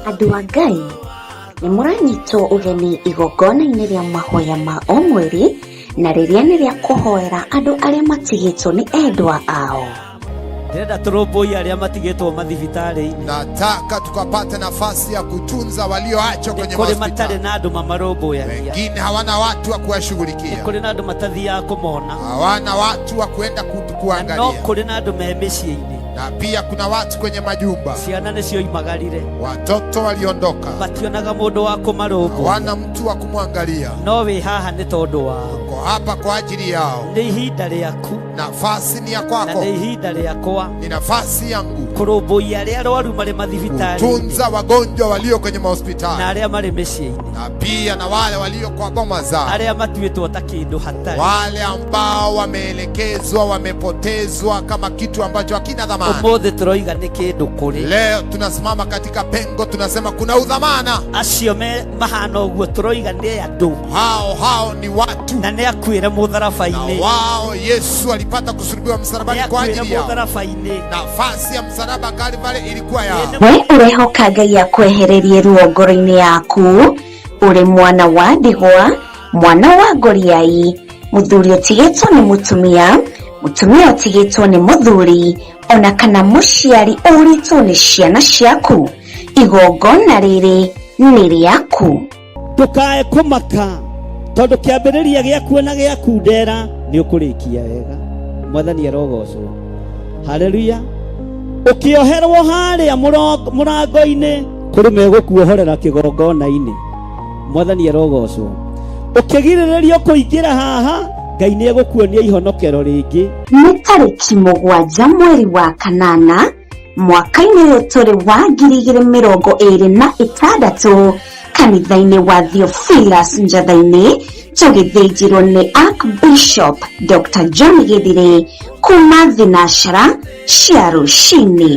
Andũ a Ngai, nĩ mũranyitwo ũgeni igongona-inĩ rĩa mahoya ma o mweri na rĩrĩa nĩ rĩa kũhoera andũ arĩa matigĩtwo nĩ endwa ao. Ndĩrenda tũrũmbũiye arĩa matigĩtwo mathibitarĩ-inĩ. Nataka tukapate nafasi ya kutunza walioachwa kwenye Kũrĩ matarĩ mahospitali. na andũ mamarũmbũyagia. Wengine hawana watu wa kuwashughulikia, Kũrĩ na andũ matathiaga kũmona. hawana watu wa kuenda Na no kuangalia, kũrĩ na andũ me mĩciĩ-inĩ. na pia kuna watu kwenye majumba, Ciana nĩcio imagarire. watoto waliondoka, Mationaga mũndũ wa kũmarũmbũiya. hawana mtu wa kumwangalia. No wĩ haha nĩ tondũ wao. Uko hapa kwa ajili yao. Nĩ ihinda rĩaku Nafasi ni ya na kwako, nĩ ihinda rĩakwa ni nafasi yangu kũrũmbũiya arĩa arwaru marĩ mathibitarĩ-inĩ kutunza wagonjwa walio kwenye na mahospitali arĩa marĩ mĩciĩ-inĩ, na pia na wale walio kwa boma zao, arĩa matuĩtwo ta kĩndũ hatarĩ. wale ambao wameelekezwa, wamepotezwa kama kitu ambacho hakina dhamana. Ũmũthĩ tũroiga nĩ kĩndũ kũrĩ Leo tunasimama katika pengo, tunasema kuna udhamana. acio me mahana ũguo, tũroiga nĩ andũ Hao hao ni watu, na nĩ akuĩre na mũtharaba-inĩ, wao Yesu alipata kusulubiwa nĩ msalabani kwa akuĩre ajili yao. mũtharaba-inĩ. Nafasi ya msalaba Kalvari ilikuwa yao. We ũrehoka Ngai akwehererie ruo ngoro-inĩ yaku ũrĩ mwana wa ndigwa, mwana wa ngoriai, mũthuri ũtigĩtwo nĩ mũtumia, mũtumia ũtigĩtwo nĩ mũthuri, ona kana mũciari ũrĩtwo nĩ ciana ciaku. Igongona rĩrĩ nĩ rĩaku. Ndũkae kũmaka tondũ kĩambĩrĩria gĩaku na gĩaku ndera nĩ ũkũrĩkia wega. Mwathani arogocwo. Haleluya. Ũkĩoherwo harĩa mũrango-inĩ kũrĩ megũkuohorera kĩgongona-inĩ. Mwathani arogocwo. Ũkĩgirĩrĩrio kũingĩra haha, Ngai nĩ egũkuonia ihonokero rĩngĩ. Nĩ tarĩki 7 mweri wa kanana mwaka-inĩ ũyũ tũrĩ wa 2026 kanitha-inĩ wa Theophilus Njatha-inĩ, tũgĩthĩnjĩrwo nĩ Archbishop Dr. John Githire kuma thinashara cia rũcinĩ.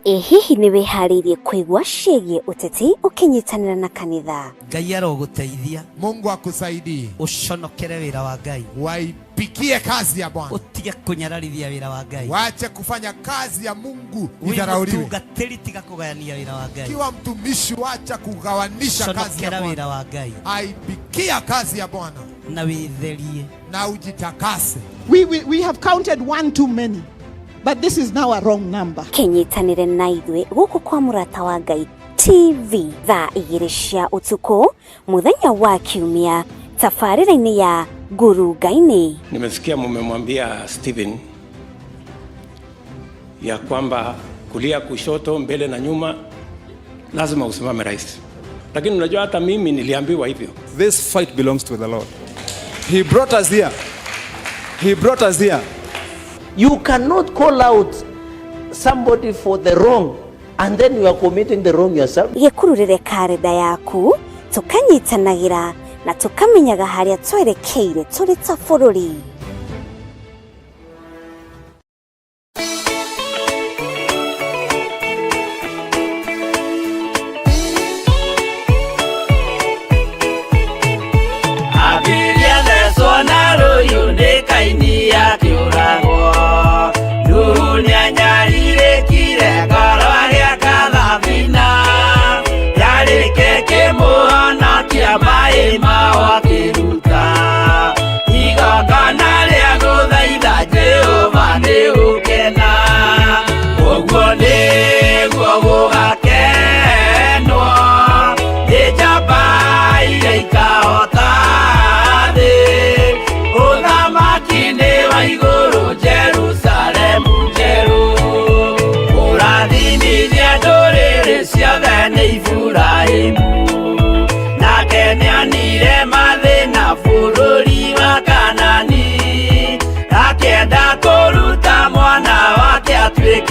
Ĩ hihi nĩ wĩharĩirie kũigua ciĩgiĩ ũteti ũkĩnyitanĩra na kanitha? Ngai arogũteithia. Mungu akusaidie, Ũconokere wĩra wa Ngai, waipikie kazi ya Bwana, ũtige kũnyararithia wĩra wa Ngai. wache kufanya kazi ya Mungu Wĩ idharauliwe. mũtungatĩri, tiga kũgayania wĩra wa Ngai. Kiwa mtumishi, wacha kugawanisha kazi ya Conokera Bwana, wĩra wa Ngai aipikia kazi ya Bwana na wĩtherie. na ujitakase. We have counted one too many, but this is now a wrong number. Kĩnyitanĩre na ithuĩ gũkũ kwa Mũrata wa Ngai TV thaa 2 cia ũtukũ mũthenya wa Kiumia tabarĩra-inĩ ya Ngurunga-inĩ. Nimesikia mumemwambia Stephen ya kwamba kulia, kushoto, mbele na nyuma lazima usimame rais, lakini unajua hata mimi niliambiwa hivyo. This fight belongs to the Lord. He brought us here. He brought us here. You cannot call out somebody for the wrong and then you are committing the wrong yourself. Gĩkururĩre karenda yaku tũkanyitanagĩra na tũkamenyaga harĩa twerekeire tũrĩ ta bũrũri. Abiria thecwo na rũhiũ nĩ Kaini akĩũragwo. Nuhu nĩanyarirĩkire ngoro agĩaka thabina. Yarĩke kĩmũhonokia maĩ mao akĩruta. Igongona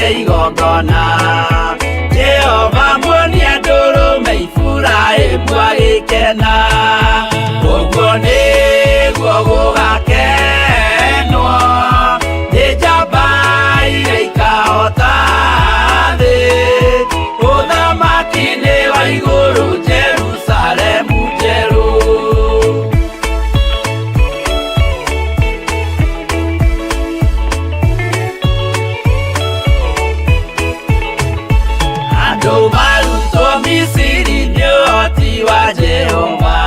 Atuĩke igongona. Jehova muonia ndũrũme Iburahĩmu agĩkena. Ũguo nĩguo gũgakenwo nĩ njamba iria ikahota thĩ. Ũthamaki-inĩ wa igũrũ Jerusalemu njerũ. Andũ marutwo Misiri nĩ ũhoti wa Jehova,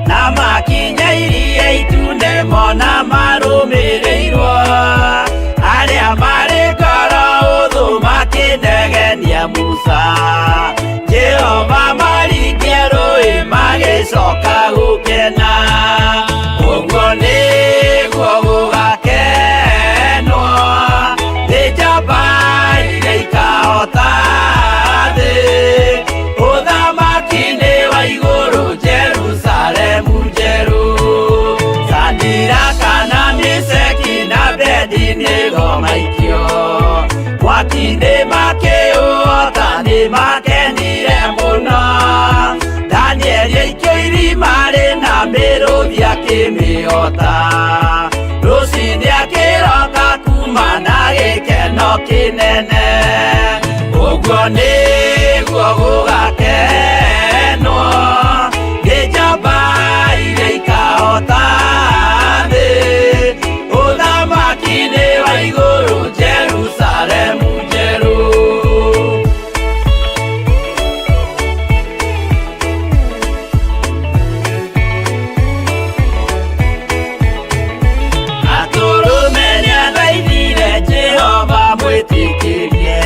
na makinya iria itune mona marũmĩrĩirwo. Arĩa marĩ ngoro ũthũ makĩnegenia Musa, Jehova maringia rũĩ magĩcoka gũkena. Ũguo nĩguo gũgakenwo nĩ njamba iria ikahota thĩ. Ũthamaki-inĩ wa igũrũ Jerusalemu njerũ. Sadiraka na Meshaki na Abednego maikio mwaki-inĩ makĩũhota nĩ makenire mũno. Danieli aikio irima rĩna mĩrũthi akĩmĩhota. Rũcinĩ akĩroka kuma na gĩkeno kĩnene. Ũguo nĩguo gũgakenwo nĩ njamba iria ikahota thĩ. Ũthamaki-inĩ wa igũrũ Jerusalemu njerũ. Atũrũme nĩathaithire Jehova mwĩtĩkĩrie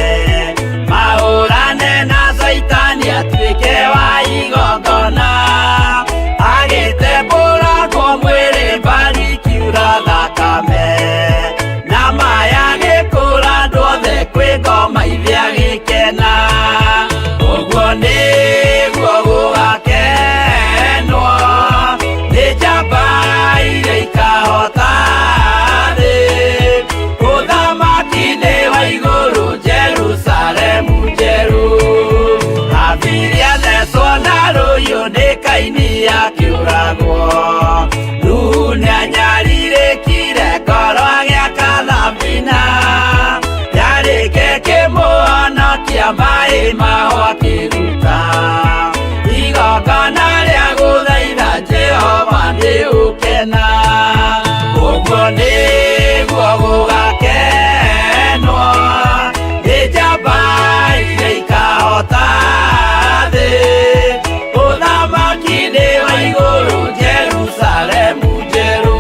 mahũrane na Caitani atuĩke wa igongona. Agĩtembũrangwo mwĩrĩ mbari ikiura thakame, na maya agĩkũra andũ othe kwĩ ngoma ithe agĩkena. Ũguo nĩguo gũgakenwo nĩ njamba iria ikahota thĩ. Ũthamaki-inĩ wa igũrũ Jerusalemu njerũ. Habili athecwo na rũhiũ nĩ Kaini akĩũragwo. Nuhu nĩanyarirĩkire ngoro agĩaka thabina. Yarĩke kĩmũhonokia maĩ maho akĩruta. Igongona rĩa gũthaitha Jehova nĩ ũkena. Ũguo nĩguo gũgakenwo nĩ njamba iria ikahota thĩ. Ũthamaki-inĩ wa igũrũ Jerusalemu njerũ.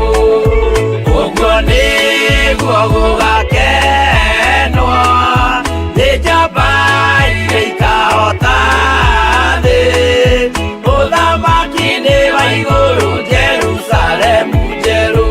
Ũguo nĩguo gũgakenwo nĩ njamba iria ikahota thĩ. Ũthamaki-inĩ wa igũrũ Jerusalemu njerũ.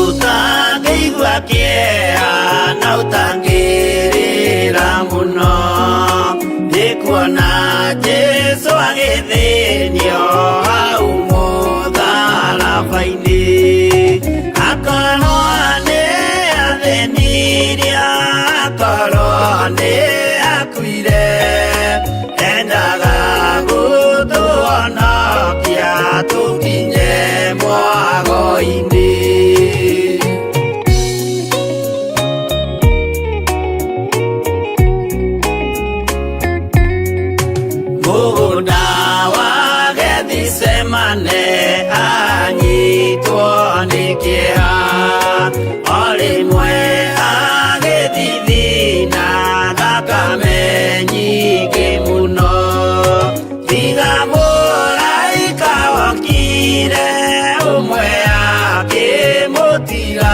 Ũtangĩigua kĩeha na ũtangĩrĩra mũno, nĩ kuona Jesũ agĩthĩnio hau mũtharaba-inĩ. Akorwo nĩ athĩnirie, akorwo nĩ akuire, endaga gũtũhonokia tũkinye mwago-inĩ. Mũgũnda wa Gethisemane anyitwo nĩ kĩeha, o rĩmwe agĩthithina thakame nyingĩ mũno. Tiga mũraika wokire ũmwe akĩmũtiga,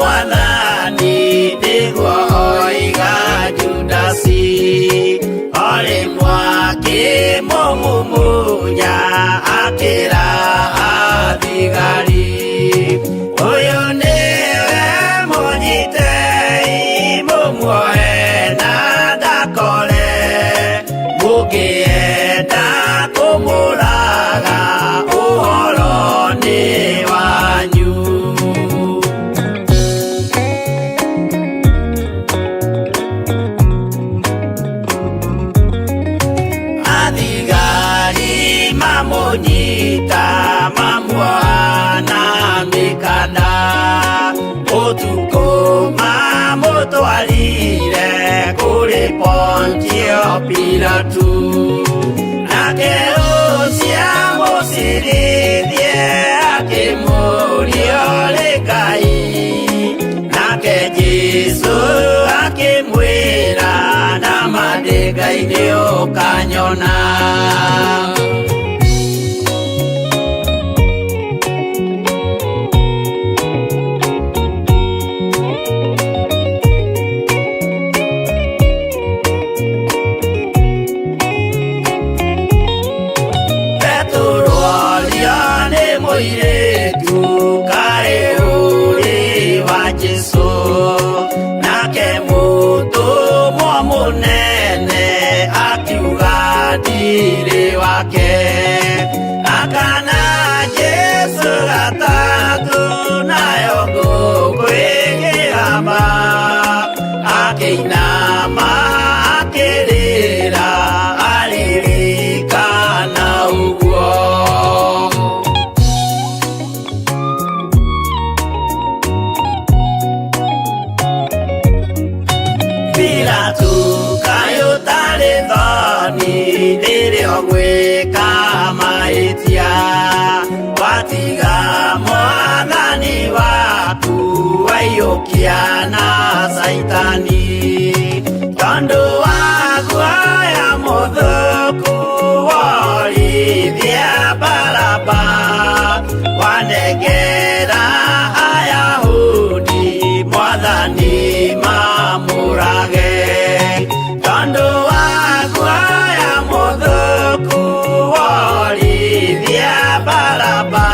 Mwathani nĩguo oiga Judasi orĩ mwakĩmũmumunya akĩra athigari ũyũ nĩwe mũnyitei mũmuoe na ndakore mũngĩenda kũmũraga ũhoro nĩ wanyu. Athigari mamũnyita mamuoha na mĩkanda ũtukũ mamũtwarire kũrĩ Pontio Pilatu nake ũcio amũcirithie akĩmũũria ũrĩ Ngai nake Jesũ akĩmwĩra nama ndĩ Ngai nĩ ũkanyona. Petero orio nĩ mũirĩtu kaĩ ũrĩ wa Jesũ nake mũtũmwo mũnene akiuga ndirĩ wake akana Jesũ gatatũ nayo ngũkũ ĩkĩhamba akĩinama akĩrĩra aririkana ũguo. Pilatu kaĩ ũtarĩ thoni rĩrĩa ũgwĩka mahĩtia watiga mwathani waku waiyũkia na Caitani tondũ wa guoya mũthũku worithia Baraba wanengera Ayahudi mwathani mamũrage tondũ wa guoya mũthũku worithia Baraba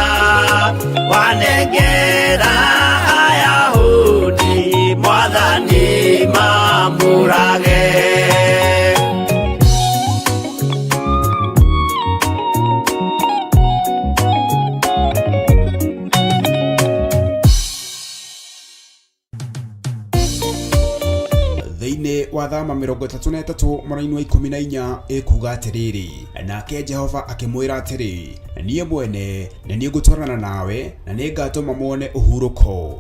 wanengera Ayahudi mwathani mamũrage. Thĩinĩ wa thama 33 mũraini wa 14 ĩkuga atĩrĩrĩ, nake Jehova akĩmwĩra atĩrĩ, niĩ mwene nĩ niĩ ngũtwarana nawe na nĩ ngatũma muone ũhurũko.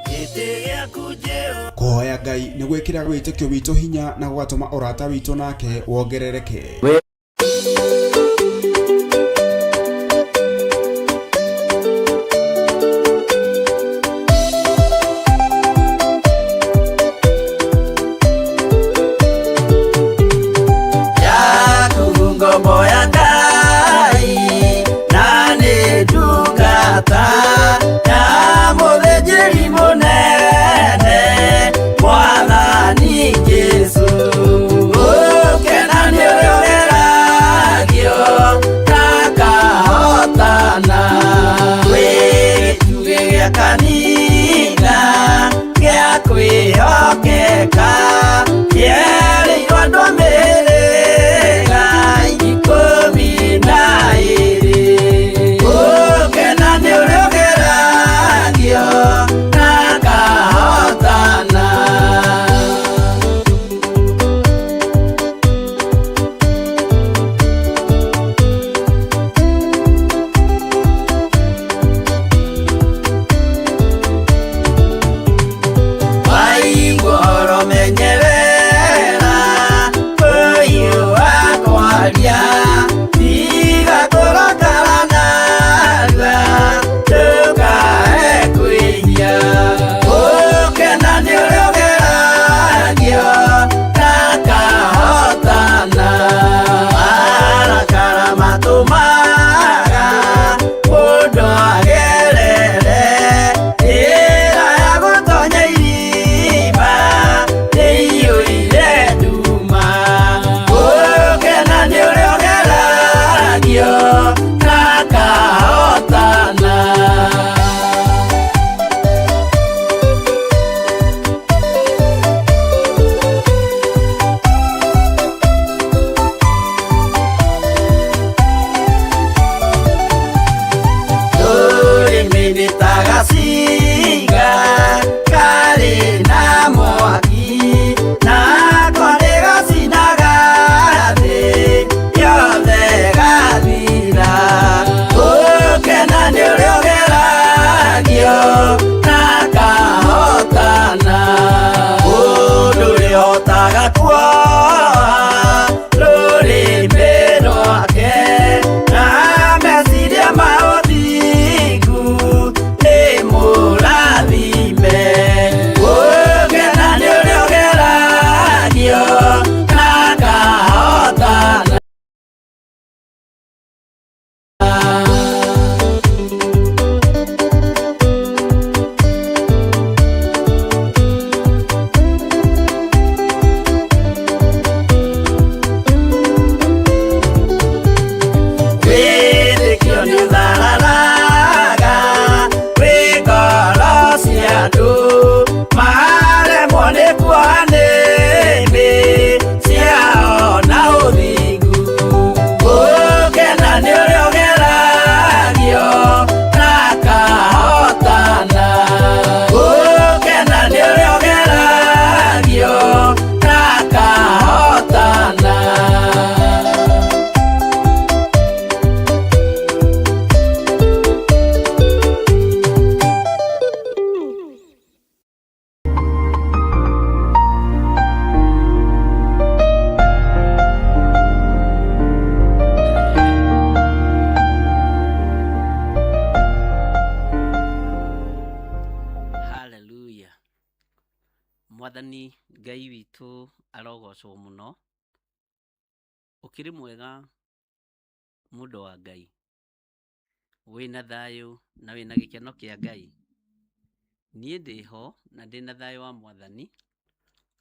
Gĩtĩ gĩaku Jehova Kũhoya Ngai nĩ gwĩkĩraga wĩtĩkio witũ hinya na gũgatũma ũrata witũ nake wongerereke. Yaku ngombo ya Ngai na nĩ ndungata ya mũthĩnjĩri mũnene Mwathani Jesũ ũkena nĩ ũrĩa ũrera Mwathani Ngai witũ arogocwo mũno. Ũkĩrĩ mwega mũndũ wa Ngai, wĩna thayũ na wĩna gĩkeno kĩa Ngai. Niĩ ndĩho na ndĩna thayũ wa Mwathani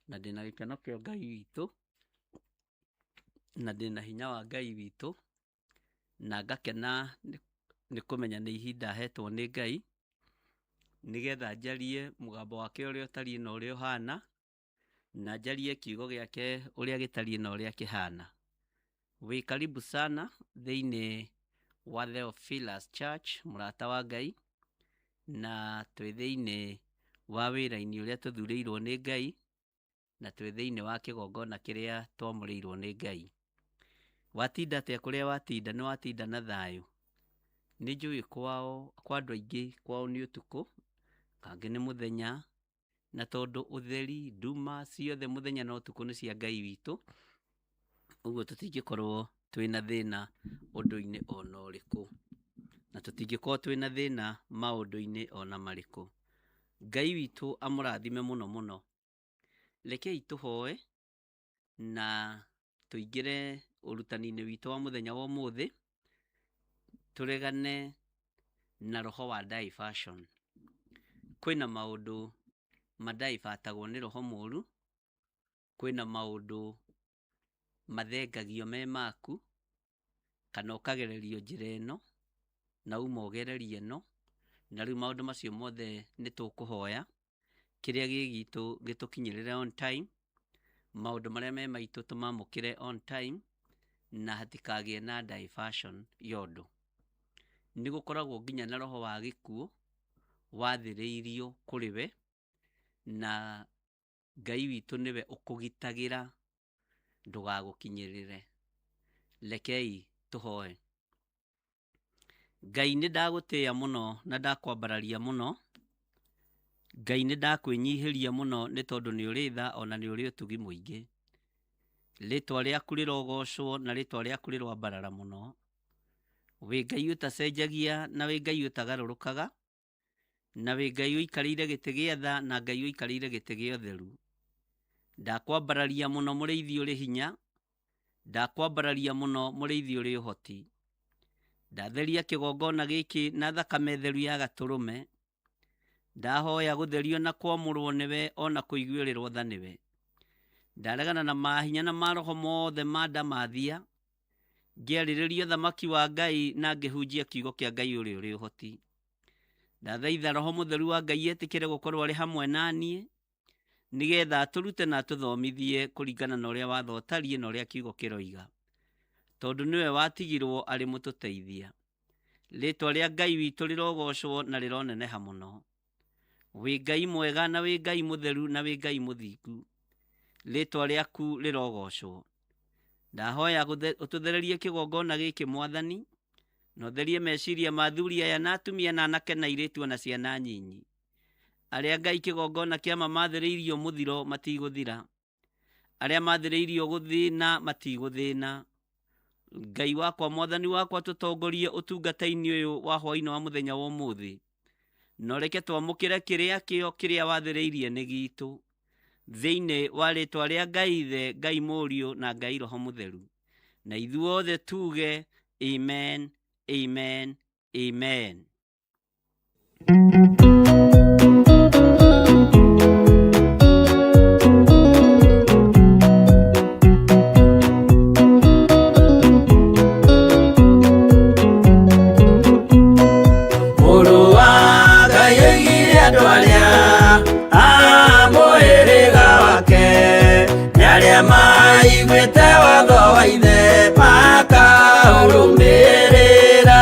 na ndĩna gĩkeno kĩa Ngai witũ na ndĩna hinya wa Ngai witũ na ngakena nĩ kũmenya nĩ ihinda hetwo nĩ Ngai nĩgetha njarie mũgambo wake ũrĩa ũtariĩ na ũrĩa ũhana, na njarie kiugo gĩake ũrĩa gĩtariĩ na ũrĩa kĩhana. Wĩ karibu sana thĩinĩ wa Theophilus Church, mũrata wa Ngai, na twĩ thĩinĩ wa wĩra-inĩ ũrĩa tũthurĩirwo nĩ Ngai, na twĩ thĩinĩ wa kĩgongona kĩrĩa twamũrĩirwo nĩ Ngai. Watinda atĩa kũrĩa watinda? Nĩ watinda na thayũ? Nĩ njũĩ kwao, kwa andũ aingĩ kwao nĩ ũtukũ, kangĩ nĩ mũthenya, na tondũ ũtheri, nduma, ciothe mũthenya na ũtukũ nĩ cia Ngai witũ, ũguo tũtingĩkorwo twĩna thĩna ũndũ-inĩ ona ũrĩkũ, na tũtingĩkorwo twĩna thĩna maũndũ-inĩ ona marĩkũ. Ngai witũ amũrathime mũno mũno. Rekei tũhoe na tũingĩre ũrutani-inĩ witũ wa mũthenya wa ũmũthĩ, tũregane na roho wa diversion. Kwĩna maũndũ madaivatagwo nĩ roho mũru, kwĩna maũndũ mathengagio me maku, kana ũkagererio njĩra ĩno, na uma ũgererio ĩno, na rĩu maũndũ macio mothe nĩ tũkũhoya, kĩrĩa gĩ gitũ gĩtũkinyĩrĩre on time, maũndũ marĩa me maitũ tũmamũkĩre on time, na hatikagĩe na diversion ya ũndũ. Nĩ gũkoragwo nginya na roho wa gĩkuũ wathĩrĩirio kũrĩ we, na Ngai witũ nĩwe ũkũgitagĩra ndũgagũkinyĩrĩre. Rekei tũhoe. Ngai nĩ ndagũtĩĩa mũno na ndakwambararia mũno. Ngai nĩ ndakwĩnyihĩria mũno nĩ tondũ nĩ ũrĩ tha ona nĩ ũrĩ ũtugi mũingĩ. Rĩtwa rĩaku rĩrogocwo na rĩtwa rĩaku rĩroambarara mũno. Wĩ Ngai ũtacenjagia na wĩ Ngai ũtagarũrũkaga, na wĩ Ngai ũikarĩire gĩtĩ gĩa tha na Ngai ũikarĩire gĩtĩ gĩa ũtheru. Ndakwambararia mũno mũrĩithi ũrĩ hinya, ndakwambararia mũno mũrĩithi ũrĩ ũhoti. Ndatheria kĩgongona gĩkĩ na thakame theru ya gatũrũme, ndahoya gũtherio na kwamũrwo nĩwe ona kũiguĩrĩrwo tha nĩwe. Ndaregana na mahinya na maroho mothe ma ndamathia, ngĩarĩrĩria ũthamaki wa Ngai na ngĩhunjia kiugo kĩa Ngai ũrĩa ũrĩ ũhoti. Ndathaitha roho mũtheru wa Ngai etĩkĩre gũkorwo arĩ hamwe na niĩ, nĩgetha atũrute na atũthomithie kũringana na ũrĩa watho ũtariĩ na ũrĩa kiugo kĩroiga, tondũ nĩwe watigirwo arĩ mũtũteithia. Rĩtwa rĩa Ngai witũ rĩrogocwo na rĩroneneha mũno. Wĩ Ngai mwega na wĩ Ngai mũtheru na wĩ Ngai mũthingu. Rĩtwa rĩaku rĩrogocwo. Ndahoya ũtũthererie kĩgongona gĩkĩ Mwathani, na ũtherie meciria ma athuri aya na atumia na anake na airĩtu ona ciana nyinyi. Arĩa Ngai kĩgongona kĩa mamathĩrĩirio mũthiro matigũthira, arĩa mathĩrĩirio gũthĩna matigũthĩna. Ngai wakwa Mwathani wakwa tũtongorie ũtungata-inĩ ũyũ wa hwaĩ-inĩ wa mũthenya wa ũmũthĩ, na ũreke twamũkĩre kĩrĩa kĩo kĩrĩa wathĩrĩirie nĩ gitũ, thĩinĩ wa rĩtwa rĩa Ngai Ithe, Ngai Mũriũ na Ngai Roho Mũtheru. Na ithuothe tuge amen, amen, amen. Mũrũ wa Ngai oigire andũ arĩa a mũhĩrĩga wake nĩ arĩa maiguĩte watho wa ithe makaũrũmĩrĩra,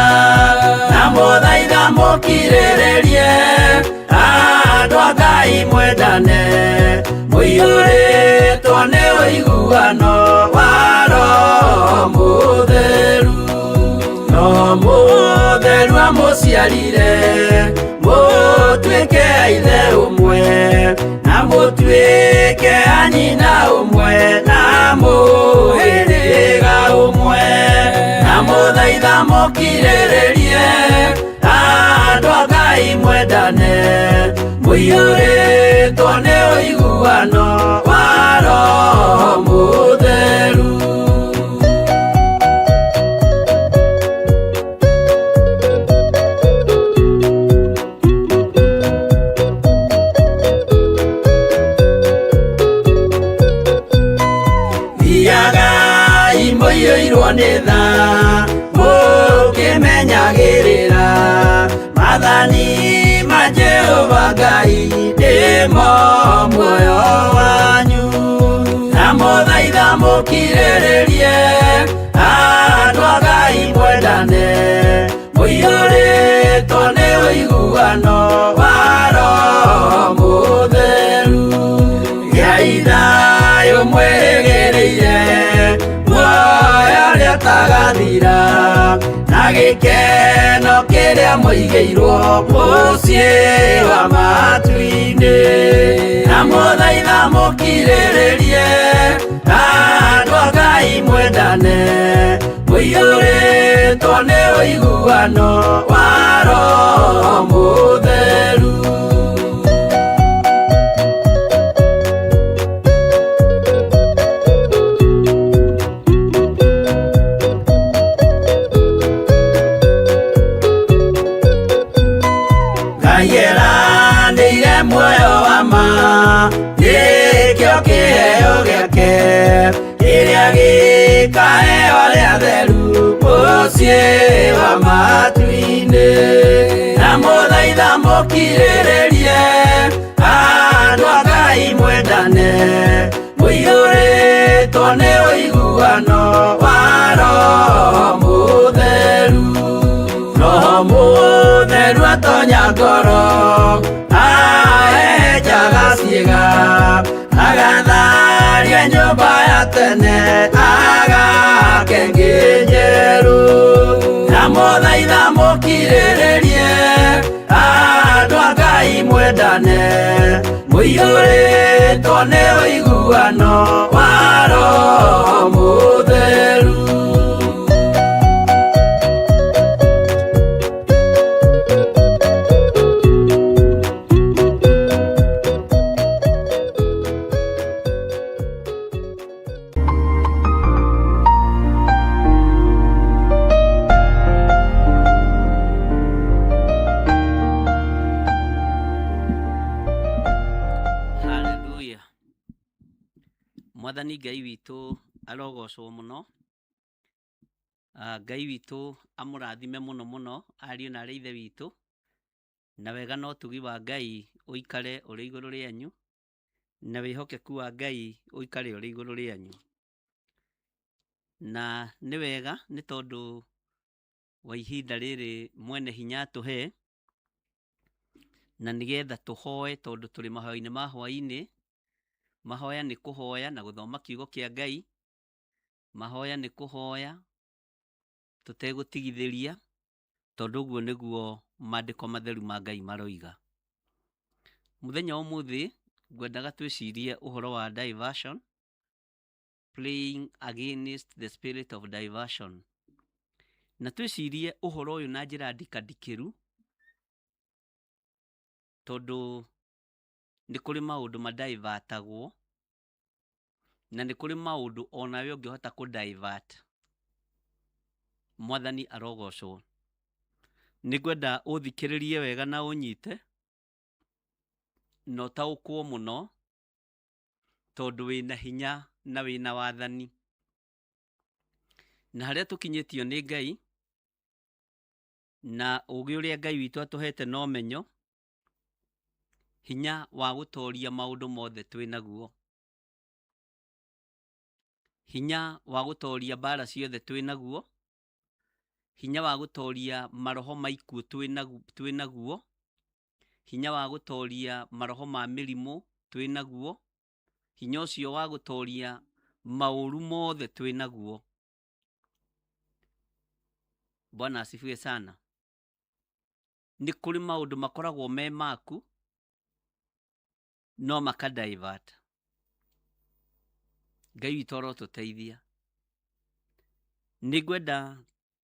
na mũthaitha mũkirĩrĩrie andũ a Ngai mwendane, mũiyũrĩtwo nĩ ũiguano wa Roho Mũtheru. No mũtheru amũciarire mũtuĩke a ithe ũmwe, na mũtuĩke a nyina ũmwe, na mũhĩrĩga ũmwe, na mũthaitha mũkirĩrĩrie andũ a Ngai mwendane, mũiyũrĩtwo nĩ ũiguano wa Roho Mũtheru. Thiagai mũiyũirwo nĩ tha, mũkĩmenyagĩrĩra maathani ma Jehova Ngai nĩmo muoyo wanyu. Na mũthaitha mũkirĩrĩrie, andũ a Ngai mwendane, mũiyũrĩtwo nĩ ũiguano wa Roho Mũtheru. Gĩai thayũ mwĩrĩgĩrĩire muoyo ũrĩa ũtagathira, na gĩkeno kĩrĩa mũigĩirwo mũciĩ wa matu-inĩ. Na mũthaitha mũkirĩrĩrie, andũ a Ngai mwendane, mũiyũrĩtwo nĩ ũiguano wa Roho Mũtheru. Ngai eranĩire muoyo wa ma, nĩkĩo kĩheo gĩake kĩrĩa gĩkaheo arĩa atheru mũciĩ wa matu-inĩ. Na mũthaitha mũkirĩrĩrie, andũ a Ngai mwendane, mũiyũrĩtwo nĩ ũiguano wa Roho Mũtheru. Roho Mũtheru atonya ngoro, ahehenjaga ciĩga, agatharia nyũmba ya tene, agake ĩngĩ njerũ. Na mũthaitha mũkirĩrĩrie, andũ a Ngai mwendane, mũiyũrĩtwo nĩ ũiguano wa Roho Mũtheru. Haleluya. Mwathani Ngai witũ arogocwo mũno. Ngai witũ amũrathime mũno mũno ariũ na arĩ ithe witũ, na wega na ũtugi wa Ngai ũikare ũrĩ igũrũ rĩanyu, na wĩhokeku wa Ngai ũikare ũrĩ igũrũ rĩanyu. Na nĩ wega nĩ tondũ wa ihinda rĩrĩ mwene hinya atũhe, na nĩgetha tũhoe tondũ tũrĩ mahoya-inĩ ma hwaĩ-inĩ. Mahoya nĩ kũhoya na gũthoma kiugo kĩa Ngai. Mahoya nĩ kũhoya tũtegũtigithĩria, tondũ ũguo nĩguo maandĩko matheru ma Ngai maroiga. Mũthenya wa ũmũthĩ ngwendaga twĩcirie ũhoro wa diversion, playing against the spirit of diversion. Na twĩcirie ũhoro ũyũ na njĩra ndikandikĩru, tondũ nĩ kũrĩ maũndũ madivertagwo, na nĩ kũrĩ maũndũ onawe ũngĩhota kũ divert. Mwathani arogocwo. Nĩ ngwenda ũthikĩrĩrie wega na ũnyite, na ũtaũkwo mũno, tondũ wĩna hinya na wĩna wathani. Na harĩa tũkinyĩtio nĩ Ngai, na ũgĩ ũrĩa Ngai witũ atũhete na ũmenyo, hinya wa gũtoria maũndũ mothe twĩ naguo. Hinya wa gũtoria mbara ciothe twĩ naguo. Hinya wa gũtoria maroho ma ikuũ twĩ naguo. Hinya wa gũtoria maroho ma mĩrimũ twĩ naguo. Hinya ũcio wa gũtoria maũru mothe twĩ naguo. Bwana asifiwe sana. Nĩ kũrĩ maũndũ makoragwo me maku, no maka divert. Ngai witũ arotũteithia. Nĩ ngwenda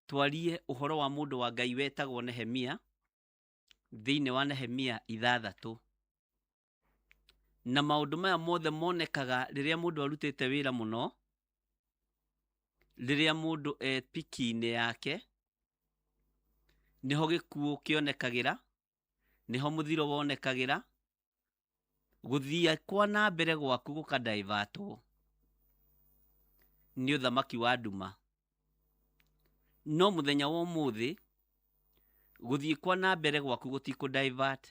twarie ũhoro wa mũndũ wa Ngai wetagwo Nehemia, thĩinĩ wa Nehemia 6. Na maũndũ maya mothe monekaga rĩrĩa mũndũ arutĩte wĩra mũno, rĩrĩa mũndũ e piki-inĩ yake, nĩho gĩkuũ kĩonekagĩra, nĩho mũthiro wonekagĩra, gũthiĩ kwa na mbere gwaku gũkadaivatwo nĩ ũthamaki wa nduma. No mũthenya wa ũmũthĩ, gũthiĩ kwa na mbere gwaku gũtikũ divert,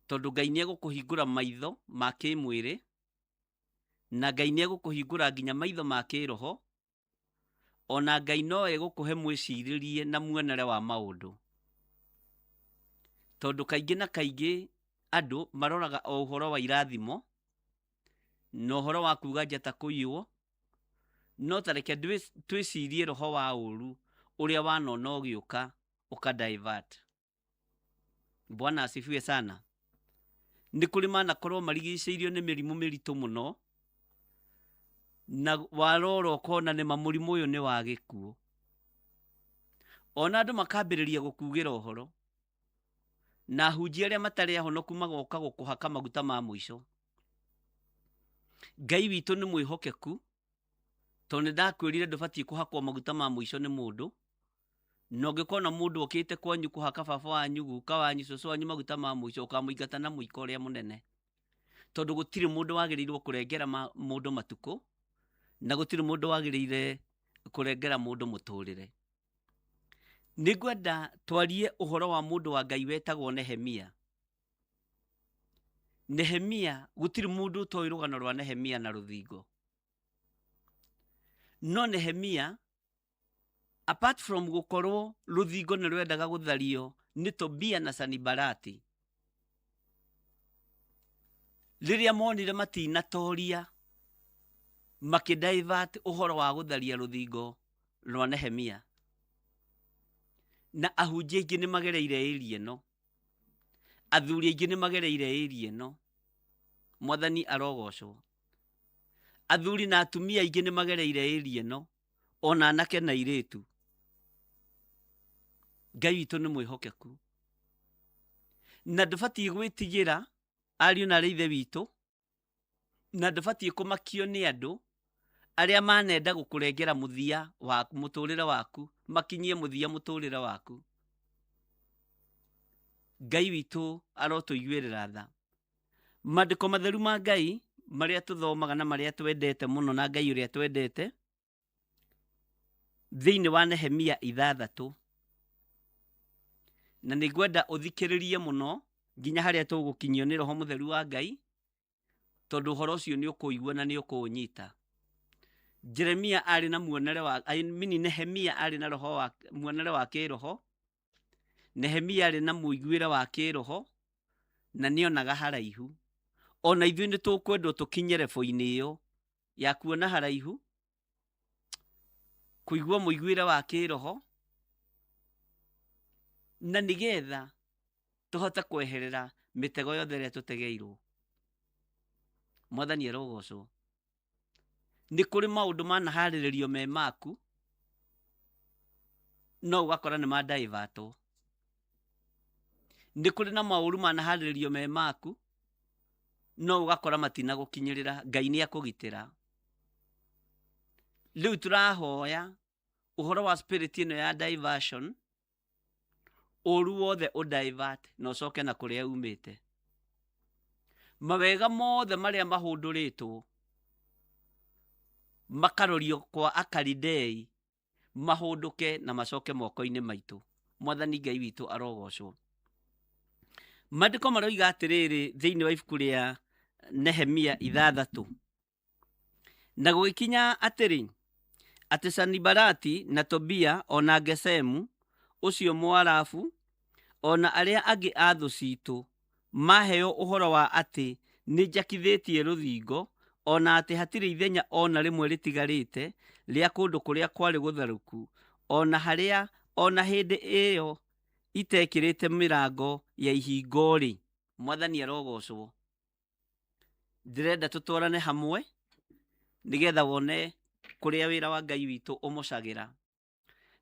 tondũ Ngai nĩ egũkũhingũra maitho ma kĩmwĩrĩ, na Ngai nĩ egũkũhingũra nginya maitho ma kĩroho, ona Ngai no egũkũhe mwĩcirĩrie na muonere wa maũndũ. Tondũ kaingĩ na kaingĩ andũ maroraga o ũhoro wa irathimo, na ũhoro wa kuga njata kũiywo, no ta reke twĩcirie roho wa ũru ũrĩa wanona ũgĩũka ũka divert. Bwana asifiwe sana. Nĩ kũrĩ manakorwo marigicĩirio nĩ mĩrimũ mĩritũ mũno, na warora ũkona nĩma mũrimũ ũyũ nĩ wa gĩkuũ. Ona andũ makambĩrĩria gũkugĩra ũhoro, na ahunjia arĩa matarĩ ahonoku magoka gũkũhaka maguta ma mũico. Ngai witũ nĩ mwĩhokeku, tondũ nĩ ndakwĩrire ndũbatiĩ kũhakwo maguta ma mũico nĩ mũndũ, na ũngĩkona mũndũ okĩte kwanyu kũhaka baba wanyu, guka wanyu, cũcũ wanyu maguta ma mũico, ũkamũingata na mũiko ũrĩa mũnene. Tondũ gũtirĩ mũndũ wagĩrĩirwo kũrengera mũndũ matukũ, na gũtirĩ mũndũ wagĩrĩire kũrengera mũndũ mũtũrĩre. Nĩngwenda twarie ũhoro wa mũndũ wa Ngai wetagwo Nehemia. Nehemia, gũtirĩ mũndũ ũtoĩ rũgano rwa Nehemia na rũthingo. No Nehemia, apart from gũkorwo rũthingo nĩ rwendaga gũthario nĩ Tobia na Sanibalati, rĩrĩa monire matinatoria, makĩdivert ũhoro wa gũtharia rũthingo rwa Nehemia. Na ahunjia aingĩ nĩ magereire area ĩno, athuri aingĩ nĩ magereire area ĩno. Mwathani arogocwo. Athuri na atumia aingĩ nĩ magereire area ĩno, ona anake na airĩtu. Ngai witũ nĩ mwĩhokeku, na ndũbatiĩ gwĩtigĩra ariũ na arĩ ithe witũ, na ndũbatiĩ kũmakio nĩ andũ arĩa manenda gũkũrengera mũthia wa mũtũrĩre waku, makinyie mũthia mũtũrĩre waku. Ngai witũ arotũiguĩrĩra tha. Maandĩko matheru ma Ngai marĩa tũthomaga na marĩa twendete mũno na Ngai ũrĩa twendete, thĩinĩ wa Nehemia 6, na nĩngwenda ũthikĩrĩrie mũno nginya harĩa tũgũkinyio nĩ Roho Mũtheru wa Ngai, tondũ ũhoro ũcio nĩ ũkũigua na nĩ ũkũũnyita. Jeremia arĩ na muonere wa, I mean, Nehemia arĩ na roho wa, muonere wa kĩroho. Nehemia arĩ na mũiguĩre wa kĩroho, na nĩonaga haraihu. Ona ithuĩ nĩ tũkwendwo tũkinye level-inĩ ĩyo ya kuona haraihu, kũigua mũiguĩre wa kĩroho, na nĩgetha tũhote kweherera mĩtego yothe ĩrĩa tũtegeirwo. Mwathani arogocwo. Nĩ kũrĩ maũndũ manaharĩrĩrio me maku, no ũgakora nĩ madaivatwo. Nĩ kũrĩ na maũru manaharĩrĩrio me maku, no ũgakora matinagũkinyĩrĩra. Ngai nĩ akũgitĩra. Rĩu tũrahoya ũhoro wa spirit ĩno ya diversion, ũru wothe ũdivert na ũcoke na kũrĩa umĩte. Mawega mothe marĩa mahũndũrĩtwo makarorio kwa Akalidei mahũndũke na macoke moko-inĩ maitũ. Mwathani Ngai witũ arogocwo. Maandĩko maroiga atĩrĩrĩ thĩinĩ wa ibuku rĩa Nehemia 6, na gũgĩkinya atĩrĩ, atĩ Sanibalati na Tobia o na Gesemu ũcio Mũarabu o na arĩa angĩ a thũ citũ maheo ũhoro wa atĩ nĩnjakithĩtie rũthingo, o na atĩ hatirĩ ithenya o na rĩmwe rĩtigarĩte rĩa kũndũ kũrĩa kwarĩ gũtharũku, o na harĩa o na hĩndĩ ĩyo itekĩrĩte mĩrango ya ihingo-rĩ. Mwathani arogocwo. Ndĩrenda tũtwarane hamwe nĩgetha wone kũrĩa wĩra wa Ngai witũ ũmocagĩra.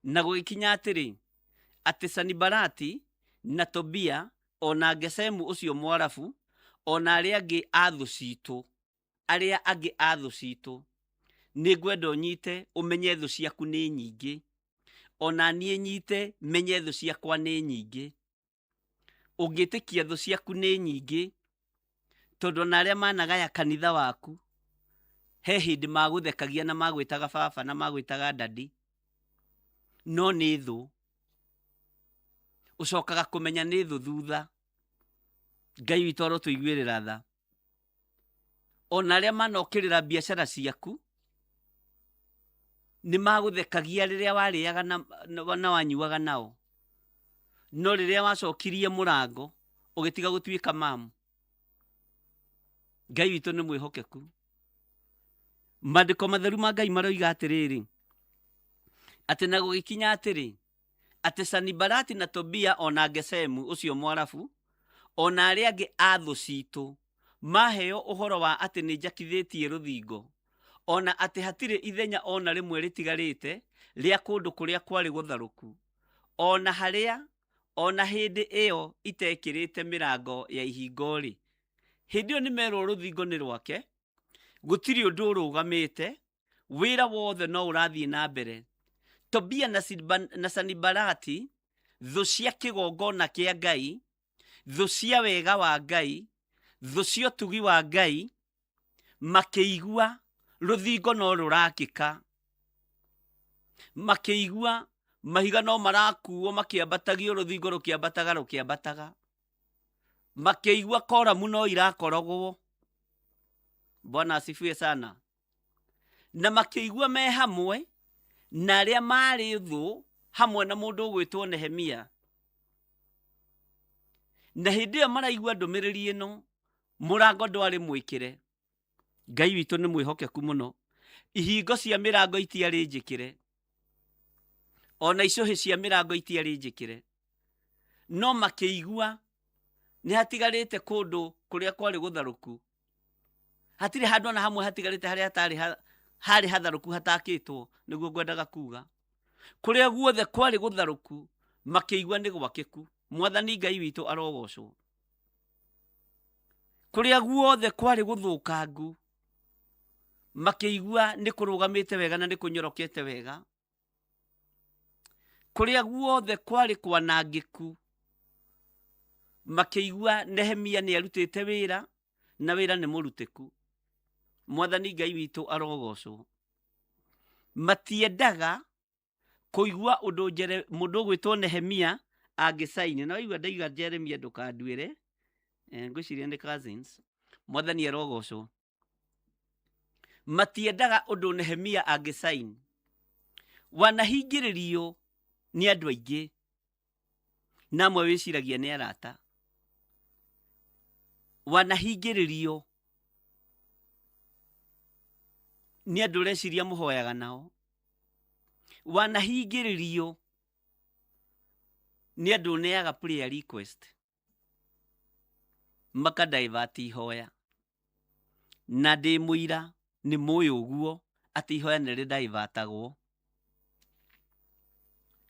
Na gũgĩkinya atĩrĩ, atĩ Sanibalati na Tobia o na Gesemu ũcio Mũarabu Ona arĩa angĩ a thũ citũ, arĩa angĩ a thũ citũ, nĩ ngwenda ũnyite ũmenye thũ ciaku nĩ nyingĩ. Ona niĩ nyite menye thũ ciakwa nĩ nyingĩ. Ũngĩtĩkia thũ ciaku nĩ nyingĩ, tondũ ona arĩa managaya kanitha waku, he hĩndĩ magũthekagia na magwĩtaga baba na magwĩtaga dadi, no nĩ thũ. Ũcokaga kũmenya nĩ thũ thutha. Ngai witũ arotũiguĩrĩra tha. Ona arĩa manokĩrĩra biacara ciaku, nĩ magũthekagia rĩrĩa warĩaga na wanyuaga nao. No rĩrĩa wacokirie mũrango, ũgĩtiga gũtuĩka mamu. Ngai witũ nĩ mwĩhokeku. Maandĩko matheru ma Ngai maroiga atĩrĩrĩ, atĩ na gũgĩkinya atĩrĩ, atĩ Sanibalati na Tobia ona Gesemu ũcio Mwarabu, ona arĩa angĩ a thũ citũ, maheo ũhoro wa atĩ nĩ njakithĩtie rũthingo, ona atĩ hatirĩ ithenya ona rĩmwe rĩtigarĩte rĩa kũndũ kũrĩa kwarĩ gũtharũku, ona harĩa ona hĩndĩ ĩyo itekĩrĩte mĩrango ya ihingo-rĩ, hĩndĩ ĩyo nĩmerwo rũthingo nĩ rwake, gũtirĩ ũndũ ũrũgamĩte, wĩra wothe no ũrathiĩ na mbere. Tobia na Sanibalati, thũ cia kĩgongona kĩa Ngai, thũ cia wega wa Ngai, thũ cia ũtugi wa Ngai, makĩigua rũthingo no rũrakĩka, makĩigua mahiga no marakuo makĩambatagio, rũthingo rũkĩambataga rũkĩambataga, makĩigua koramu no irakorogwo. Bwana asifiwe sana. Na makĩigua me hamwe na arĩa marĩ thũ hamwe na mũndũ ũgwĩtwo Nehemia. Na hĩndĩ ĩyo maraigua ndũmĩrĩri ĩno, mũrango ndwarĩ mwĩkĩre. Ngai witũ nĩ mwĩhokeku mũno. Ihingo cia mĩrango itiarĩ njĩkĩre, ona icũhĩ cia mĩrango itiarĩ njĩkĩre, no makĩigua nĩ hatigarĩte kũndũ kũrĩa kwarĩ gũtharũku. Hatirĩ handũ ona hamwe hatigarĩte harĩa hatarĩ harĩ hatharũku hatakĩtwo, nĩguo ngwendaga kuga. Kũrĩa guothe kwarĩ gũtharũku, makĩigua nĩ gwakĩku. Mwathani Ngai witũ arogocwo. Kũrĩa guothe kwarĩ gũthũkangu, makĩigua nĩ kũrũgamĩte wega na nĩ kũnyorokete wega. Kũrĩa guothe kwarĩ kwanangĩku, makĩigua Nehemia nĩ arutĩte wĩra na wĩra nĩ mũrutĩku. Mwathani Ngai witũ arogocwo. Matiendaga kũigua ũndũ mũndũ ũgwĩtwo Nehemia angĩcaini. Na waigua ndaiga Jeremia ndũkanduĩre, ngwĩciria nĩ cousins. Mwathani arogocwo. Matiendaga ũndũ Nehemia angĩcaini. Wanahingĩrĩrio nĩ andũ aingĩ, na amwe wĩciragia nĩ arata. Wanahingĩrĩrio nĩ andũ ũreciria mũhoyaga nao. Wanahingĩrĩrio nĩ andũ ũneaga prayer request, maka divert ihoya. Na ndĩ mũira nĩ mũĩ ũguo atĩ ihoya nĩ rĩdaivatagwo.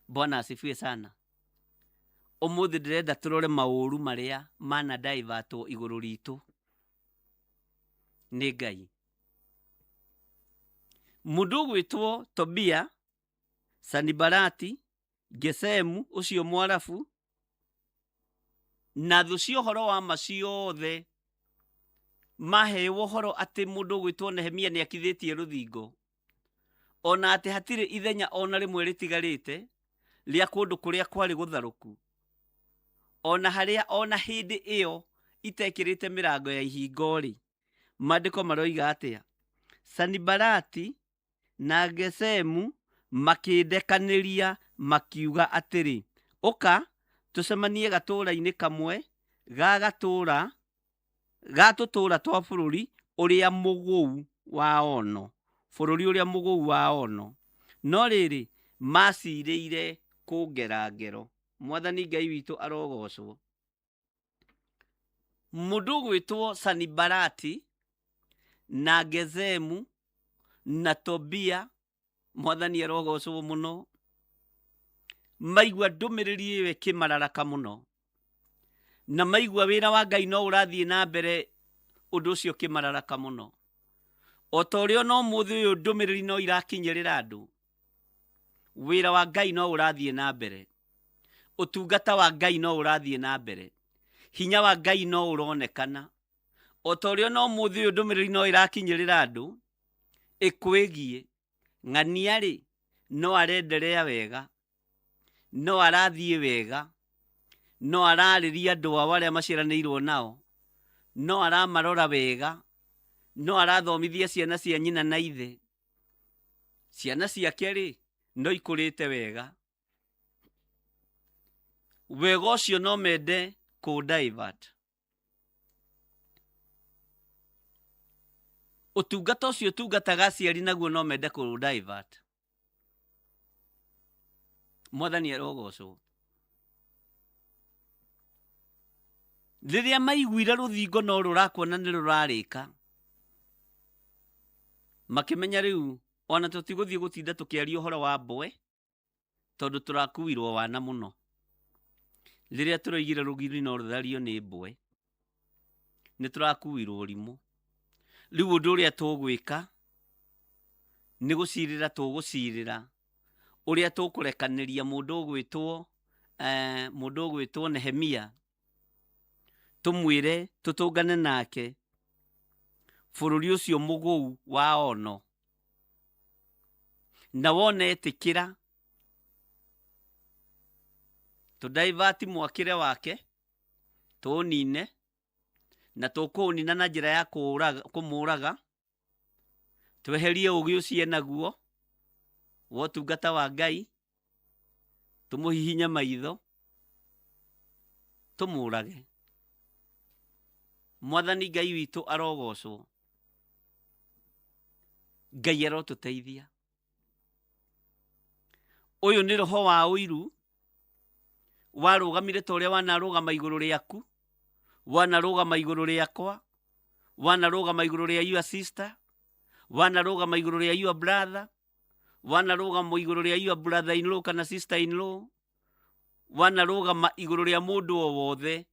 Bwana asifiwe sana. Ũmũthĩ ndĩrenda tũrore maũru marĩa mana daivatwo igũrũ ritũ nĩ Ngai. Mũndũ ũgwĩtwo Tobia, Sanibalati, Gesemu ũcio Mwarabu, na thũ cia ũhoro wa ma ciothe maheo ũhoro atĩ mũndũ ũgwĩtwo Nehemia nĩ akithĩtie rũthingo, ona atĩ hatirĩ ithenya ona rĩmwe rĩtigarĩte rĩa kũndũ kũrĩa kwarĩ gũtharũku, ona harĩa ona hĩndĩ ĩyo itekĩrĩte mĩrango ya ihingo-rĩ, maandĩko maroiga atĩa? Sanibalati na Gesemu makĩndekanĩria makiuga atĩrĩ, ũka tũcemanie gatũũra-inĩ kamwe ga gatũũra ga tũtũũra twa bũrũri ũrĩa mũgũu wa Ono, bũrũri ũrĩa mũgũu wa Ono. No rĩrĩ, macirĩire kũngera ngero. Mwathani Ngai witũ arogocwo. Mũndũ ũgwĩtwo Sanibalati na Gezemu na Tobia, Mwathani arogocwo mũno, maigua ndũmĩrĩri ĩyo ĩkĩmararaka mũno. Na maigua wĩra wa Ngai no ũrathiĩ na mbere, ũndũ ũcio ũkĩmararaka mũno. O ta ũrĩa no mũthĩ ũyũ ndũmĩrĩri no irakinyĩrĩra andũ, wĩra wa Ngai no ũrathiĩ na mbere, ũtungata wa Ngai no ũrathiĩ na mbere, hinya wa Ngai no ũronekana. O ta ũrĩa no mũthĩ ũyũ ndũmĩrĩri no ĩrakinyĩrĩra andũ ĩkwĩgiĩ ng'ania-rĩ, no arenderea wega, no arathiĩ wega, no ararĩria andũ ao arĩa maciaranĩirwo nao, no aramarora wega, no arathomithia ciana cia nyina na ithe. Ciana ciake-rĩ, no ikũrĩte wega. Wega ũcio no mende kũ divert. Ũtungata ũcio ũtungataga aciari naguo no mende kũ divert. Mwathani arogocwo. Rĩrĩa maiguire rũthingo no rũrakwo na nĩ rũrarĩka, makĩmenya rĩu ona tũtigũthiĩ gũtinda tũkĩaria ũhoro wa mbwe, tondũ tũrakuirwo wana mũno. Rĩrĩa tũroigire rũgiri no rũthario nĩ mbwe, nĩ tũrakuirwo ũrimũ. Rĩu ũndũ ũrĩa tũgwĩka nĩ gũcirĩra tũgũcirĩra ũrĩa tũkũrekanĩria mũndũ ũgwĩtwo mũndũ ũgwĩtwo Nehemia, tũmwĩre tũtũngane nake bũrũri ũcio mũgũu wa Ono. Na wona etĩkĩra tũdaivati mwakĩre wake tũũnine, na tũkũũnina na njĩra ya kũmũraga, tweherie ũgĩ ũcio enaguo wa ũtungata wa Ngai, tũmũhihinye maitho, tũmũrage. Mwathani Ngai witũ arogocwo. Ngai arotũteithia. Ũyũ nĩ roho wa ũiru warũgamire ta ũrĩa wanarũgama igũrũ rĩaku, wanarũgama igũrũ rĩakwa, wanarũgama igũrũ rĩa your sister, wanarũgama igũrũ rĩa your brother, wanarũgama igũrũ rĩa your brother in law kana sister in law, wanarũgama igũrũ rĩa mũndũ o wothe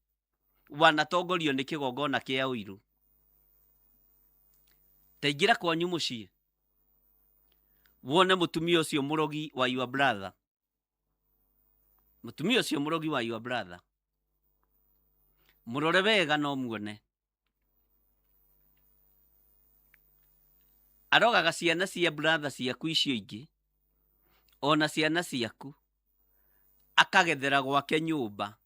wanatongorio nĩ kĩgongona kĩa ũiru. Taingĩra kwanyu mũciĩ wone mũtumia ũcio mũrogi wa your brother, mũtumia ũcio mũrogi wa your brother, mũrore wega no muone. Arogaga ciana cia brother ciaku icio ingĩ, ona ciana ciaku, akagethera gwake nyũmba.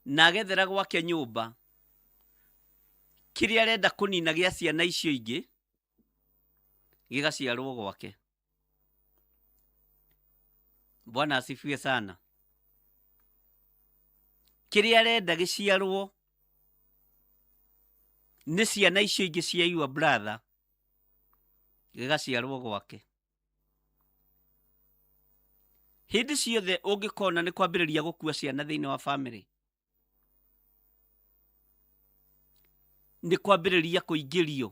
Na agethera gwake nyũmba, kĩrĩa arenda kũnina gĩa ciana icio ingĩ, gĩgaciarwo gwake. Bwana asifiwe sana. Kĩrĩa arenda gĩciarwo nĩ ciana icio ingĩ cia your brother, gĩgaciarwo gwake. Hĩndĩ ciothe ũngĩkona nĩ kwambĩrĩria gũkua ciana thĩinĩ wa family, nĩ kwambĩrĩria kũingĩrio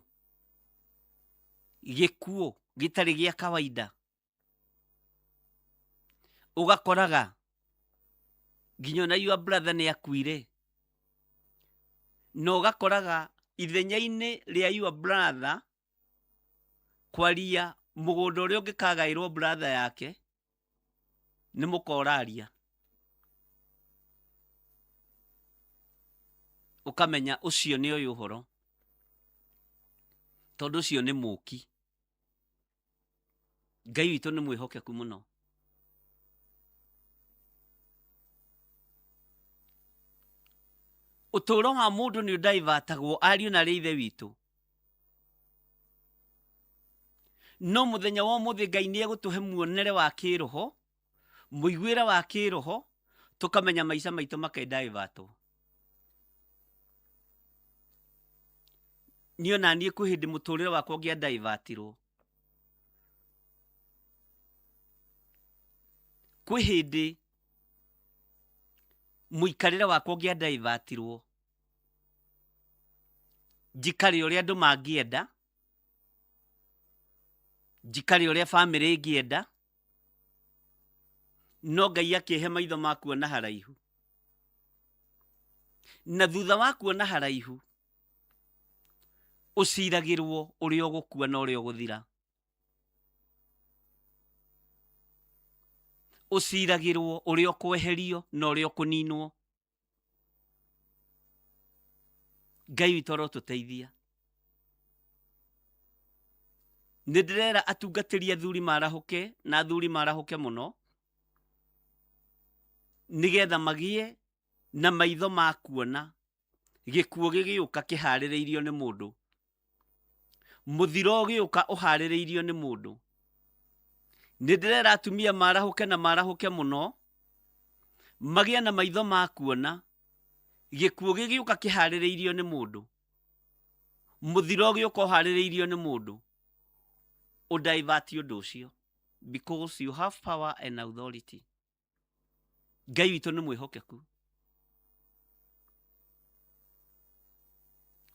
gĩkuũ gĩtarĩ gĩa kawaida, ũgakoraga nginya ona your brother nĩ akuire, na ũgakoraga ithenya-inĩ rĩa your brother kwaria mũgũnda ũrĩa ũngĩkagaĩrwo brother yake, nĩ mũkoraria. Ũkamenya ũcio nĩ ũyũ ũhoro, tondũ ũcio nĩ mũki. Ngai witũ nĩ mwĩhokeku mũno. Ũtũũro wa mũndũ nĩ ũndaivatagwo ariũ na arĩ ithe witũ. No mũthenya wa ũmũthĩ Ngai nĩ egũtũhe muonere wa kĩroho, mũiguĩre wa kĩroho, tũkamenya maica maitũ makendaivatwo. Niĩ ona niĩ kwĩ hĩndĩ mũtũrĩre wakwa ũngĩandaivatirwo. Kwĩ hĩndĩ mũikarĩre wakwa ũngĩandaivatirwo, njikare ũrĩa andũ mangĩenda, njikare ũrĩa bamĩrĩ ĩngĩenda, no Ngai akĩhe maitho ma kuona haraihu. Na thutha wa kuona haraihu ũciragĩrwo ũrĩa ũgũkua na ũrĩa ũgũthira. Ũciragĩrwo ũrĩa ũkweherio na ũrĩa ũkũninwo. Ngai witũ arotũteithia. Nĩ ndĩrera atungatĩri athuri marahũke na athuri marahũke mũno, nĩgetha magĩe na maitho ma kuona gĩkuũ gĩgĩũka kĩharĩrĩirio nĩ mũndũ, mũthiro ũgĩũka ũharĩrĩirio nĩ mũndũ. Nĩ ndĩrera atumia marahũke na marahũke mũno, magĩe na maitho ma kuona gĩkuũ gĩgĩũka kĩharĩrĩirio nĩ mũndũ, mũthiro ũgĩũka ũharĩrĩirio nĩ mũndũ, ũdivert ũndũ ũcio because you have power and authority. Ngai witũ nĩ mwĩhokeku.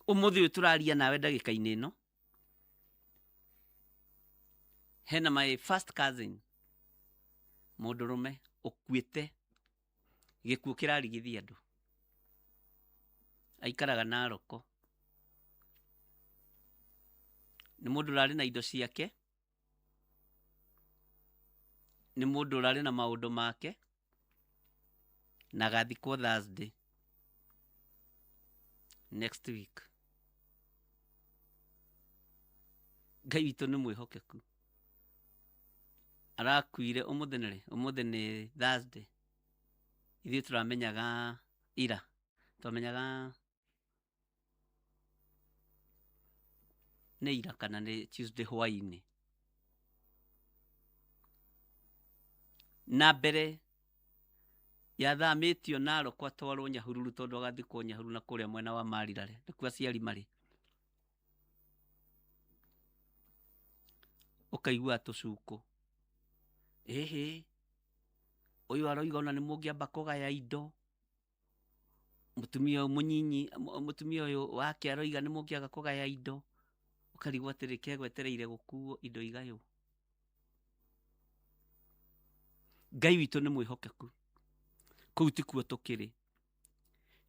Ũmũthĩ ũyũ tũraria nawe ndagĩka-inĩ ĩno, hena my first cousin mũndũrũme ũkuĩte, gĩkuũ kĩrarigithia andũ, aikaraga Naroko. Nĩ mũndũ ũrarĩ na indo ciake, nĩ mũndũ ũrarĩ na maũndũ make, na agathikwo Thursday next week. Ngai witũ nĩ mwĩhokeku. Arakuire ũmũthĩ nĩ rĩ? Ũmũthĩ nĩ Thursday. Ithuĩ tũramenyaga ira, twamenyaga nĩ ira kana nĩ Tuesday hwaĩ-inĩ. Na mbere yathamĩtio Narok atwarwo Nyahururu tondũ agathikwo Nyahururu na kũrĩa mwena wa Marirare nĩkuo aciari marĩ. Ũkaigua tũcukũ, ĩhĩ, ũyũ aroiga ona nĩ mũngĩamba kũgaya indo, mũtumia ũyũ mũnyinyi, mũtumia ũyũ wake aroiga nĩ mũngĩaga kũgaya indo, ũkarigwo atĩrĩ kegwetereire gũkuo indo igaywo. Ngai witũ nĩ mwĩhokeku, kũu tikuo tũkĩrĩ,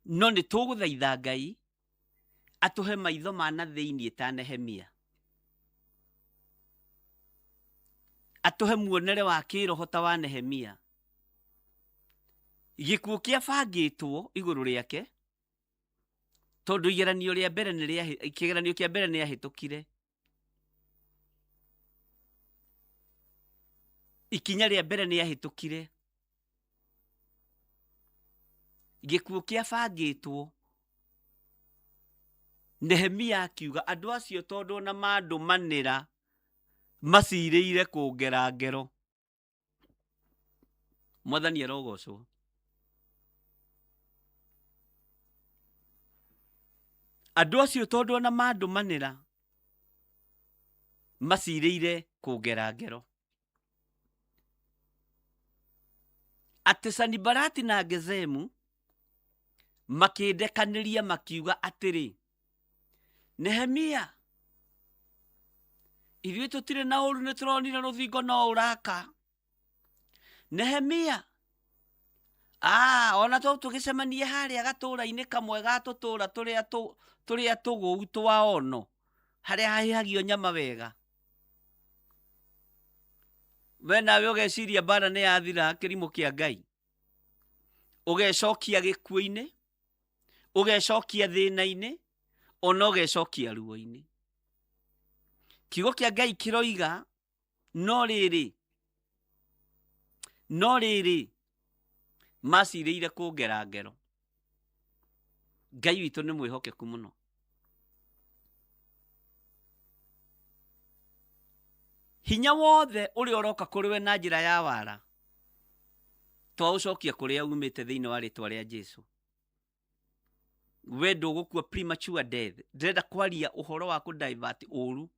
no nĩ tũgũthaitha Ngai atũhe maitho ma na thĩiniĩ ta Nehemia, atũhe muonere wa kĩroho ta wa Nehemia. Gĩkuũ kĩabangĩtwo igũrũ rĩake tondũ igeranio rĩa mbere nĩ rĩa kĩgeranio kĩa mbere nĩ ahĩtũkire, ikinya rĩa mbere nĩ ahĩtũkire, gĩkuũ kĩabangĩtwo. Nehemia akiuga andũ acio tondũ ona mandũmanĩra macirĩire kũngera ngero. Mwathani arogocwo. Andũ acio tondũ ona mandũmanĩra macirĩire kũngera ngero. Atĩ Sanibalati na Gezemu makĩndekanĩria makiuga atĩrĩ, Nehemia, ithuĩ tũtirĩ na ũru, nĩ tũronire rũthingo no ũraka. Nehemia, ona to tũgĩcemanie harĩa gatũra-inĩ kamwe ga tũtũra tũrĩa tũgũu twa ono, harĩa hahĩhagio nyama wega. We nawe ũgeciria mbara nĩ yathira, kĩrimũ kĩa Ngai. Ũgecokia gĩkuũ-inĩ, ũgecokia thĩna-inĩ, ona ũgecokia ruo-inĩ. Kiugo kĩa Ngai kĩroiga, no rĩrĩ, no rĩrĩ, macirĩire kũngera ngero. Ngai witũ nĩ mwĩhokeku mũno. Hinya wothe ũrĩa ũroka kũrĩ we na njĩra ya wara, twaũcokia kũrĩa umĩte thĩinĩ wa rĩtwa rĩa Jesu. We ndũgũkua premature death. Ndĩrenda kwaria ũhoro wa kũ divert ũru,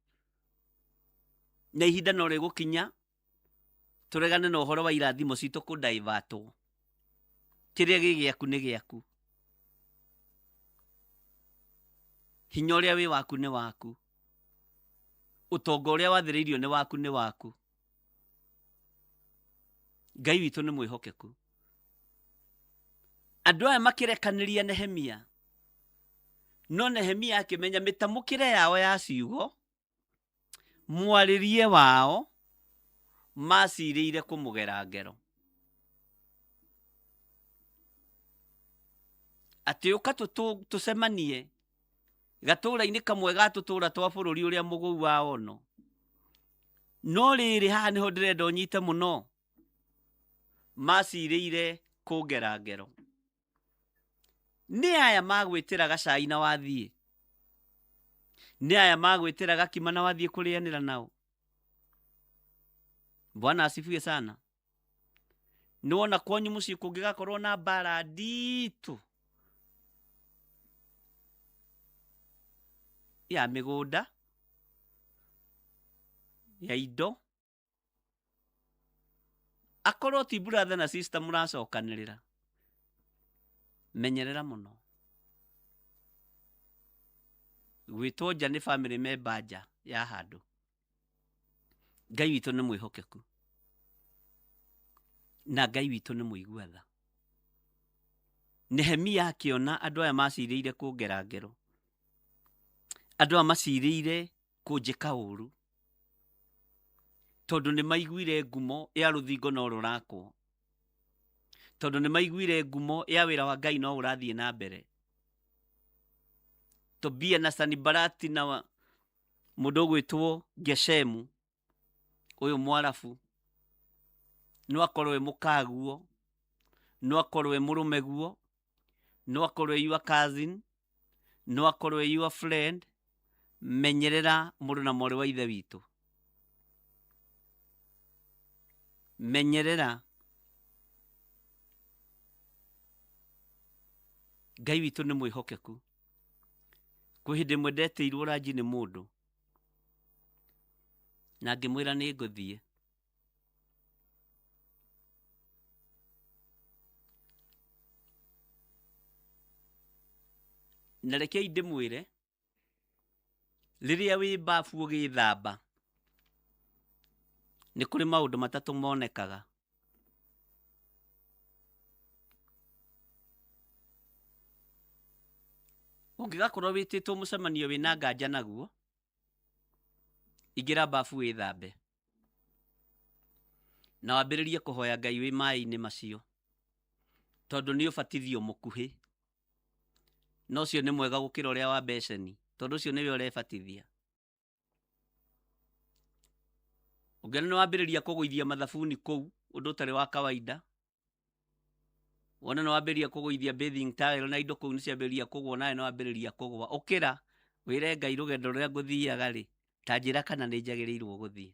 na ihinda no rĩgũkinya tũregane na ũhoro wa irathimo citũ kũ divertwo. Kĩrĩa gĩ gĩaku nĩ gĩaku, hinya ũrĩa wĩ waku nĩ waku, ũtonga ũrĩa wathĩrĩirio nĩ waku nĩ waku. Ngai witũ nĩ mwĩhokeku. Andũ aya makĩrekanĩria Nehemia, no Nehemia akĩmenya mĩtamũkĩre yao ya ciugo, mwarĩrie wao, macirĩire kũmũgera ngero. Atĩ ũka tũcemanie gatũra-inĩ kamwe ga tũtũra twa bũrũri ũrĩa mũgũu wa Ono. No rĩrĩ, haha nĩho ndĩrenda ũnyite mũno, macirĩire kũngera ngero. Nĩ aya magwĩtĩra gacai na wathiĩ, nĩ aya magwĩtĩra gakima na wathiĩ kũrĩanĩra nao. Bwana asifiwe sana. Nĩwona kwanyu mũciĩ kũngĩgakorwo na mbara nditũ ya mĩgũnda, ya indo, akorwo ti brother na sister mũracokanĩrĩra, menyerera mũno. Gwĩtwo nja nĩ family member nja ya handũ. Ngai witũ nĩ mwĩhokeku na Ngai witũ nĩ mũigua tha. Nehemia akĩona andũ aya macirĩire kũngera ngero, andũ aya macirĩire kũnjĩka ũru, tondũ nĩ maiguire ngumo ya rũthingo no rũrakwo, tondũ nĩ maiguire ngumo ya wĩra wa Ngai no ũrathiĩ na mbere. Tobia na Sanibalati na mũndũ ũgwĩtwo Geshemu ũyũ Mwarabu, no akorwo e mũkaguo, no akorwo e mũrũmeguo, no akorwo e your cousin, no akorwo e your friend. Menyerera mũrũ na mwarĩ wa ithe witũ, menyerera. Ngai witũ nĩ mwĩhokeku. Kwĩ hĩndĩ ĩmwe ndetĩirwo ranji nĩ mũndũ na ngĩmwĩra nĩ ngũthiĩ. Na rekei ndĩmwĩre, rĩrĩa wĩ bafu ũgĩthamba, nĩ kũrĩ maũndũ matatũ monekaga. Ũngĩgakorwo wĩtĩtwo mũcemanio wĩna nganja naguo, ingĩra bafu wĩthambe na wambĩrĩrie kũhoya Ngai wĩ maĩ-inĩ macio, tondũ nĩ ũbatithio mũkuhĩ, na ũcio nĩ mwega gũkĩra ũrĩa wa beceni, tondũ ũcio nĩwe ũrebatithia. Ũngĩona nĩ wambĩrĩria kũgũithia mathabuni kũu, ũndũ ũtarĩ wa kawaida, wona nĩ wambĩrĩria kũgũithia bathing towel na indo kũu nĩ ciambĩrĩria kũgũa, nawe nĩ wambĩrĩria kũgũa, ũkĩra wĩre Ngai rũgendo rũrĩa ngũthiaga rĩ, ta njĩra kana nĩ njagĩrĩirwo gũthiĩ.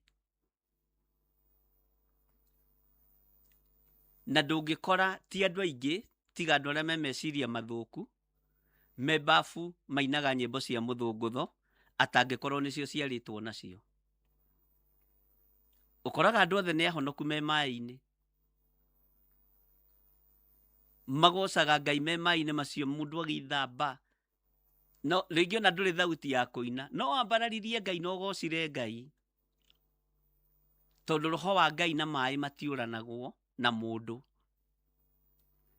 Na ndũngĩkora ti andũ aingĩ, tiga andũ arĩa me meciria mathũku, me bafu mainaga nyĩmbo cia mũthũngũtho, atangĩkorwo nĩcio ciarĩtwo nacio. Ũkoraga andũ othe nĩ ahonoku me maĩ-inĩ, magocaga Ngai me maĩ-inĩ macio, mũndũ agĩthamba. No rĩngĩ ona ndũrĩ thauti ya kũina, no wambararirie Ngai na ũgocire Ngai, tondũ roho wa Ngai na maĩ matiũranagwo na mũndũ.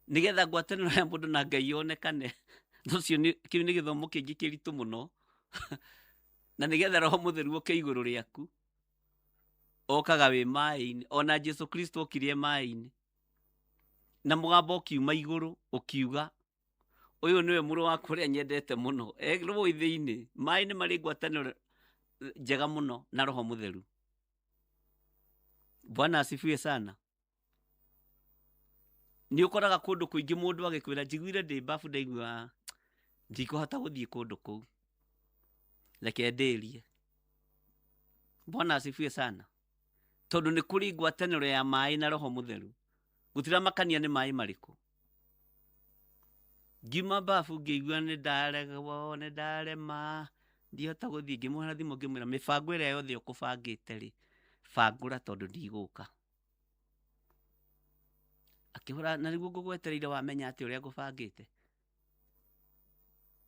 Nĩgetha ngwatanĩro ya mũndũ na Ngai yonekane, ũcio kĩu nĩ gĩthomo kĩngĩ kĩritũ mũno. Na nĩgetha roho mũtheru oke igũrũ rĩaku, okaga wĩ maĩ-inĩ. Ona Jesu Kristo okire maĩ-inĩ, na mũgambo ũkiuma igũrũ ũkiuga, ũyũ nĩwe mũrũ wakwa ũrĩa nyendete mũno. Rũĩ thĩinĩ, maĩ nĩ marĩ ngwatanĩro njega mũno na roho mũtheru. Bwana asifiwe sana. Nĩ ũkoraga kũndũ kũingĩ mũndũ agĩkwĩra njiguire ndĩ bafu ndaigua ndikũhota gũthiĩ kũndũ kũu, reke ndĩrie. Bwana asifiwe sana. Tondũ nĩ kũrĩ ngwatanĩro ya maĩ na roho mũtheru, gũtiramakania nĩ maĩ marĩkũ. Ngiuma bafu ngĩigua nĩ ndaregwo, nĩ ndarema, ndihota gũthiĩ. Ngĩmũhũrĩra thimũ ngĩmwĩra mĩbango ĩrĩa yothe ũkũbangĩte rĩ, bangũra tondũ ndigũka. Akĩhũra, na nĩguo ngũgwetereire wamenya atĩ ũrĩa ngũbangĩte.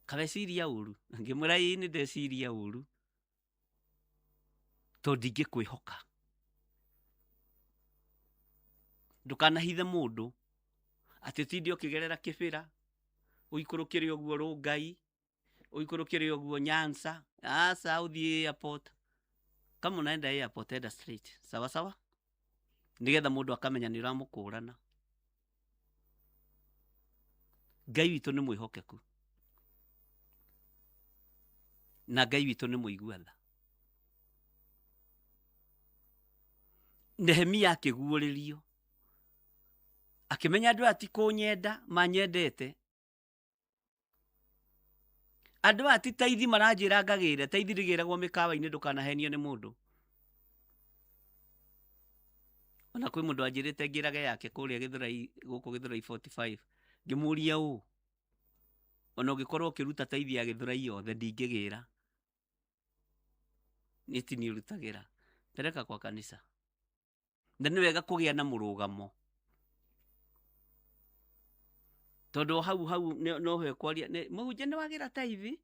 Kaweciria ũru? Ngĩmwĩra ĩĩ nĩ ndeciria ũru, tondũ ndingĩkwĩhoka. Ndũkanahithe mũndũ Atĩ ũtinde ũkĩgerera Kĩbĩra, ũikũrũkĩre ũguo Rũngai, ũikũrũkĩre ũguo Nyanza, aca ũthiĩ airport. Kama unaenda airport, enda straight. Sawa sawa? Nĩgetha mũndũ akamenya nĩ ũramũkũrana. Ngai witũ nĩ mwĩhokeku na Ngai witũ nĩ mũigua tha. Nehemia akĩguũrĩrio akĩmenya andũ aya ti kũnyenda manyendete, andũ aya ti taithi maranjĩra ngagĩre, taithi rĩgĩragwo mĩkawa-inĩ, ndũkanahenio nĩ mũndũ. Ona kwĩ mũndũ anjĩrĩte ngĩrage yake kũrĩa Gĩthũrai, gũkũ Gĩthũrai 45, ngĩmũria ũũ, ona ũngĩkorwo ũkĩruta taithi ya Gĩthũrai yothe ndingĩgĩra, niĩ ti niĩ ũrutagĩra, pereka kwa kanitha. Na nĩ wega kũgĩa na mũrũgamo, tondũ hau hau no hekwaria mũhunjia nĩ wagĩra taithi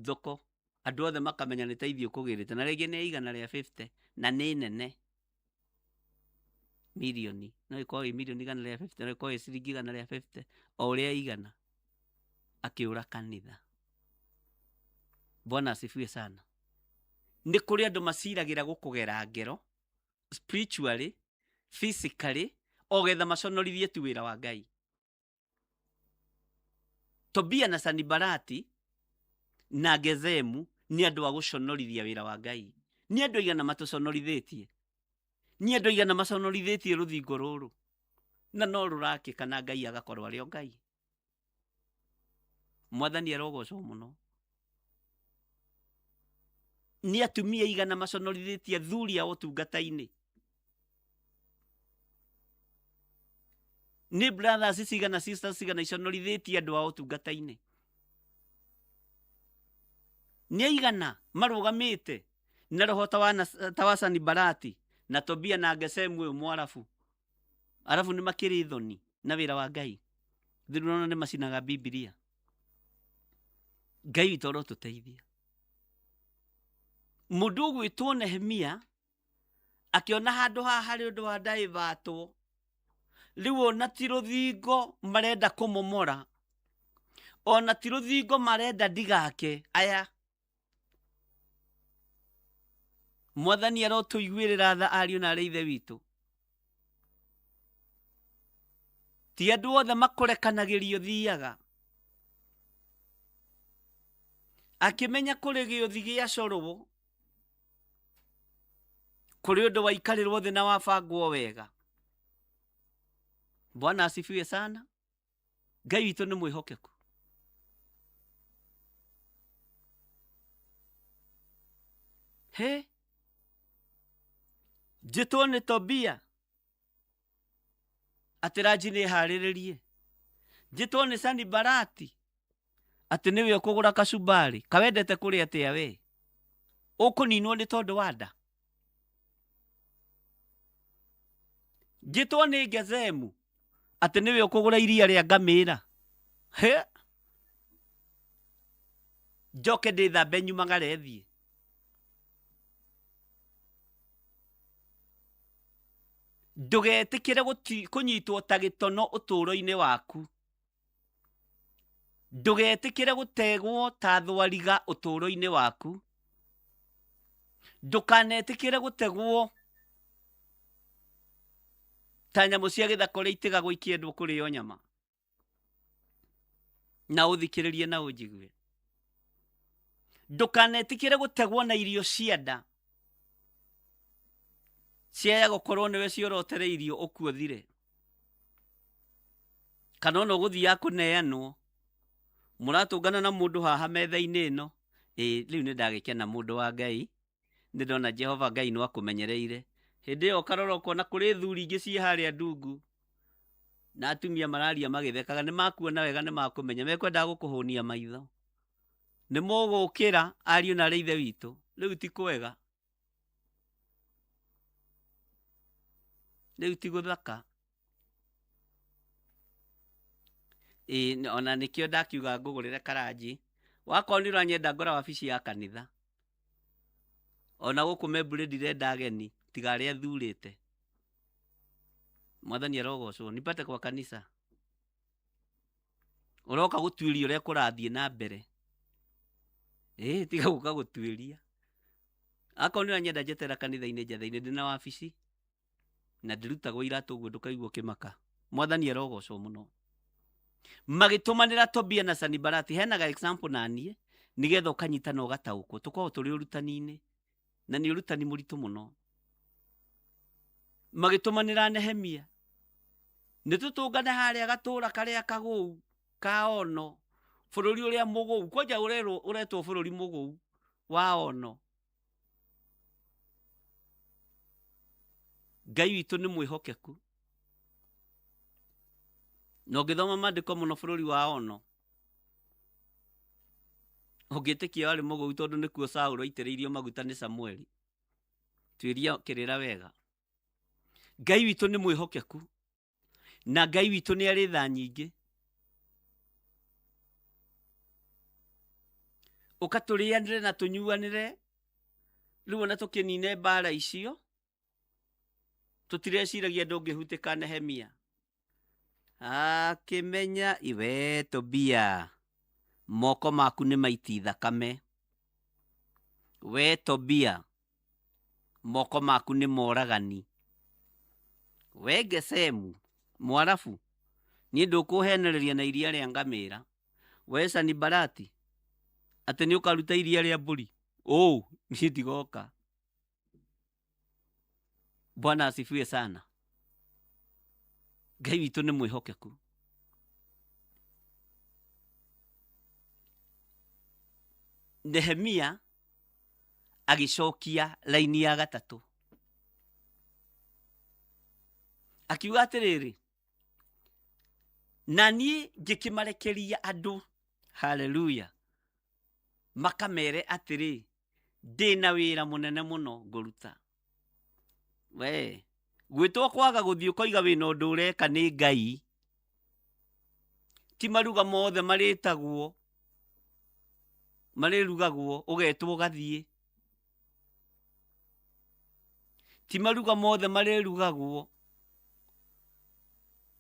thoko, andũ othe makamenya nĩ taithi ũkũgĩrĩte, na rĩngĩ nĩ 150 na nĩ nene mirioni, no ĩkorwo ĩ mirioni 150, no ĩkorwo ĩ ciringi 150, o ũrĩa igana. Akĩũra kanitha. Bwana asifiwe sana. Nĩ kũrĩ andũ maciragĩra gũkũgera ngero spiritually, physically, o getha maconorithie tu wĩra wa Ngai. Tobia na Sanibalati na Gezemu nĩ andũ a gũconorithia wĩra wa Ngai. Nĩ andũ aigana matũconorithĩtie, nĩ andũ aigana maconorithĩtie rũthingo rũrũ, na no rũrakĩka na Ngai agakorwo arĩ o Ngai. Mwathani arogocwo mũno. Nĩ atumia aigana maconorithĩtie athuri ao ũtungata-inĩ. Nĩ brothers cigana, sisters cigana iconorithĩtie andũ ao ũtungata-inĩ. Nĩ aigana marũgamĩte na roho ta wa Sanibalati na Tobia na Gesemu ũyũ Mwarabu. Arabu nĩ makĩrĩ thoni na wĩra wa Ngai. Thirurona nĩ macinaga Bibilia. Ngai witũ arotũteithia. Mũndũ ũgwĩtwo Nehemia akĩona handũ haha harĩ ũndũ wa ndaivatwo, rĩu ona ti rũthingo marenda kũmomora, ona ti rũthingo marenda ndigake aya. Mwathani arotũiguĩrĩra tha ariũ na arĩ ithe witũ. Ti andũ othe makũrekanagĩrio thiaga. Akĩmenya kũrĩ gĩũthi gĩa corwo, kũrĩ ũndũ waikarĩrwo thĩ na wabangwo wega. Bwana asifiwe sana. Ngai witũ nĩ mwĩhokeku. He njĩtwo nĩ Tobia atĩ ranji nĩ harĩrĩrie, njĩtwo nĩ Sanibalati atĩ nĩwe ũkũgũra kacumbari kawendete kũrĩa atĩa we, ũkũninwo nĩ tondũ wa nda. Njĩtwo nĩ Gezemu atĩ nĩwe ũkũgũra iria rĩa ngamĩra. He njoke ndĩthambe nyumagare thiĩ. Ndũgetĩkĩre kũnyitwo ta gĩtono ũtũũro-inĩ waku. Ndũgetĩkĩre gũtegwo ta thwariga ũtũũro-inĩ waku. Ndũkanetĩkĩre gũtegwo ta nyamũ cia gĩthaka ũrĩa itegagwo ikĩendwo kũrĩo nyama. Na ũthikĩrĩrie na ũnjigue. Ndũkanetĩkĩre gũtegwo na irio cia nda ciaya gũkorwo nĩwe ciorotereirio ũkuothire, kana ona ũgũthiaga kũneanwo. Mũratũngana na mũndũ haha metha-inĩ ĩno, ĩ rĩu nĩ ndagĩkena mũndũ wa Ngai, nĩ ndona Jehova Ngai no akũmenyereire. Hĩndĩ ĩyo ũkarora ũkona kũrĩ thuri ingĩ ciĩ harĩa ndungu na atumia mararia magĩthekaga, nĩ makuona wega, nĩ makũmenya, mekwendaga gũkũhũnia maitho. Nĩ mũgũkĩra ariũ na arĩ ithe witũ, rĩu ti kwega, rĩu ti gũthaka. Ĩ ona nĩkĩo ndakiuga ngũgũrĩre karanji. Wakorwo nĩ ũranyenda ngora wabici ya kanitha. Ona gũkũ Membure ndirenda ageni tiga arĩa thurĩte. Mwathani arogocwo. Nipate kwa kanisa. Ũroka gũtuĩria ũrĩa kũrathiĩ na mbere. Ĩĩ tiga gũka gũtuĩria. Akorwo nĩ ũranyenda njetera kanitha-inĩ njetha-inĩ ndĩna wabici na ndĩrutagwo iratũ ũguo ndũkaigua ũkĩmaka. Mwathani arogocwo mũno. Magĩtũmanĩra Tobia na Sanibalati, heanaga example na niĩ nĩgetha ũkanyita na ũgataũkwo. Tũkoragwo tũrĩ ũrutani-inĩ na nĩ ũrutani mũritũ mũno. Magĩtũmanĩra Nehemia, nĩ tũtũngane harĩa gatũra karĩa kagũu ka Ono, bũrũri ũrĩa mũgũu, kwanja ũrerwo ũretwo bũrũri mũgũu wa Ono. Ngai witũ nĩ mwĩhokeku. Na ũngĩthoma maandĩko mũno bũrũri wa Ono, ũngĩtĩkia warĩ mũgũu tondũ nĩkuo Saũlũ aitĩrĩirio maguta nĩ Samueli. Tuĩria kĩrĩra wega. Ngai witũ nĩ mwĩhokeku na Ngai witũ nĩ arĩ tha nyingĩ. Ũka tũrĩanĩre na tũnyuanĩre, rĩu ona tũkĩnine mbara icio, tũtireciragia ndũngĩhutĩka Nehemia. Akĩmenya iwe Tobia, moko maku nĩ maiti thakame. We Tobia, moko maku nĩ moragani. We Gesemu, Mwarabu, niĩ ndũkũhenereria na iria rĩa ngamĩra. We Sanibalati, atĩ nĩ ũkaruta iria rĩa mbũri? Ũũ, niĩ ndigoka. Bwana asifiwe sana. Ngai witũ nĩ mwĩhokeku. Nehemia agĩcokia raini ya gatatũ akiuga atĩrĩrĩ, na niĩ ngĩkĩmarekeria andũ, haleluya, makamere atĩrĩ, ndĩna wĩra mũnene mũno ngũruta. We gwĩtwo kwaga gũthiĩ ũkoiga wĩna ũndũ ũreka nĩ Ngai, ti maruga mothe marĩtagwo marĩrugagwo ũgetwo ũgathiĩ, ti maruga mothe marĩrugagwo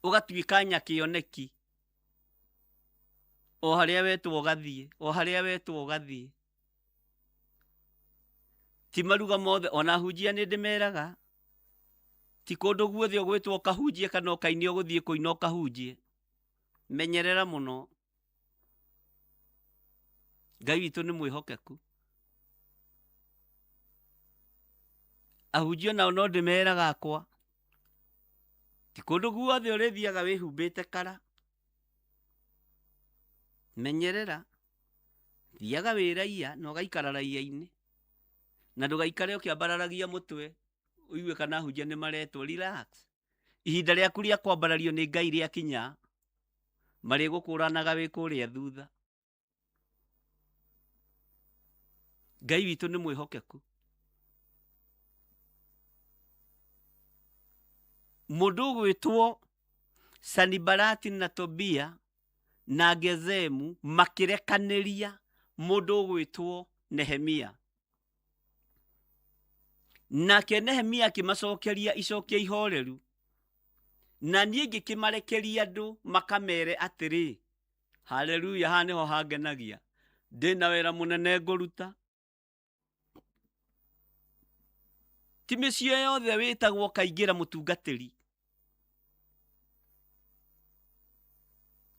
ũgatuĩka nyakĩoneki, o harĩa wetwo ũgathiĩ, o harĩa wetwo ũgathiĩ. Ti maruga mothe, ona hunjia nĩ ndĩmeraga, ti kũndũ guothe ũgwĩtwo ũkahunjie kana ũkaine ũgũthiĩ kũina ũkahunjie. Menyerera mũno. Ngai witũ nĩ mwĩhokeku. Ahunjia nao no ndĩmeraga akwa, ti kũndũ guothe ũrĩthiaga wĩhumbĩte kara. Menyerera. Thiaga wĩ raia na ũgaikara raia-inĩ, na ndũgaikare ũkĩambararagia mũtwe ũigue kana ahunjia nĩ maretwo. Relax. Ihinda rĩaku rĩa kwambarario nĩ Ngai rĩakinya, marĩgũkũranaga wĩ kũrĩa thutha. Ngai witũ nĩ mwĩhokeku. Mũndũ ũgwĩtwo Sanibalati na Tobia na Gezemu makĩrekanĩria mũndũ ũgwĩtwo Nehemia. Nake Nehemia akĩmacokeria icokia ihoreru, na niĩ ngĩkĩmarekeria andũ makamere atĩrĩ, haleluya, haha nĩho hangenagia, ndĩna wĩra mũnene ngũruta. Ti mĩciĩ yothe wĩtagwo ũkaingĩra mũtungatĩri,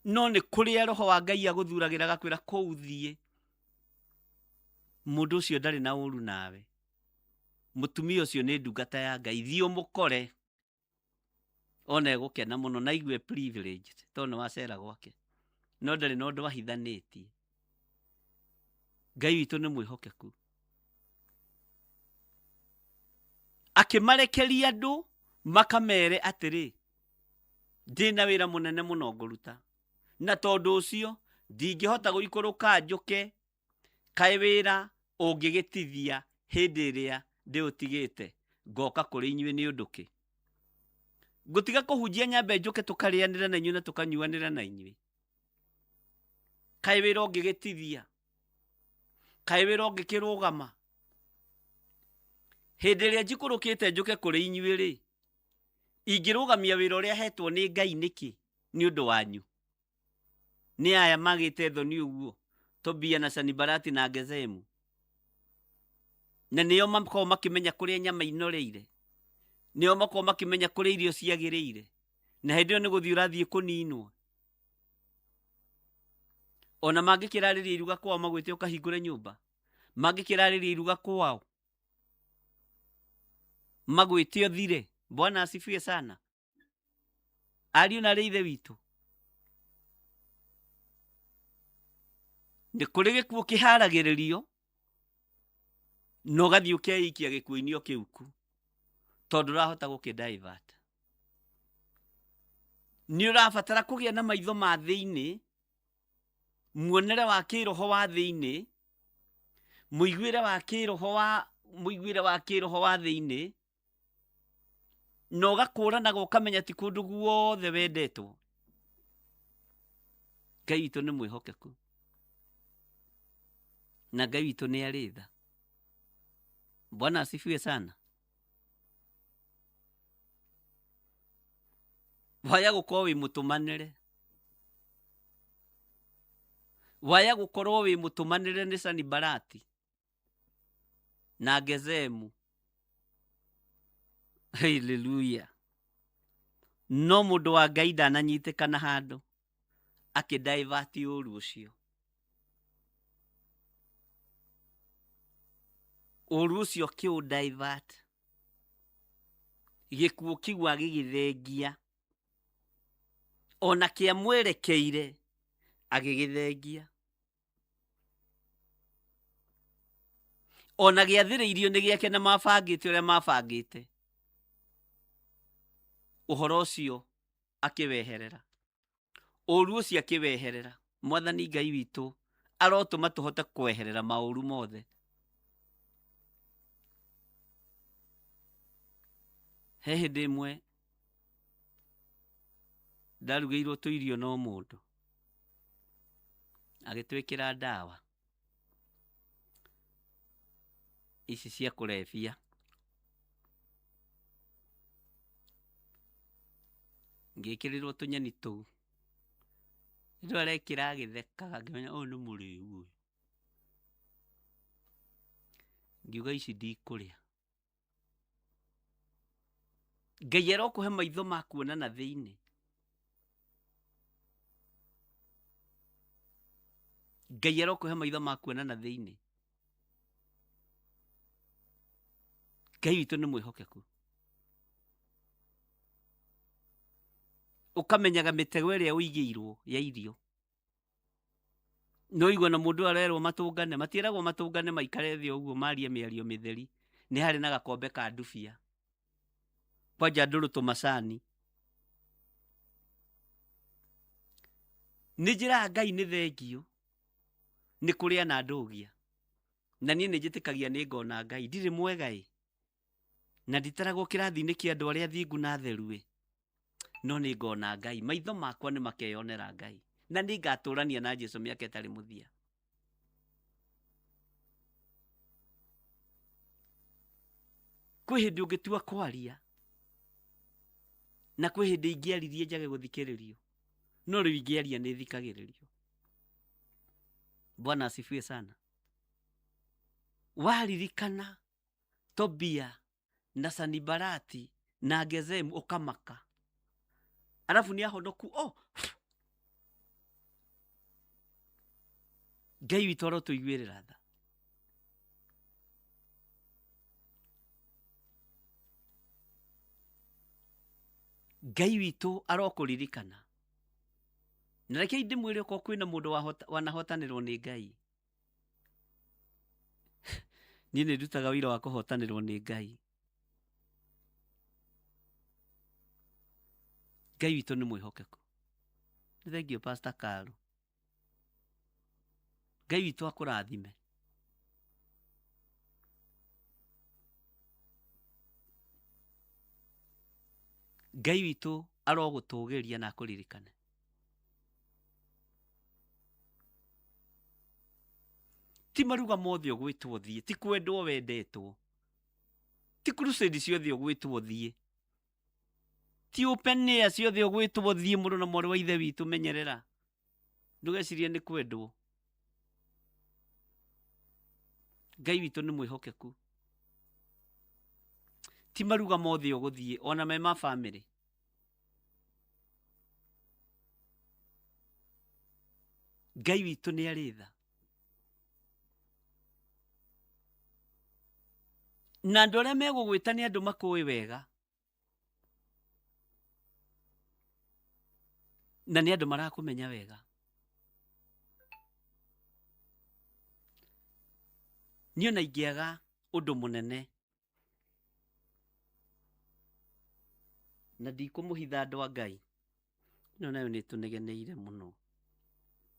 no nĩ kũrĩa roho wa Ngai agũthuragĩra agakwĩra kũu thiĩ, mũndũ ũcio ndarĩ na ũru nawe, mũtumia ũcio nĩ ndungata ya Ngai, thiĩ ũmũkore. Ona egũkena mũno na aigue privileged tondũ nĩ wacera gwake, no ndarĩ na ũndũ ahithanĩtie. Ngai witũ nĩ mwĩhokeku. Akĩmarekeria andũ makamere atĩrĩ, ndĩna wĩra mũnene mũno ngũruta, na tondũ ũcio ndingĩhota gũikũrũka njũke. Kaĩ wĩra ũngĩgĩtithia hĩndĩ ĩrĩa ndĩũtigĩte ngoka kũrĩ inyuĩ nĩ ũndũ kĩ? Ngũtiga kũhunjia nyambe njũke tũkarĩanĩre na inyuĩ na tũkanyuanĩre na inyuĩ. Kaĩ wĩra ũngĩgĩtithia? Kaĩ wĩra ũngĩkĩrũgama? Hĩndĩ ĩrĩa njikũrũkĩte njũke kũrĩ inyuĩ rĩ, ingĩrũgamia wĩra ũrĩa hetwo nĩ Ngai nĩkĩ nĩ ũndũ wanyu? Nĩ aya magĩte thoni ũguo, Tobia na Sanibalati na Gezemu, na nĩo makoragwo makĩmenya kũrĩa nyama inoreire, nĩo makoragwo makĩmenya kũrĩa irio ciagĩrĩire, na hĩndĩ ĩyo nĩ gũthiĩ ũrathiĩ kũninwo. Ona mangĩkĩrarĩria iruga kwao magwĩte ũkahingũre nyũmba, mangĩkĩrarĩria iruga kwao magwĩte ũthire. Bwana asifiwe sana. Ariũ na arĩ ithe witũ, nĩ kũrĩ gĩkuũ kĩharagĩrĩrio na ũgathiĩ ũkeikia gĩkuũ-inĩ o kĩu ku, tondũ ũrahota gũkĩ divert. Nĩ ũrabatara kũgĩa na maitho ma thĩinĩ, muonere wa kĩroho wa thĩinĩ, mũiguĩre wa kĩroho wa mũiguĩre wa kĩroho wa thĩinĩ, na ũgakũranaga ũkamenya ti kũndũ guothe wendetwo. Ngai witũ nĩ mwĩhokeku na Ngai witũ nĩ arĩ tha. Bwana asifiwe sana. Waya gũkorwo wĩ mũtũmanĩre, waya gũkorwo wĩ mũtũmanĩre nĩ Sanibalati na Gezemu. Haleluya. No mũndũ wa Ngai ndananyitĩkana handũ akĩ divert ũru ũcio. Ũru ũcio akĩũ divert, gĩkuũ kĩu agĩgĩthengia, ona kĩamwerekeire agĩgĩthengia, ona gĩathĩrĩirio nĩ gĩake na mabangĩte ũrĩa mabangĩte ũhoro ũcio, akĩweherera ũru ũcio, akĩweherera. Mwathani Ngai witũ arotũma tũhote kweherera maũru mothe. He hĩndĩ ĩmwe ndarugĩirwo tũirio no mũndũ agĩtwĩkĩra ndawa ici cia kũrebia, ngĩkĩrĩrwo tũnyeni tũu. Rĩu arekĩra agĩthekaga, ngĩmenya ũyũ nĩ mũrĩu ũyũ. Ngiuga ici ndikũrĩa. Ngai arokũhe maitho ma kuona na thĩinĩ. Ngai arokũhe maitho ma kuona na thĩinĩ. Ngai witũ nĩ mwĩhokeku. Ũkamenyaga mĩtego ĩrĩa ũigĩirwo ya irio. No igua na mũndũ arerwo matũngane, matiĩragwo matũngane maikare thĩ ũguo marie mĩario mĩtheri. Nĩ harĩ na gakombe ka ndubia, kwanja ndũrũ tũmacani. Nĩ njĩraga Ngai nĩ thengiũ nĩ kũrĩa na ndũgia, na niĩ nĩ njĩtĩkagia nĩ ngona Ngai. Ndirĩ mwega ĩ, na nditaragwo kĩrathi-inĩ kĩa andũ arĩa athingu na atheru ĩ, no nĩ ngona Ngai. Maitho makwa nĩ makeyonera Ngai, na nĩ ngatũrania na Jesu mĩaka ĩtarĩ mũthia. Kwĩ hĩndĩ ũngĩtua kwaria, na kwĩ hĩndĩ ingĩaririe njage gũthikĩrĩrio, no rĩu ingĩaria nĩ thikagĩrĩrio. Bwana asifiwe sana. Waririkana Tobia na Sanibalati na Gezemu ũkamaka, arabu nĩ ahonoku. Oh, Ngai witũ arotũiguĩrĩra tha. Ngai witũ arokũririkana. Na rekei ndĩmwĩre, okorwo kwĩna mũndũ wanahotanĩrwo nĩ Ngai, niĩ nĩ ndutaga wĩra wa kũhotanĩrwo nĩ Ngai. Ngai witũ nĩ mwĩhokeku. Nĩ thengiũ, Pastor Karu. Ngai witũ akũrathime. Ngai witũ arogũtũgĩria na akũririkane. Ti maruga mothe ũgwĩtwo thiĩ, ti kwendwo wendetwo, ti crusade ciothe ũgwĩtwo thiĩ, ti open air ciothe ũgwĩtwo thiĩ. Mũrũ na mwarĩ wa ithe witũ, menyerera. Ndũgecirie nĩ kwendwo. Ngai witũ nĩ mwĩhokeku. Ti maruga mothe ũgũthiĩ ona me ma bamĩrĩ. Ngai witũ nĩ arĩ tha. Na andũ arĩa megũgwĩta nĩ andũ makũĩ wega. Na nĩ andũ marakũmenya wega. Niĩ ona ingĩaga ũndũ mũnene na ndikũmũhitha andũ a Ngai, ĩno nayo nĩ ĩtũnegeneire mũno.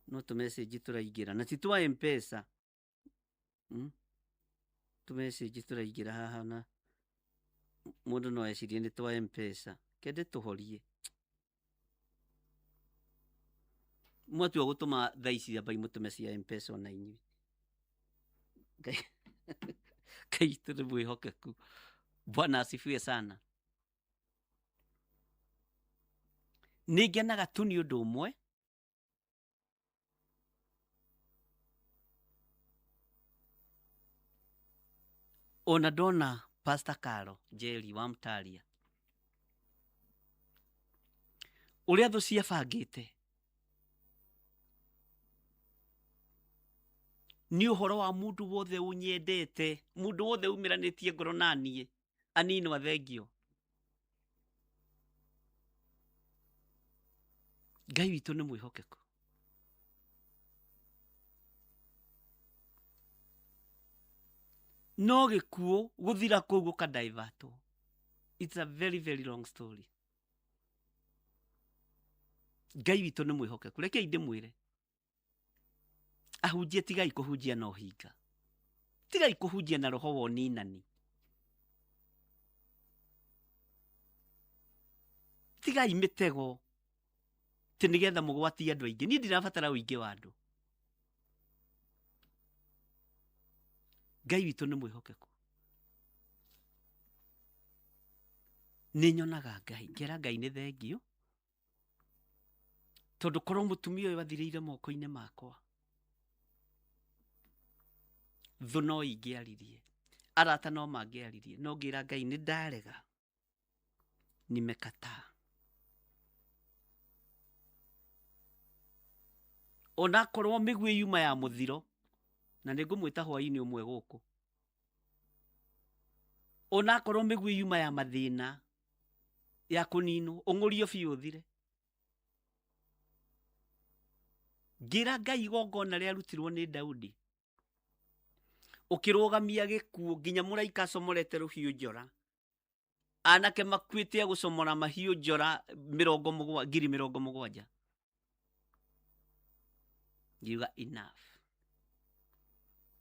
No tũ message tũraingĩra na ti twa M-Pesa. Tũ message tũraingĩra haha na mũndũ no ecirie nĩ twa M-Pesa. Reke ndĩtũhorie. Mwatua gũtũma thaa ici ambai mũtũme cia M-Pesa ona inyuĩ. Ngai Ngai witũ nĩ mwĩhokeku. Bwana asifiwe sana. Nĩ ngenaga tu nĩ ũndũ ũmwe ona ndona Pastor Karo Njeri wa Mtaria ũrĩa thũ ciabangĩte nĩ ũhoro wa mũndũ wothe ũnyendete, mũndũ wothe umĩranĩtie ngoro na niĩ aninwo athengio. Ngai witũ nĩ mwĩhokeku. No gĩkuũ gũthira kũu gũkadaivatwo. It's a very very long story. Ngai witũ nĩ mwĩhokeku. Rekei ndĩmwĩre, ahunjia tigai kũhunjia na ũhinga, tigai kũhunjia na roho wa ũninani, tigai mĩtego atĩ nĩgetha mũgwatie andũ aingĩ. Niĩ ndirabatara ũingĩ wa andũ. Ngai witũ nĩ mwĩhokeku. Nĩ nyonaga Ngai, ngera Ngai nĩ thengio, tondũ korwo mũtumia ũyũ athirĩire moko-inĩ makwa, thũ no ingĩaririe, arata no mangĩaririe, no ngĩra Ngai nĩ ndarega, nimekataa. Onakorwo mĩguĩ yuma ya mũthiro, na nĩ ngũmwĩta hwaĩ-inĩ ũmwe gũkũ, onakorwo mĩguĩ yuma ya mathĩna, ya kũninwo, ũng'ũrio biũ ũthire. Ngĩra Ngai igongona rĩarutirwo nĩ Daudi, ũkĩrũgamia gĩkuũ nginya mũraika acomorete rũhiũ njora, anake makuĩte a gũcomora mahiũ njora mĩrongo mũgwa, ngiri mĩrongo mũgwanja. Ngiuga enough,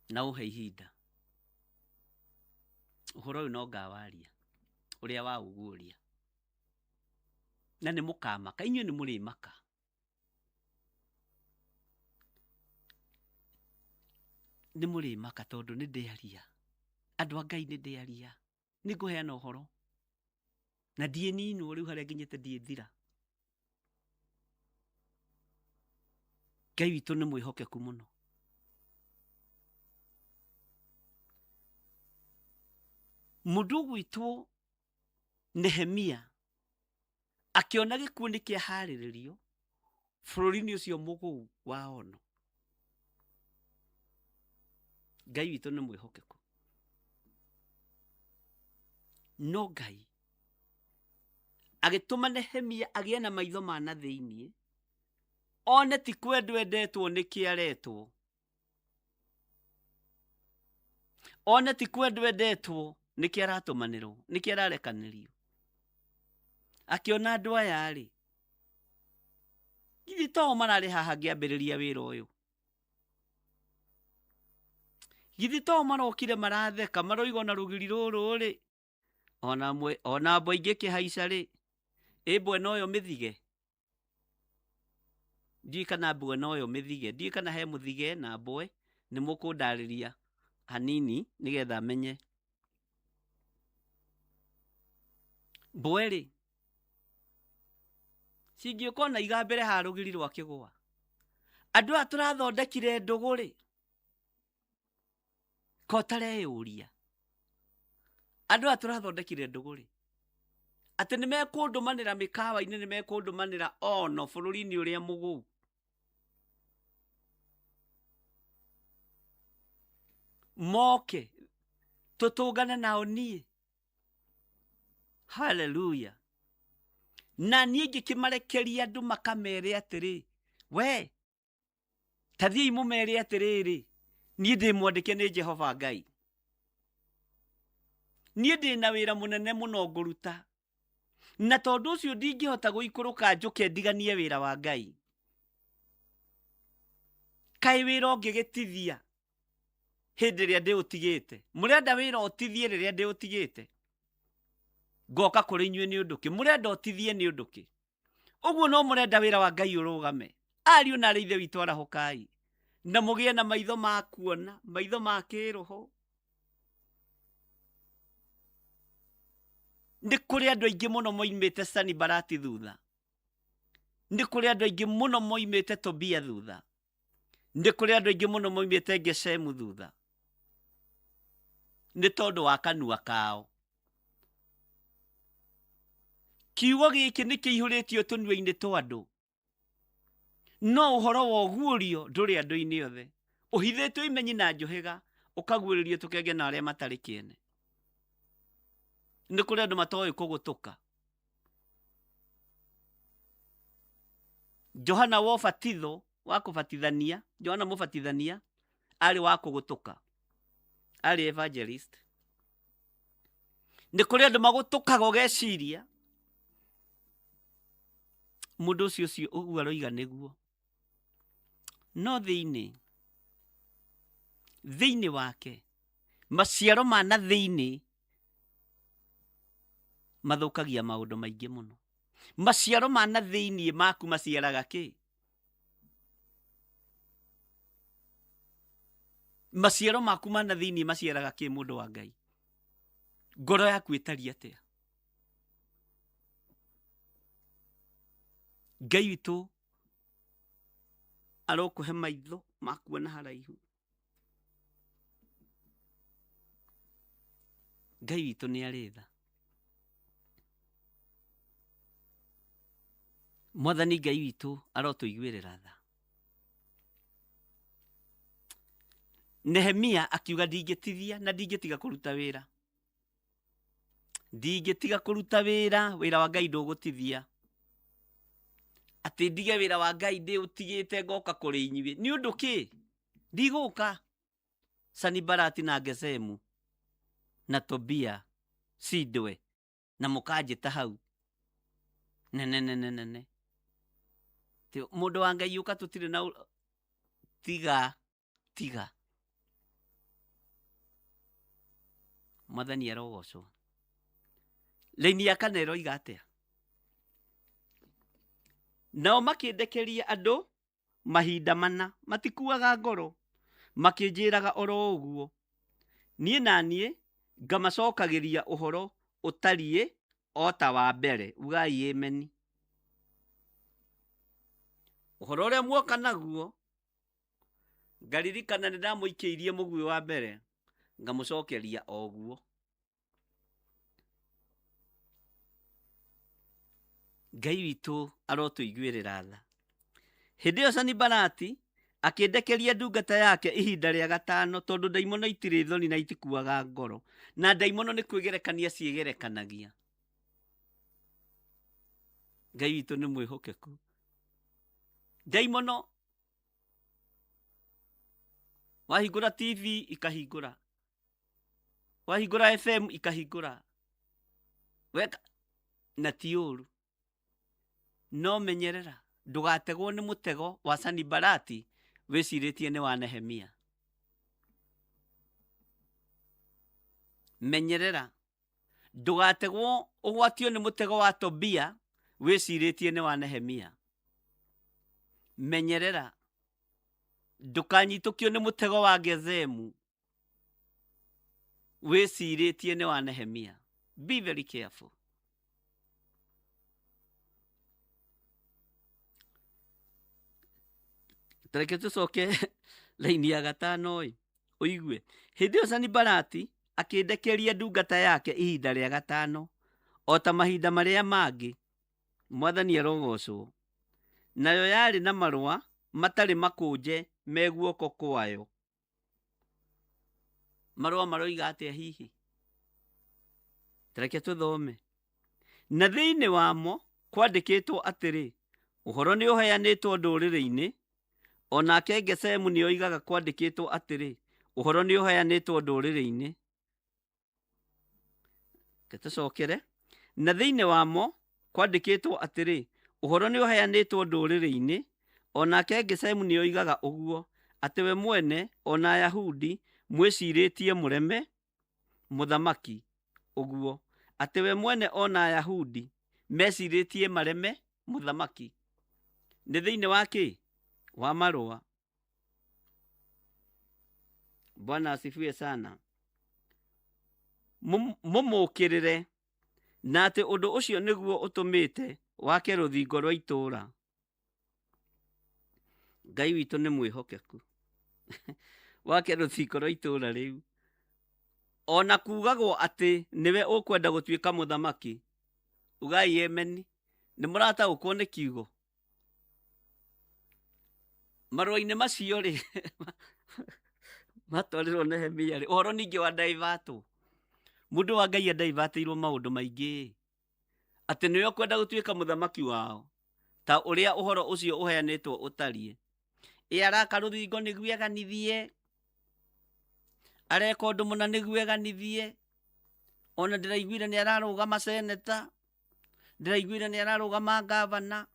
na ũhe ihinda, ũhoro ũyũ no ngawaria ũrĩa wa ũguũria, na nĩ mũkamaka, inyuĩ nĩ mũrĩmaka. Nĩ mũrĩmaka tondũ nĩ ndĩaria, andũ a Ngai nĩ ndĩaria, nĩ ngũheana ũhoro na ndiĩninwo rĩu harĩa nginyĩte ndiĩthira. Ngai witũ nĩ mwĩhokeku mũno. Mũndũ ũgwĩtwo Nehemia akĩona gĩkuũ nĩ kĩaharĩrĩrio bũrũri-inĩ ũcio mũgũu wa Ono. Ngai witũ nĩ mwĩhokeku. No Ngai agĩtũma Nehemia agĩe na maitho ma na thĩinĩ, one ti kwendwo endetwo nĩ kĩaretwo, one ti kwendwo endetwo nĩkĩ aratũmanĩrwo, nĩkĩ ararekanĩrio. Akĩona andũ aya rĩ, githĩ to o mararĩ haha ngĩambĩrĩria wĩra ũyũ? Githĩ to o marokire maratheka maroiga ona rũgiri rũrũ rĩ, ona mwe, ona mbwa ingĩkĩhaica rĩ, ĩ mbwa noyo mĩthige? Ndiũĩ kana mbwe noyo mĩthige, ndiũĩ kana he mũthige na mbwe, nĩ mũkũndarĩria hanini nĩgetha menye. Mbwe rĩ, cingĩũka ona igambĩre haha rũgiri rwa kĩgũa, Andũ aya tũrathondekire ndũgũ rĩ, ko ũtareyũria andũ aya tũrathondekire ndũgũ rĩ, atĩ nĩ mekũndũmanĩra mĩkawa-inĩ, nĩ mekũndũmanĩra ono bũrũri-inĩ ũrĩa mũgũu. Moke tũtũngane nao niĩ. Haleluya. Na niĩ ngĩkĩmarekeria andũ makamere atĩrĩ, we ta thiĩi mũmere atĩrĩrĩ, niĩ ndĩ mwandĩke nĩ Jehova Ngai, niĩ ndĩ na wĩra mũnene mũno ngũruta, na tondũ ũcio ndingĩhota gũikũrũka njũke ndiganie wĩra wa Ngai. Kaĩ wĩra ũngĩgĩtithia hĩndĩ ĩrĩa ndĩũtigĩte? Mũrenda wĩra ũtithie rĩrĩa ndĩũtigĩte? Ngoka kũrĩ inyuĩ nĩ ũndũ kĩ? Mũrenda ũtithie nĩ ũndũ kĩ? Ũguo no mũrenda wĩra wa Ngai ũrũgame. Ariũ na arĩ ithe witũ, arahũkai na mũgĩe na maitho ma kuona, maitho ma kĩroho. Nĩ kũrĩ andũ aingĩ mũno moimĩte Sanibalati thutha, nĩ kũrĩ andũ aingĩ mũno moimĩte Tobia thutha, nĩ kũrĩ andũ aingĩ mũno moimĩte Geshemu thutha, nĩ tondũ wa kanua kao. Kiugo gĩkĩ nĩ kĩihũrĩtio tũnua-inĩ twa andũ, no ũhoro wa ũguũrio ndũrĩ andũ-inĩ othe. Ũhithĩtwo imenyi na njũhĩga, ũkaguũrĩrio tũkenge na arĩa matarĩ kĩene. Nĩ kũrĩ andũ matoĩ kũgũtũka. Johana wa ũbatitho wa kũbatithania, Johana mũbatithania arĩ wa kũgũtũka, arĩ evangelist. Nĩ kũrĩ andũ magũtũkaga ũgeciria mũndũ ũcio ũcio ũguo aroiga nĩguo, no thĩinĩ wake maciaro ma na thĩinĩ mathũkagia maũndũ maingĩ mũno. Maciaro ma na thĩinĩ maku maciaraga kĩ? Maciaro maku ma na thĩinĩ maciaraga kĩ, mũndũ wa Ngai? Ngoro yaku ĩtariĩ atĩa? Ngai witũ arokũhe maitho ma kuona haraihu. Ngai witũ nĩ arĩ tha. Mwathani Ngai witũ arotũiguĩrĩra tha. Nehemia akiuga ndingĩtithia na ndingĩtiga kũruta wĩra, ndingĩtiga kũruta wĩra, wĩra wa Ngai ndũgũtithia. Atĩ ndige wĩra wa Ngai ndĩũtigĩte ngoka kũrĩ inyuĩ nĩ ũndũ kĩ? Ndigũka. Sanibalati na Gesemu na Tobia cindwe na mũkanjĩta hau nene nene nene. Mũndũ wa Ngai ũka tũtirĩ na tiga tiga. Mwathani arogocwo. Laini ya kana ĩroiga atĩa? Nao makĩndekeria andũ mahinda mana, matikuaga ngoro, makĩnjĩraga oro ũguo. Niĩ na niĩ ngamacokagĩria ũhoro ũtariĩ o ta wa mbere. Ugai ameni. Ũhoro ũrĩa muoka naguo, ngaririkana nĩ ndamũikĩirie mũguĩ wa mbere, ngamũcokeria o ũguo. Ngai witũ arotũiguĩrĩra tha. Hĩndĩ ĩyo Sanibalati akĩndekeria ndungata yake ihinda rĩa gatano, tondũ ndaimono itirĩ thoni na itikuaga ngoro, na ndaimono nĩ kwĩgerekania ciĩgerekanagia. Ngai witũ nĩ mwĩhokeku. Ndaimono wahingũra TV ikahingũra, wahingũra FM ikahingũra, weka na ti ũru. No menyerera ndũgategwo nĩ mũtego wa Sanibalati wĩcirĩtie nĩ wa Nehemia. Menyerera ndũgategwo ũgwatio nĩ mũtego wa Tobia wĩcirĩtie nĩ wa Nehemia. Menyerera ndũkanyitũkio nĩ mũtego wa Gezemu wĩcirĩtie nĩ wa Nehemia. Be very careful. Tareke tũcoke laini ya gatano ĩ ũigue. Hĩndĩ ĩyo Sanibalati akĩndekeria ndungata yake ihinda rĩa gatano o ta mahinda marĩa mangĩ, Mwathani arogocwo. Nayo yarĩ na marũa matarĩ makũnje me guoko kwayo. Marũa maroiga atĩa hihi? Tareke tũthome. Na thĩinĩ wamo kwandĩkĩtwo atĩrĩ, ũhoro nĩ ũheanĩtwo ndũrĩrĩ-inĩ, o nake Gesemu nĩoigaga kwandĩkĩtwo atĩrĩ, ũhoro nĩ ũheanĩtwo ndũrĩrĩ-inĩ. Reke tũcokere. Na thĩinĩ wamo kwandĩkĩtwo atĩrĩ, ũhoro nĩ ũheanĩtwo ndũrĩrĩ-inĩ, o nake Gesemu nĩoigaga ũguo, atĩ we mwene o na Ayahudi mwĩcirĩtie mũreme mũthamaki ũguo, atĩ we mwene o na Ayahudi mecirĩtie mareme mũthamaki. Nĩ thĩinĩ wa kĩ? Wa marũa. Bwana asifiwe sana. Mũmũkĩrĩre, na atĩ ũndũ ũcio nĩguo ũtũmĩte wake rũthingo rwa itũũra. Ngai witũ nĩ mwĩhokeku. Wake rũthingo rwa itũũra rĩu. Ona kugagwo atĩ nĩwe ũkwenda gũtuĩka mũthamaki. Ugai emeni. Nĩ mũrataũkwo nĩ kiugo? Marũa-inĩ macio rĩ, matwarĩrwo Nehemia rĩ, ũhoro ningĩ wa daivatwo. Mũndũ wa Ngai adaivatĩirwo maũndũ maingĩ. Atĩ nĩwe ũkwenda gũtuĩka mũthamaki wao, ta ũrĩa ũhoro ũcio ũheanĩtwo ũtariĩ. Ĩ araka rũthingo nĩguo eganithie, areka ũndũ mũna nĩguo eganithie. Ona ndĩraiguire nĩ ararũgama seneta, ndĩraiguire nĩ ararũgama ngavana.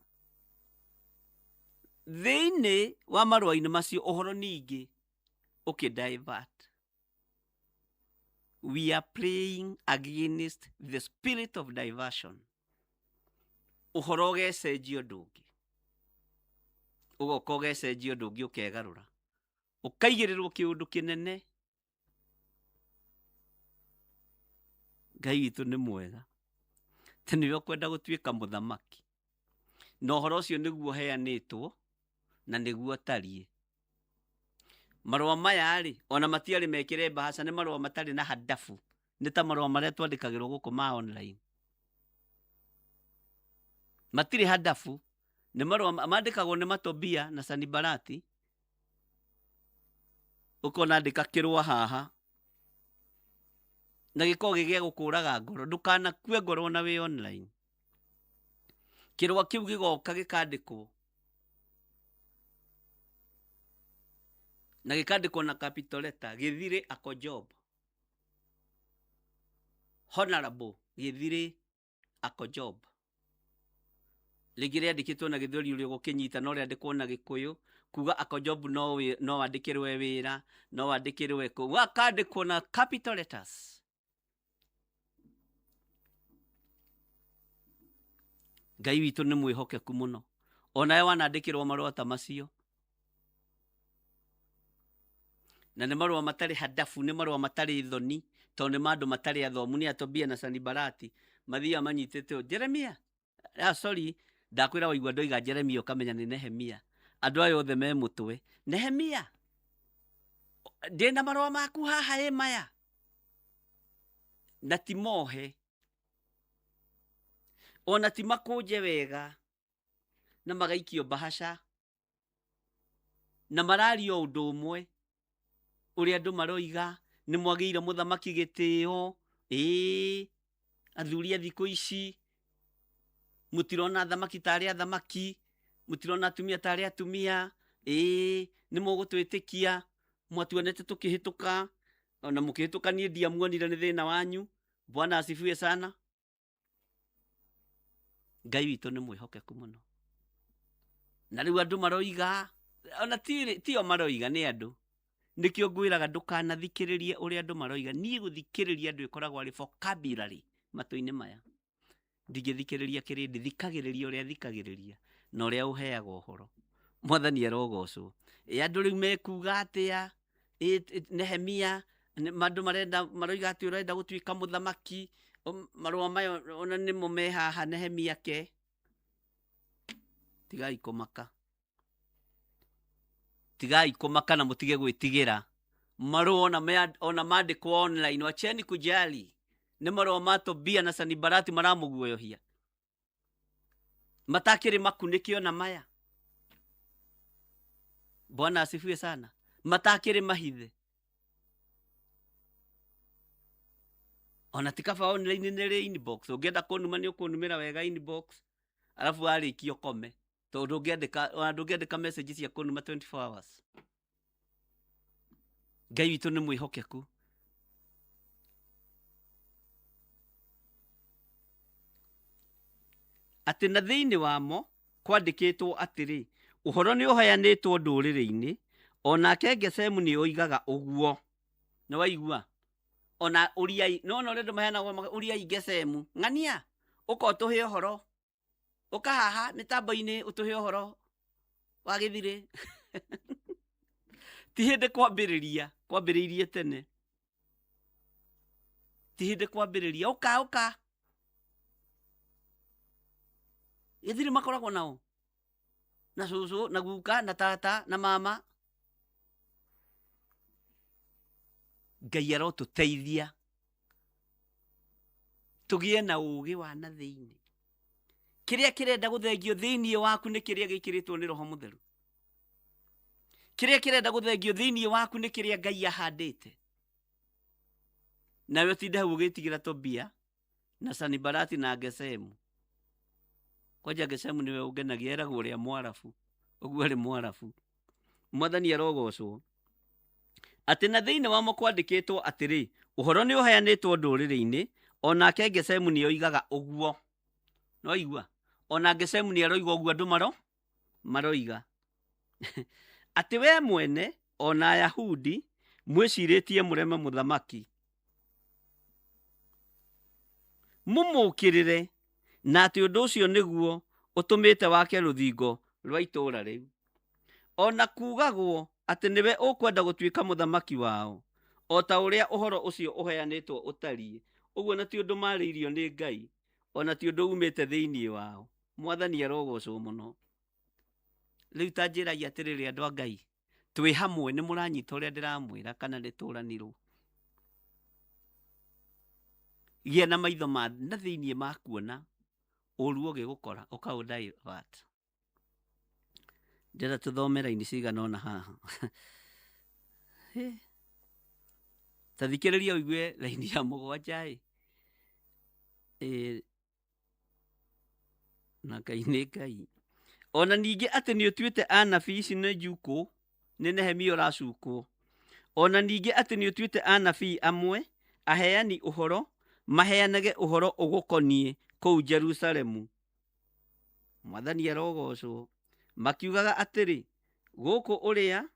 Thĩinĩ wa marũa-inĩ macio ũhoro ningĩ ũkĩ divert. We are praying against the spirit of diversion. Ũhoro ũgecenjia ũndũ ũngĩ, ũgoka ũgecenjia ũndũ ũngĩ, ũkegarũra, ũkaigĩrĩrwo kĩũndũ kĩnene. Ngai witũ nĩ mwega, atĩ nĩwe ũkwenda gũtuĩka mũthamaki, na ũhoro ũcio nĩguo ũheanĩtwo na nĩguo ũtariĩ. Marũa maya rĩ, ona matiarĩ mekĩre mbahaca, nĩ marũa matarĩ na hadabu, nĩ ta marũa marĩa twandĩkagĩrwo gũkũ ma online. Matirĩ hadabu, nĩ marũa mandĩkagwo nĩ Matobia na Sanibalati. Ũkona andĩka kĩrũa haha, na gĩkoragwo gĩ gĩa gũkũraga ngoro, ndũkanakue ngoro ona wĩ online. Kĩrũa kĩu gĩgoka gĩkandĩkwo, na gĩkandĩkwo na capital letter, Gĩthirĩ ako job. Honorable Gĩthirĩ ako job. Rĩngĩ rĩandĩkĩtwo na gĩthweri ũrĩa ũgũkĩnyita, no rĩandĩkwo na gĩkũyũ, kuga ako job no wandĩkĩrwe wĩra, no wandĩkĩrwe kũ, gakandĩkwo na capital letters. Ngai witũ nĩ mwĩhokeku mũno. Onawe wanandĩkĩrwo marũa ta macio. Na nĩ marũa matarĩ hadabu, nĩ marũa matarĩ thoni, tondũ nĩ ma andũ matarĩ athomu, nĩ Atobia na Sanibalati mathiaga manyitĩte ũũ, Jeremia, sorry, ndakwĩra waigua ndoiga Jeremia ũkamenya nĩ Nehemia. Andũ aya othe me mũtwe. Nehemia, ndĩna marũa maku haha ĩ maya. Na ti mohe. Ona ti makũnje wega, na magaikio mbahaca, na mararia o ũndũ ũmwe, ũrĩa andũ maroiga, nĩ mwagĩire mũthamaki gĩtĩo, ĩĩ, athuri a thikũ ici, mũtirona athamaki tarĩ athamaki, mũtirona atumia tarĩ atumia, ĩĩ, nĩ mũgũtwĩtĩkia, mwatuonete tũkĩhĩtũka, ona mũkĩhĩtũka niĩ ndiamuonire nĩ thĩna wanyu. Bwana asifiwe sana. Ngai witũ nĩ mwĩhokeku mũno. Na rĩu andũ maroiga, ona tio maroiga, nĩ andũ. Nĩkĩo ngwĩraga ndũkanathikĩrĩrie ũrĩa andũ maroiga. Niĩ gũthikĩrĩria andũ ĩkoragwo arĩ vocabulary matũ-inĩ maya. Ndingĩthikĩrĩria kĩrĩndĩ, thikagĩrĩria ũrĩa thikagĩrĩria na ũrĩa ũheaga ũhoro. Mwathani arogocwo. Ĩ andũ rĩu mekuga atĩa? Ĩ Nehemia, andũ marenda, maroiga atĩ ũrenda gũtuĩka mũthamaki. Marũa maya ona nĩmo me haha Nehemia ke. Tigai kũmaka. Tigai kũmaka na mũtige gwĩtigĩra. Marũa ona mandĩkwo online, wacheni kujali. Nĩ marũa ma Tobia na Sanibalati maramũguoyohia. Matakĩrĩ makunĩke ona maya. Bwana asifiwe sana. Matakĩrĩ mahithe. Ona ti kaba online nĩ rĩ inbox. Ũngĩenda kũnuma nĩ ũkũnumĩra wega inbox. Alafu warĩkia ũkome. Tondũ ndũngĩandĩka, ona ndũngĩandĩka message cia kũnuma 24 hours. Ngai witũ nĩ mwĩhokeku. Atĩ na thĩinĩ wamo kwandĩkĩtwo atĩrĩ, ũhoro nĩ ũheanĩtwo ndũrĩrĩ-inĩ, o nake Gesemu nĩ oigaga ũguo. Nĩ waigua? Ona ũriai, no ona ũrĩa andũ maheanagwo ũriai Gesemu. Ng'ania, ũka ũtũhe ũhoro. Ũka haha mĩtambo-inĩ ũtũhe ũhoro wa gĩthirĩ. Ti hĩndĩ kwambĩrĩria, kwambĩrĩirie tene. Ti hĩndĩ kwambĩrĩria, ũka ũka. Gĩthirĩ makoragwo nao. Na cũcũ, na guka, na tata, na mama. Ngai arotũteithia tũgĩe na ũũgĩ wa na thĩinĩ. Kĩrĩa kĩrenda gũthengio thĩinĩ waku nĩ kĩrĩa gĩkĩrĩtwo nĩ Roho Mũtheru. Kĩrĩa kĩrenda gũthengio thĩinĩ waku nĩ kĩrĩa Ngai ahandĩte. Nawe ũtinde hau ũgĩtigĩra Tobia na Sanibalati na Gesemu. Kwanja Gesemu nĩwe ũngenagia, eragwo ũrĩa Mwarabu. Ũguo arĩ Mwarabu. Mwathani arogocwo. Atĩ na thĩinĩ wamo kwandĩkĩtwo atĩrĩ, ũhoro nĩ ũheanĩtwo ndũrĩrĩ-inĩ, o nake Gesemu nĩ oigaga ũguo. No igua? Ona Gesemu nĩ aroiga ũguo andũ maroiga. Atĩ we mwene, ona Ayahudi, mwĩcirĩtie mũreme mũthamaki. Mũmũũkĩrĩre, na atĩ ũndũ ũcio nĩguo ũtũmĩte wake rũthingo rwa itũũra rĩu. Ona kuugagwo atĩ nĩwe ũkwenda gũtuĩka mũthamaki wao, o ta ũrĩa ũhoro ũcio ũheanĩtwo ũtariĩ. Ũguo na ti ũndũ marĩirio nĩ Ngai, ona ti ũndũ umĩte thĩinĩ wao. Mwathani arogocwo mũno. Rĩu ta njĩrai atĩrĩrĩ andũ a Ngai, twĩ hamwe nĩ mũranyita ũrĩa ndĩramwĩra kana nĩ tũranirwo? Gĩa na maitho ma na thĩinĩ ma kuona ũru ũgĩgũkora ũkaũ divert. Ndĩrenda tũthome raini cigana ũna haha. Ta thikĩrĩria ũigue raini ya mũgwanja ĩ. Na Ngai nĩ Ngai. Ona ningĩ atĩ nĩ ũtuĩte anabii, ici nĩ njukũ, nĩ Nehemia ũracukwo. Ona ningĩ atĩ nĩ ũtuĩte anabii amwe, aheani ũhoro, maheanage ũhoro ũgũkoniĩ kũu Jerusalemu. Mwathani arogocwo. Makiugaga atĩrĩ, gũkũ ũrĩa,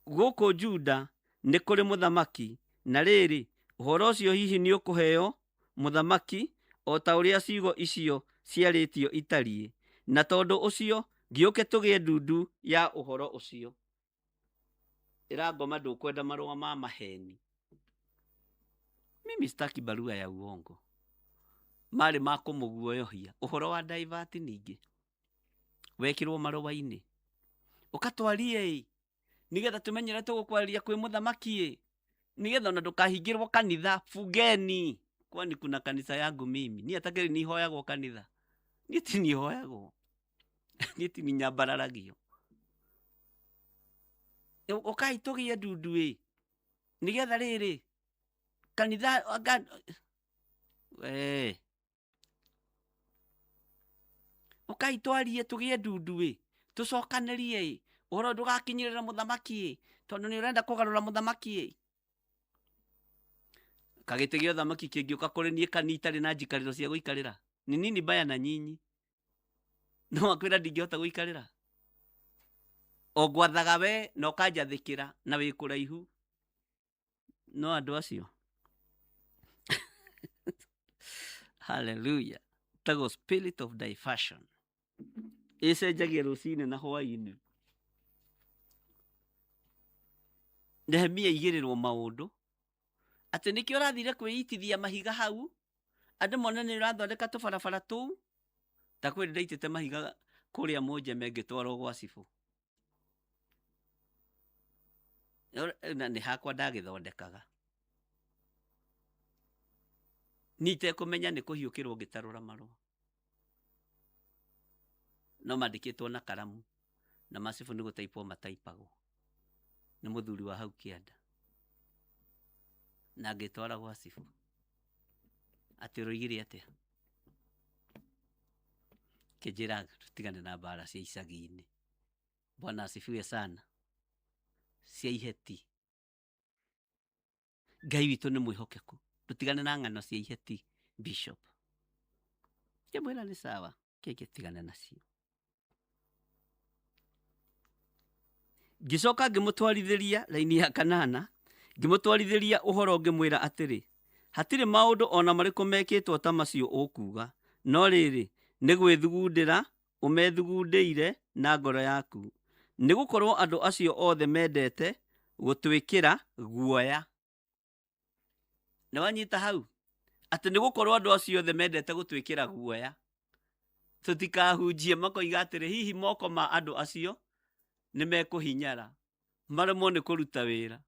gũkũ Juda nĩ kũrĩ mũthamaki, na rĩrĩ, ũhoro ũcio hihi nĩ ũkũheo mũthamaki o ta ũrĩa ciugo icio ciarĩtio itariĩ. Na tondũ ũcio ngĩũke tũgĩe ndundu ya ũhoro ũcio. Ĩra ngoma ndũkwenda marũa ma maheni. Mimi sitaki barua ya uongo. Marĩ ma kũmũguoyohia. Ũhoro wa divert ningĩ wekĩrwo marũa-inĩ. Ũkatwarie ĩ, nĩgetha tũmenye ũrĩa tũgũkwarĩria kwĩ mũthamaki ĩ, nĩgetha ona ndũkahingĩrwo kanitha. Fungeni, kwani kuna kanitha yangu mimi. Niĩ atakĩrĩ nihoyagwo kanitha. Niĩ ti nihoyagwo. Niĩ ti ninyambararagio. Ũkai tũgĩe ndundu ĩ, nĩgetha rĩrĩ kanitha anga we ũkai twarie tũgĩe ndundu ĩ, tũcokanĩrie ĩ, ũhoro ndũgakinyĩrĩra mũthamaki ĩ, tondũ nĩ ũrenda kũgarũra mũthamaki ĩ. Kagĩtĩ gĩa ũthamaki kĩngĩũka kũrĩ niĩ kani itarĩ na njikarĩro cia gũikarĩra. Ni nini mbaya na nyinyi? No akwĩra ndingĩhota gũikarĩra. O ngwathaga we na ũkanjathĩkĩra na wĩ kũraihu. No andũ acio. Hallelujah. Tagwo spirit of diversion. Ĩcenjagia rũcinĩ na hwaĩ-inĩ. Nehemia aigĩrĩrwo maũndũ atĩ nĩkĩo ũrathire kwĩitithia mahiga hau, andũ mone nĩ ũrathondeka tũbarabara tũu. Ta kwĩ ndaitĩte mahiga kũrĩa Mũnjeme ngĩtwarwo gwa cibũ. Na nĩ hakwa ndagĩthondekaga niĩ itekũmenya nĩ kũhiũkĩrwo ngĩtarũra marũa no mandĩkĩtwo na karamu na macibũ nĩ gũtaipwo mataipagwo nĩ mũthuri wa hau kĩanda na ngĩtwara gwa cibũ atĩ ũroigire atĩa kĩnjĩra tũtigane na mbara cia icagi-inĩ. Bwana asifiwe sana. Cia iheti. Ngai witũ nĩ mwĩhokeku. Tũtigane na ng'ano cia iheti bishop. Ngĩmwĩra nĩ sawa, kĩngĩ tigane nacio. Ngĩcoka ngĩmũtwarithĩria raini ya kanana, ngĩmũtwarithĩria ũhoro ngĩmwĩra atĩrĩ, hatirĩ maũndũ o na marĩkũ mekĩtwo ta macio ũkuuga, no rĩrĩ, nĩ gwĩthugundĩra ũmethugundĩire na ngoro yaku, nĩ gũkorwo andũ acio othe mendete gũtwĩkĩra guoya. Nĩ wanyita hau? Atĩ nĩ gũkorwo andũ acio othe mendete gũtwĩkĩra guoya, tũtikahunjie makoiga atĩrĩ, hihi moko ma andũ acio nĩ mekũhinyara maremwo nĩ kũruta wĩra.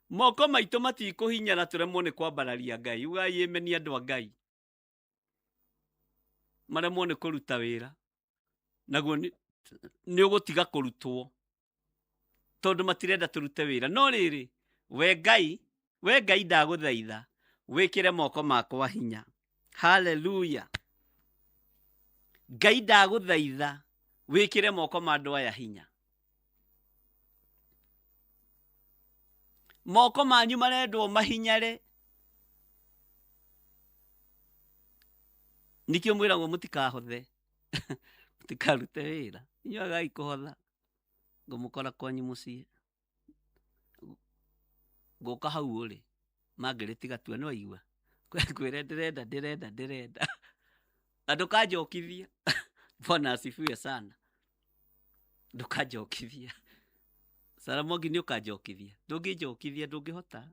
Moko maitũ matikũhinyara tũremwo nĩ kwambararia Ngai. Ugai amen andũ a Ngai. Maremwo nĩ kũruta wĩra naguo nĩ ũgũtiga kũrutwo tondũ matirenda tũrute wĩra. No rĩrĩ, we Ngai, we Ngai ndagũthaitha wĩkĩre moko makwa hinya. Haleluya. Ngai ndagũthaitha wĩkĩre moko ma andũ aya hinya. Moko manyu marendwo mahinyare. Nikĩo mwĩragwo mũtikahothe. Mũtikarute wĩra. Inyuĩ agai kũhotha. Ngũmũkora kwanyu mũciĩ. Ngũka hau ũrĩ. Margaret Gatua nĩ waigua? Ngwĩre ndĩrenda ndĩrenda ndĩrenda. Na ndũkanjokithia. Bwana asifiwe sana. Ndũkanjokithia. Saramogi nĩ ũkanjokithia. Ndũngĩnjokithia ndũngĩhota.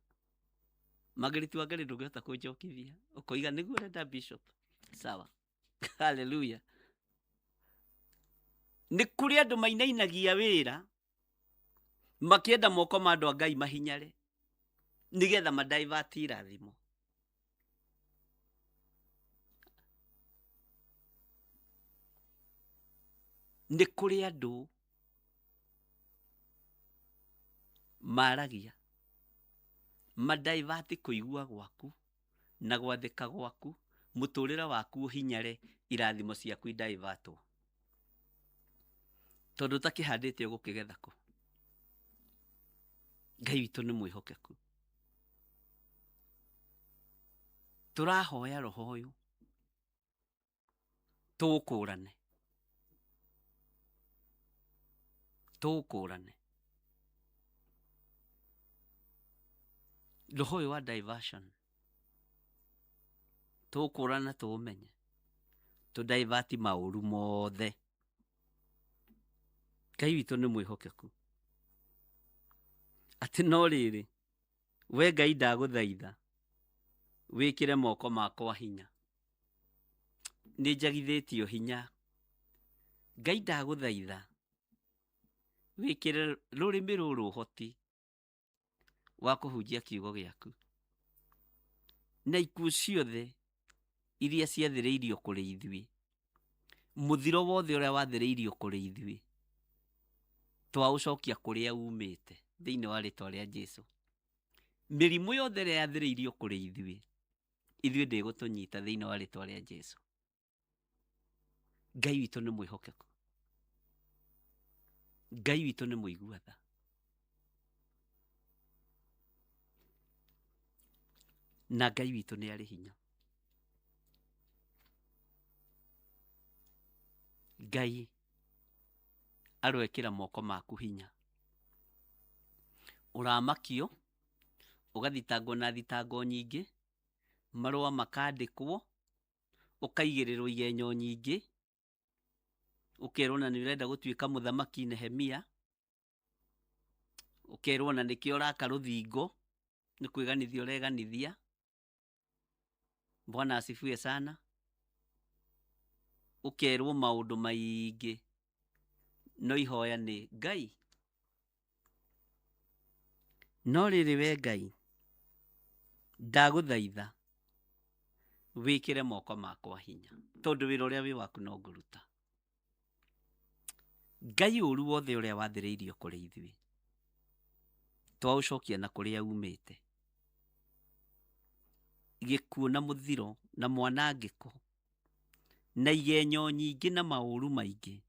Margaret Wangari ndũngĩhota kũnjokithia. Ũkoiga nĩguo ũrenda bishop. Sawa. Hallelujah. Nĩ kũrĩ andũ mainainagia wĩra makĩenda moko ma andũ a Ngai mahinyare nĩgetha madaivati irathimo. Nĩ kũrĩ andũ maragia madaivati kũigua gwaku na gwathĩka gwaku, mũtũrĩre waku ũhinyare, irathimo ciaku idaivatwo. Tondũ ũtakĩhandĩte ũgũkĩgetha kũ? Ngai witũ nĩ mwĩhokeku. Tũrahoya roho ũyũ tũũkũrane, tũũkũrane. Roho ũyũ wa diversion tũũkũrane tũũmenye, tũ divert maũru mothe. Ngai witũ nĩ mwĩhokeku. Atĩ no rĩrĩ, we Ngai ndagũthaitha wĩkĩre moko makwa hinya. Nĩ njagithĩtio hinya. Ngai ndagũthaitha wĩkĩre rũrĩmĩ rũrũ ũhoti wa kũhunjia kiugo gĩaku. Na ikuũ ciothe iria ciathĩrĩirio kũrĩ ithuĩ, mũthiro wothe ũrĩa wathĩrĩirio kũrĩ ithuĩ, twaũcokia kũrĩa umĩte thĩinĩ wa rĩtwa rĩa Jesu. Mĩrimũ yothe ĩrĩa yathĩrĩirio kũrĩ ithuĩ, ithuĩ ndĩgũtũnyita thĩinĩ wa rĩtwa rĩa Jesu. Ngai witũ nĩ mwĩhokeku. Ngai witũ nĩ mũigua tha. Na Ngai witũ nĩ arĩ hinya. Ngai aroekĩra moko maku hinya. Ũramakio, ũgathitangwo na thitango nyingĩ, marũa makandĩkwo, ũkaigĩrĩrwo igenyo nyingĩ, ũkerwo na nĩ ũrenda gũtuĩka mũthamaki Nehemia, ũkerwo na nĩkĩo ũraka rũthingo, nĩ kwĩganithia ũreganithia. Bwana asifiwe sana. Ũkerwo maũndũ maingĩ, no ihoya nĩ Ngai No rĩrĩ we Ngai, ndagũthaitha wĩkĩre moko makwa hinya, tondũ wĩra ũrĩa wĩ waku no ngũruta. Ngai ũru wothe ũrĩa wathĩrĩirio kũrĩ ithuĩ twaũcokia na kũrĩa umĩte, gĩkuũ na mũthiro na mwanangĩko na igenyo nyingĩ na maũru maingĩ,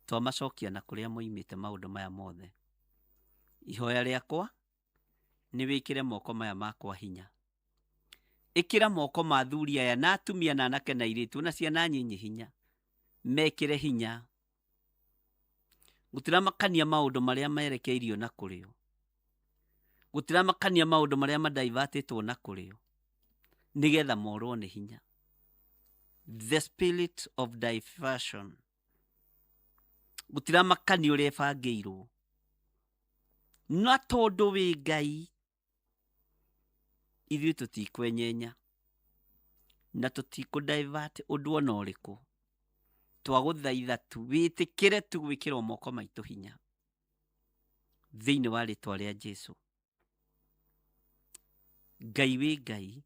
twamacokia na kũrĩa moimĩte maũndũ maya mothe. Ihoya rĩakwa nĩ wĩkĩre moko maya makwa hinya. Ĩkĩra moko ma athuri aya na atumia na anake na airĩtu na ciana nyinyi hinya, mekĩre hinya. Gũtiramakania maũndũ marĩa merekeirio na kũrĩo, gũtiramakania maũndũ marĩa madaivatĩtwo na kũrĩo, nĩgetha morwo nĩ hinya. The spirit of diversion, gũtiramakania ũrĩa ĩbangĩirwo, na tondũ wĩ Ngai ithuĩ tũtikwenyenya na tũtikũ divert ũndũ ona ũrĩkũ. Twagũthaitha tu wĩtĩkĩre tu gwĩkĩrwo moko maitũ hinya thĩinĩ wa rĩtwa rĩa Jesu. Ngai wĩ Ngai,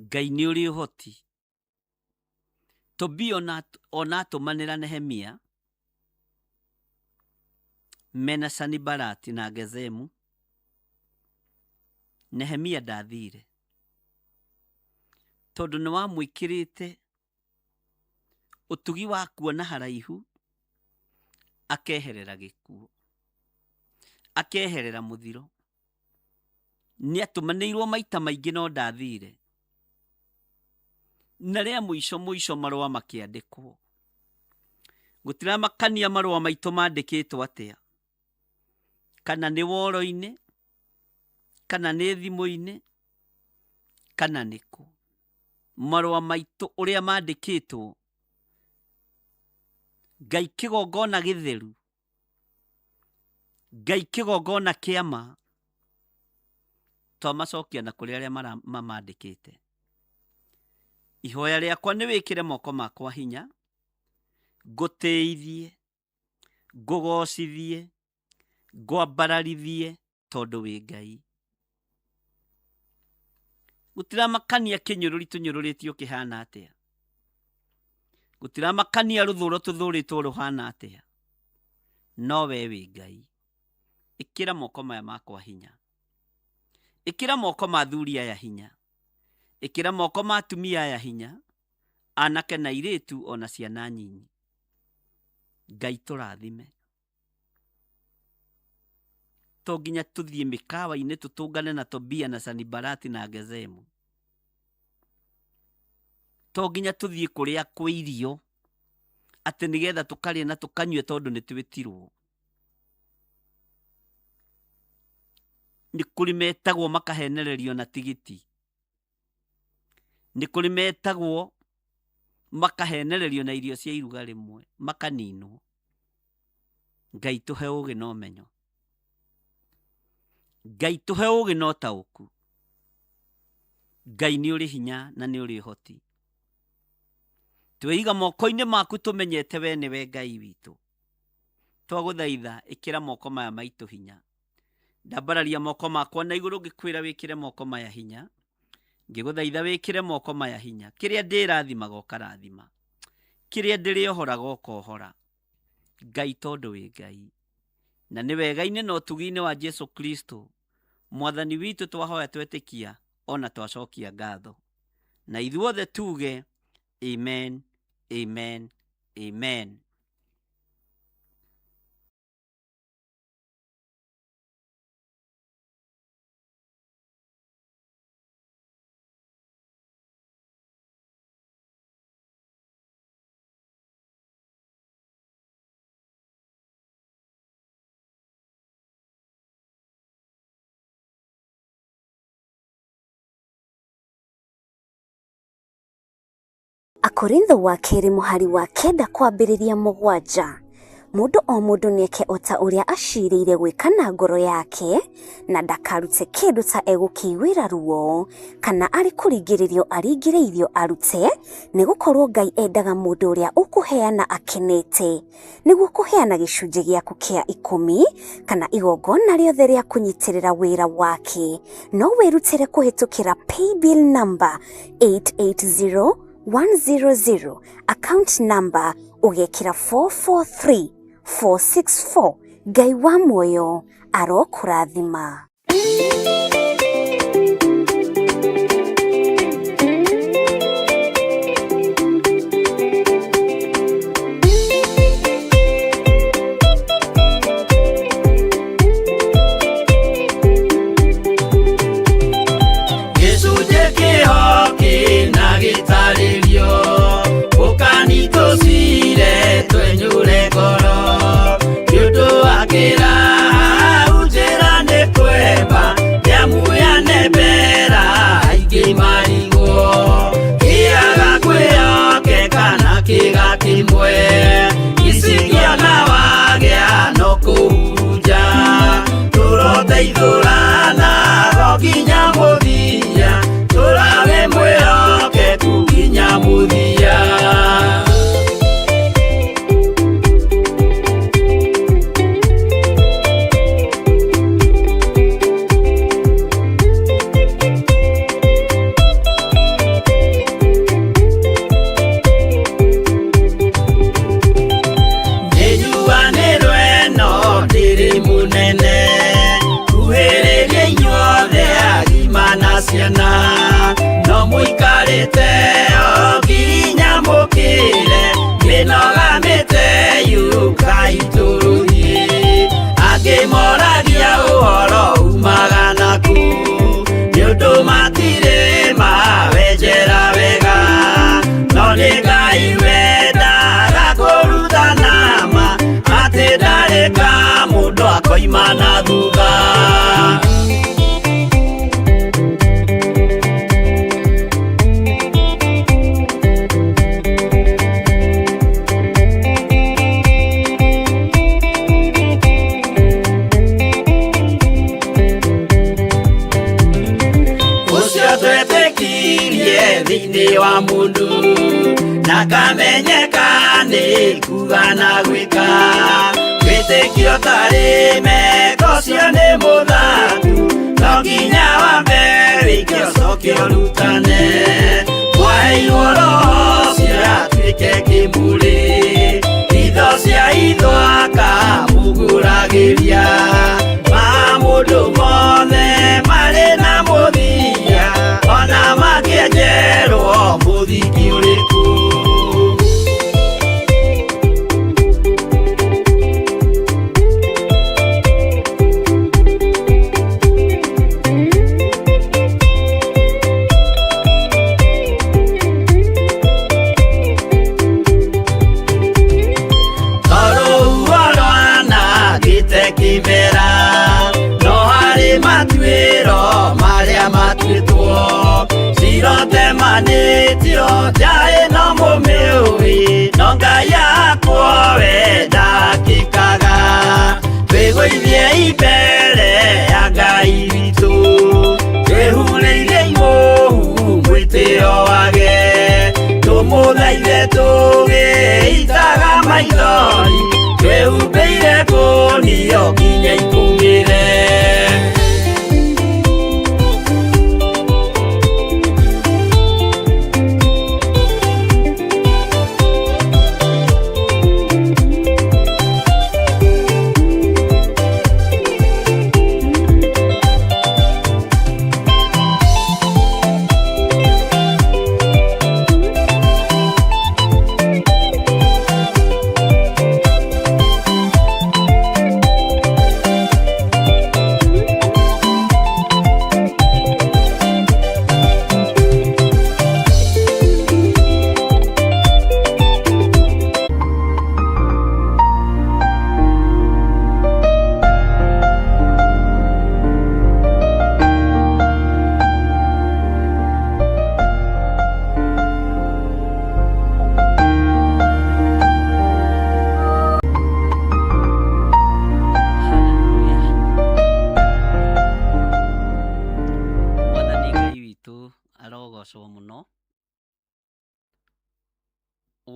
Ngai nĩ ũrĩ ũhoti. Tobia ona atũmanĩra Nehemia mena Sanibalati na Gezemu, Nehemia ndathire tondũ nĩ wamwĩkĩrĩte ũtugi wa kuona haraihu, akeherera gĩkuũ, akeherera mũthiro. Nĩ atũmanĩirwo maita maingĩ no ndathire, na rĩa mũico mũico marũa makĩandĩkwo. Gũtiramakania marũa maitũ mandĩkĩtwo atĩa, kana nĩ woro-inĩ, kana nĩ thimũ-inĩ, kana nĩ kũ. Marũa maitũ ũrĩa mandĩkĩtwo, Ngai kĩgongona gĩtheru, Ngai kĩgongona kĩa ma, twamacokia na kũrĩ arĩa mamandĩkĩte. Ihoya rĩakwa nĩ wĩkĩre moko makwa hinya, ngũtĩithie, ngũgocithie, ngwambararithie, tondũ wĩ Ngai. Gũtiramakania kĩnyũrũri tũnyũrũrĩtio kĩhana atĩa, gũtiramakania rũthũro tũthũrĩtwo rũhana atĩa, no we wĩ Ngai. Ĩkĩra moko maya makwa hinya, ĩkĩra moko ma athuri aya hinya, ĩkĩra moko ma atumia aya hinya, anake na airĩtu ona ciana nyinyi. Ngai tũrathime. To nginya tũthiĩ mĩkawa-inĩ tũtũngane na Tobia na Sanibalati na Gezemu, to nginya tũthiĩ kũrĩa kwĩ irio atĩ nĩgetha tũkarĩe na tũkanyue tondũ nĩ twĩtirwo. Nĩ kũrĩ metagwo makahenererio na tigiti, nĩ kũrĩ metagwo makahenererio na irio cia iruga rĩmwe makaninwo. Ngai tũhe ũũgĩ na ũmenyo, Ngai tũhe ũũgĩ na ũtaũku. Ngai nĩ ũrĩ hinya na nĩ ũrĩ ũhoti. Twĩiga moko-inĩ maku tũmenyete we nĩwe Ngai witũ. Twagũthaitha ĩkĩra moko maya maitũ hinya. Ndambararia moko makwa na igũrũ ngĩkwĩra wĩkĩre moko maya hinya, ngĩgũthaitha wĩkĩre moko maya hinya. Kĩrĩa ndĩrathimaga ũkarathima, kĩrĩa ndĩrĩohoraga ũkohora. Ngai tondũ wĩ Ngai, na nĩ wega-inĩ na ũtugi-inĩ wa Jesu Kristo Mwathani witũ twahoya twetĩkia ona twacokia ngatho, na ithuothe tuge amen, amen, amen. Akorintho wa kerĩ mũhari wa 9 kwambĩrĩria 7. Mũndũ o mũndũ nĩeke o ta ũrĩa acirĩire gwĩka na ngoro yake, na ndakarute kĩndũ ta egũkĩiguĩra ruo, kana arĩ kũringĩrĩrio aringĩrĩirio arute, nĩgũkorwo Ngai endaga mũndũ ũrĩa ũkũheana akenete. Nĩguo kũheana gĩcunjĩ gĩaku kĩa 10 kana igongona rĩothe rĩa kũnyitĩrĩra wĩra wake, no wĩrutĩre kũhĩtũkĩra paybill number 880100, account number ũgekĩra 443464. Ngai wa muoyo arokũrathima. Gĩcunjĩ kĩhoki na gĩtarĩrio ũkani tũcire twenyũre ngoro nĩ ũndũ wa kĩraha njĩra nĩ kwemba nĩamu yanembera aingĩ marigwo kĩaga kwĩhokeka na kĩga kĩmwe icingĩona wagĩa no kũhunja tũroteithũrana go nginya mũthia tũrawe mwĩhokeku nginya mũthia. Nĩnjuanĩrwo ĩno ndĩrĩ mũnene kuhĩrĩria inyuothe agima na ciana no mũikarĩte o nginya mũkĩre mĩnoga mĩte yũkai tũrũthiĩ angĩ moragia ũhoro umaga naku nĩ ũndũ matirĩ mawenjera wega no nĩ Ngai wendaga kũrutana ma atĩ ndarĩ ka mũndũ akoima na thutha. Ũcio twetĩkirie thĩinĩ wa mũndũ na kamenyeka nĩ kuga na gwĩka wĩtĩkio tarĩ meko ũcio nĩ mũthaku no nginya wambe wĩke ũcoke ũrutane mwaheirwo roho ũcio atuĩke kĩmũrĩ itho cia itho akamũgũragĩria ma mũndũ mothe marĩ na mũthia ona makĩenjerwo mũthingi ũrĩkũ. Tondũ rwanangĩte kĩmera no harĩ matuĩro marĩa matuĩtwo cirotemanĩtio njaĩ no mũmĩũĩ no Ngai akwo we ndakĩkaga twĩgũithie mbere ya Ngai witũ twĩhurĩire imũhu mwĩtĩo wage tũmũthaithe tũgĩitaga maithori twĩhumbĩire kũnio nginya ikũmĩre.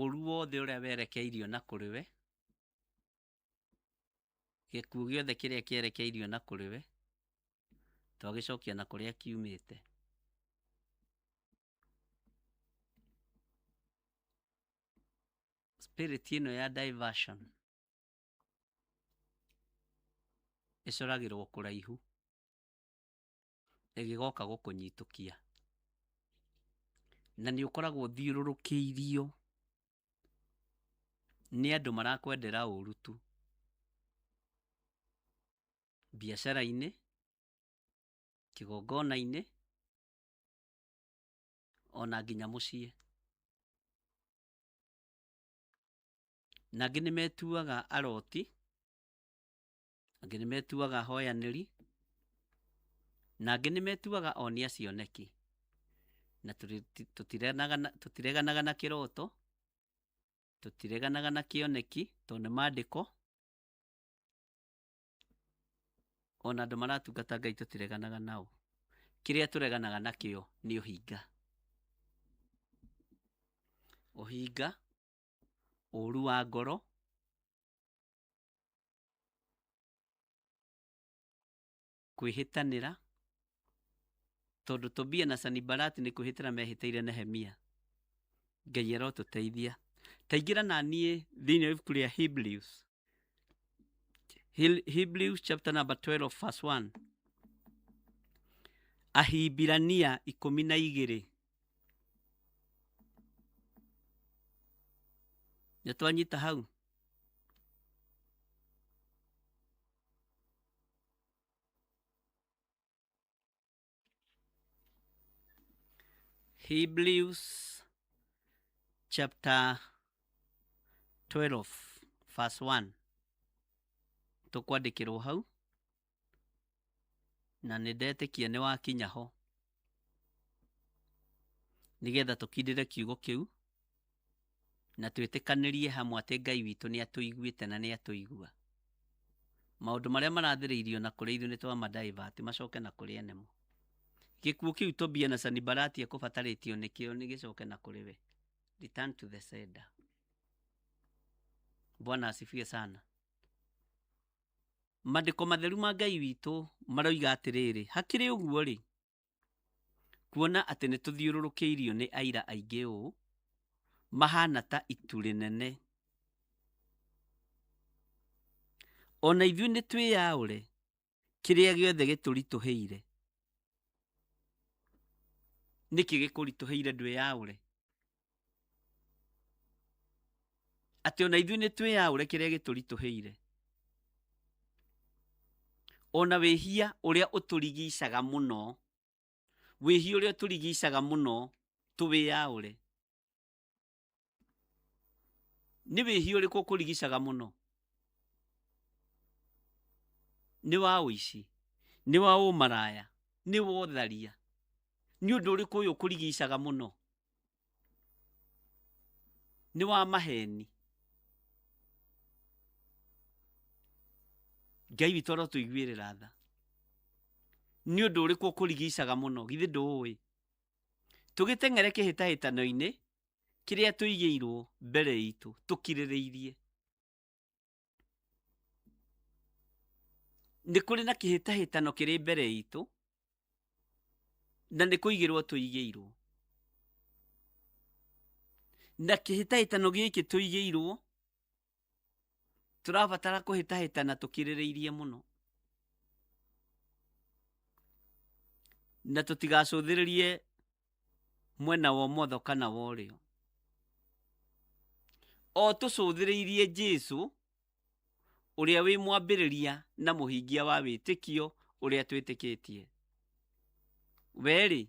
Ũru wothe ũrĩa werekeirio na kũrĩ we, gĩkuũ gĩothe kĩrĩa kĩerekeirio na kũrĩ we, twagĩcokia na kũrĩa kiumĩte. Spirit ĩno ya diversion ĩcoragĩrwo kũraihu ĩgĩgoka gũkũnyitũkia, na nĩ ũkoragwo ũthiũrũrũkĩirio nĩ andũ marakwendera ũru tu, biacara-inĩ, kĩgongona-inĩ, ona nginya mũciĩ. Na angĩ nĩ metuaga aroti, angĩ nĩ metuaga ahoyanĩri, na angĩ nĩ metuaga onia cioneki. Na tũtireganaga na kĩroto, tũtireganaga na kĩoneki, tondũ nĩ maandĩko, ona andũ maratungata Ngai tũtireganaga nao. Kĩrĩa tũreganaga nakĩo nĩ ũhinga. Ũhinga, ũru wa ngoro, kwĩhĩtanĩra, tondũ Tobia na Sanibalati nĩ kwĩhĩtĩra mehĩtĩire Nehemia. Ngai arotũteithia. Taingĩra na niĩ thĩinĩ wa ibuku rĩa Hebrews. Hebrews chapter number 12 verse 1. Ahibirania 12. Nĩ twanyita hau. Hebrews chapter 12 verse 1. Tũkwandĩkĩrwo hau na nĩ ndetĩkia nĩ wakinya ho, nĩgetha tũkindĩre kiugo kĩu na twĩtĩkanĩrie hamwe atĩ Ngai witũ nĩ atũiguĩte na nĩ atũigua. Maũndũ marĩa marathĩrĩirio na kũrĩ ithuĩ nĩ twama divert macoke na kũrĩ ene mo. Gĩkuũ kĩu Tobia na Sanibalati ekũbatarĩtio nĩkĩo nĩ gĩcoke na kũrĩ we. Return to the sender. Bwana asifiwe sana. Mandĩko matheru ma Ngai witũ maroiga atĩrĩrĩ, hakĩrĩ ũguo rĩ, kuona atĩ nĩ tũthiũrũrũkĩirio nĩ aira aingĩ ũũ, mahana ta itu rĩnene. Ona ithuĩ nĩ twĩyaũre kĩrĩa gĩothe gĩtũritũhĩire. Nĩkĩ gĩkũritũhĩire ndwĩyaũre? Atĩ ona ithuĩ nĩ twĩyaũre kĩrĩa gĩtũritũhĩire. Ona wĩhia ũrĩa ũtũrigicaga mũno, wĩhia ũrĩa ũtũrigicaga mũno tũwĩyaũre. Nĩ wĩhia ũrĩkũ ũkũrigicaga mũno? Nĩ wa ũici, nĩ wa ũmaraya, nĩ wa ũtharia. Nĩ ũndũ ũrĩkũ ũyũ ũkũrigicaga mũno? Nĩ wa maheni. Ngai witũ arotũiguĩrĩra tha. Nĩ ũndũ ũrĩkũ ũkũrigicaga mũno? Githĩ ndũũĩ? Tũgĩteng'ere kĩhĩtahĩtano-inĩ kĩrĩa tũigĩirwo mbere itũ tũkirĩrĩirie. Nĩ kũrĩ na kĩhĩtahĩtano kĩrĩ mbere itũ na nĩ kũigĩrwo tũigĩirwo. Na kĩhĩtahĩtano gĩkĩ tũigĩirwo tũrabatara kũhĩtahĩtana tũkirĩrĩirie mũno na tũtigacũthĩrĩrie mwena wa ũmotho kana wa ũrĩo, o tũcũthĩrĩirie Jesũ ũrĩa wĩ mwambĩrĩria na mũhingia wa wĩtĩkio ũrĩa twĩtĩkĩtie. We-rĩ,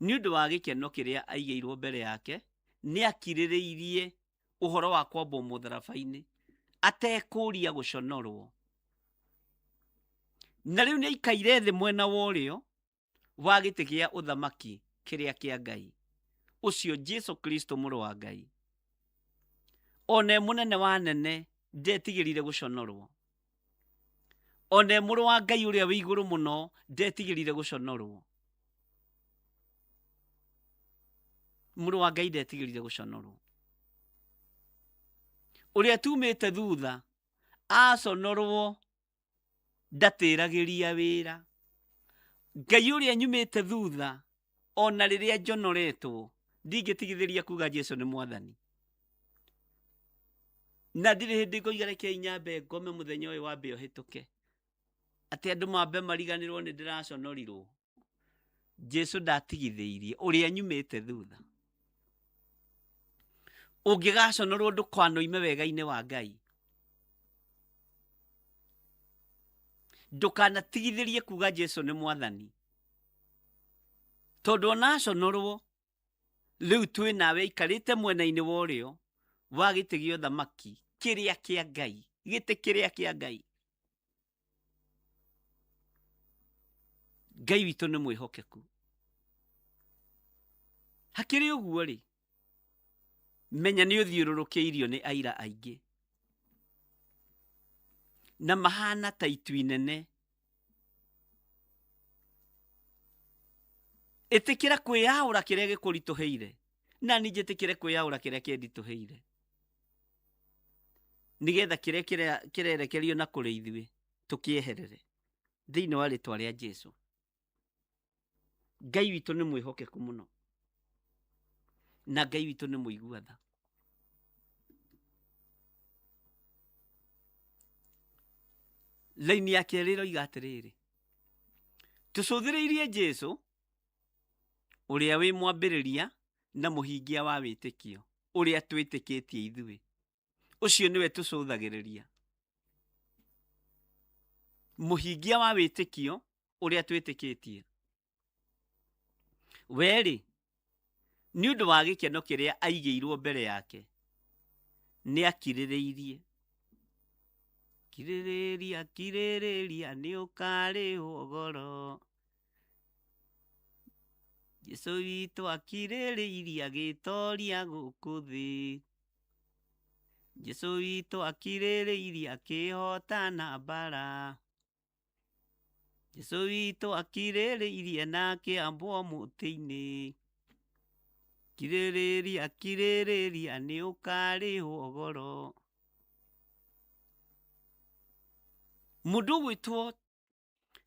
nĩ ũndũ wa gĩkeno kĩrĩa aigĩirwo mbere yake, nĩ akirĩrĩirie ũhoro wa kwambwo mũtharaba-inĩ atekũria gũconorwo. Na rĩu nĩ aikaire thĩ mwena wa ũrĩo wa gĩtĩ gĩa ũthamaki kĩrĩa kĩa Ngai, ũcio Jesu Kristo mũrũ wa Ngai. Ona e mũnene wa anene ndetigĩrire gũconorwo. Ona e mũrũ wa Ngai ũrĩa wĩ igũrũ mũno ndetigĩrire gũconorwo. Mũrũ wa Ngai ndetigĩrire gũconorwo. Ũrĩa tumĩte thutha aconorwo ndatĩragĩria wĩra. Ngai ũrĩa nyumĩte thutha ona rĩrĩa njonoretwo ndingĩtigithĩria kuga Jesu nĩ mwathani. Na ndirĩ hĩndĩ ngoiga rekei nyambe ngome mũthenya ũyũ wambe ũhĩtũke, atĩ andũ mambe mariganĩrwo nĩ ndĩraconorirwo. Jesu ndatigithĩirie ũrĩa nyumĩte thutha. Ũngĩgaconorwo ndũkanoime wega-inĩ wa Ngai. Ndũkanatigithĩrie kuga Jesu nĩ mwathani, tondũ ona aconorwo rĩu twĩ nawe aikarĩte mwena-inĩ wa ũrĩo wa gĩtĩ gĩa ũthamaki kĩrĩa kĩa Ngai, gĩtĩ kĩrĩa kĩa Ngai. Ngai witũ nĩ mwĩhokeku. Hakĩrĩ ũguo rĩ, menya nĩ ũthiũrũrũkĩirio nĩ aira aingĩ na mahana ta itu inene. Ĩtĩkĩra kwĩyaũra kĩrĩa gĩkũritũhĩire, na niĩ njĩtĩkĩre kwĩyaũra kĩrĩa kĩnditũhĩire, nĩgetha kĩrĩa kĩrerekerio na kũrĩ ithuĩ tũkĩeherere thĩinĩ wa rĩtwa rĩa Jesu. Ngai witũ nĩ mwĩhokeku mũno, na Ngai witũ nĩ mũigua tha. Laini ya kerĩ ĩroiga atĩrĩrĩ, tũcũthĩrĩirie Jesu ũrĩa wĩ mwambĩrĩria na mũhingia wa wĩtĩkio ũrĩa twĩtĩkĩtie ithuĩ. Ũcio nĩwe tũcũthagĩrĩria, mũhingia wa wĩtĩkio ũrĩa twĩtĩkĩtie. We-rĩ, nĩ ũndũ wa gĩkeno kĩrĩa aigĩirwo mbere yake, nĩ akirĩrĩirie. Kirĩrĩria, kirĩrĩria, nĩ ũkarĩhwo goro. Jesu witũ akirĩrĩirie agĩtoria gũkũ thĩ. Jesu witũ akirĩrĩirie akĩhotana mbara. Jesu witũ akirĩrĩirie na akĩambwo mũtĩ-inĩ. Kirĩrĩria, kirĩrĩria, nĩ ũkarĩhwo goro. Mũndũ ũgwĩtwo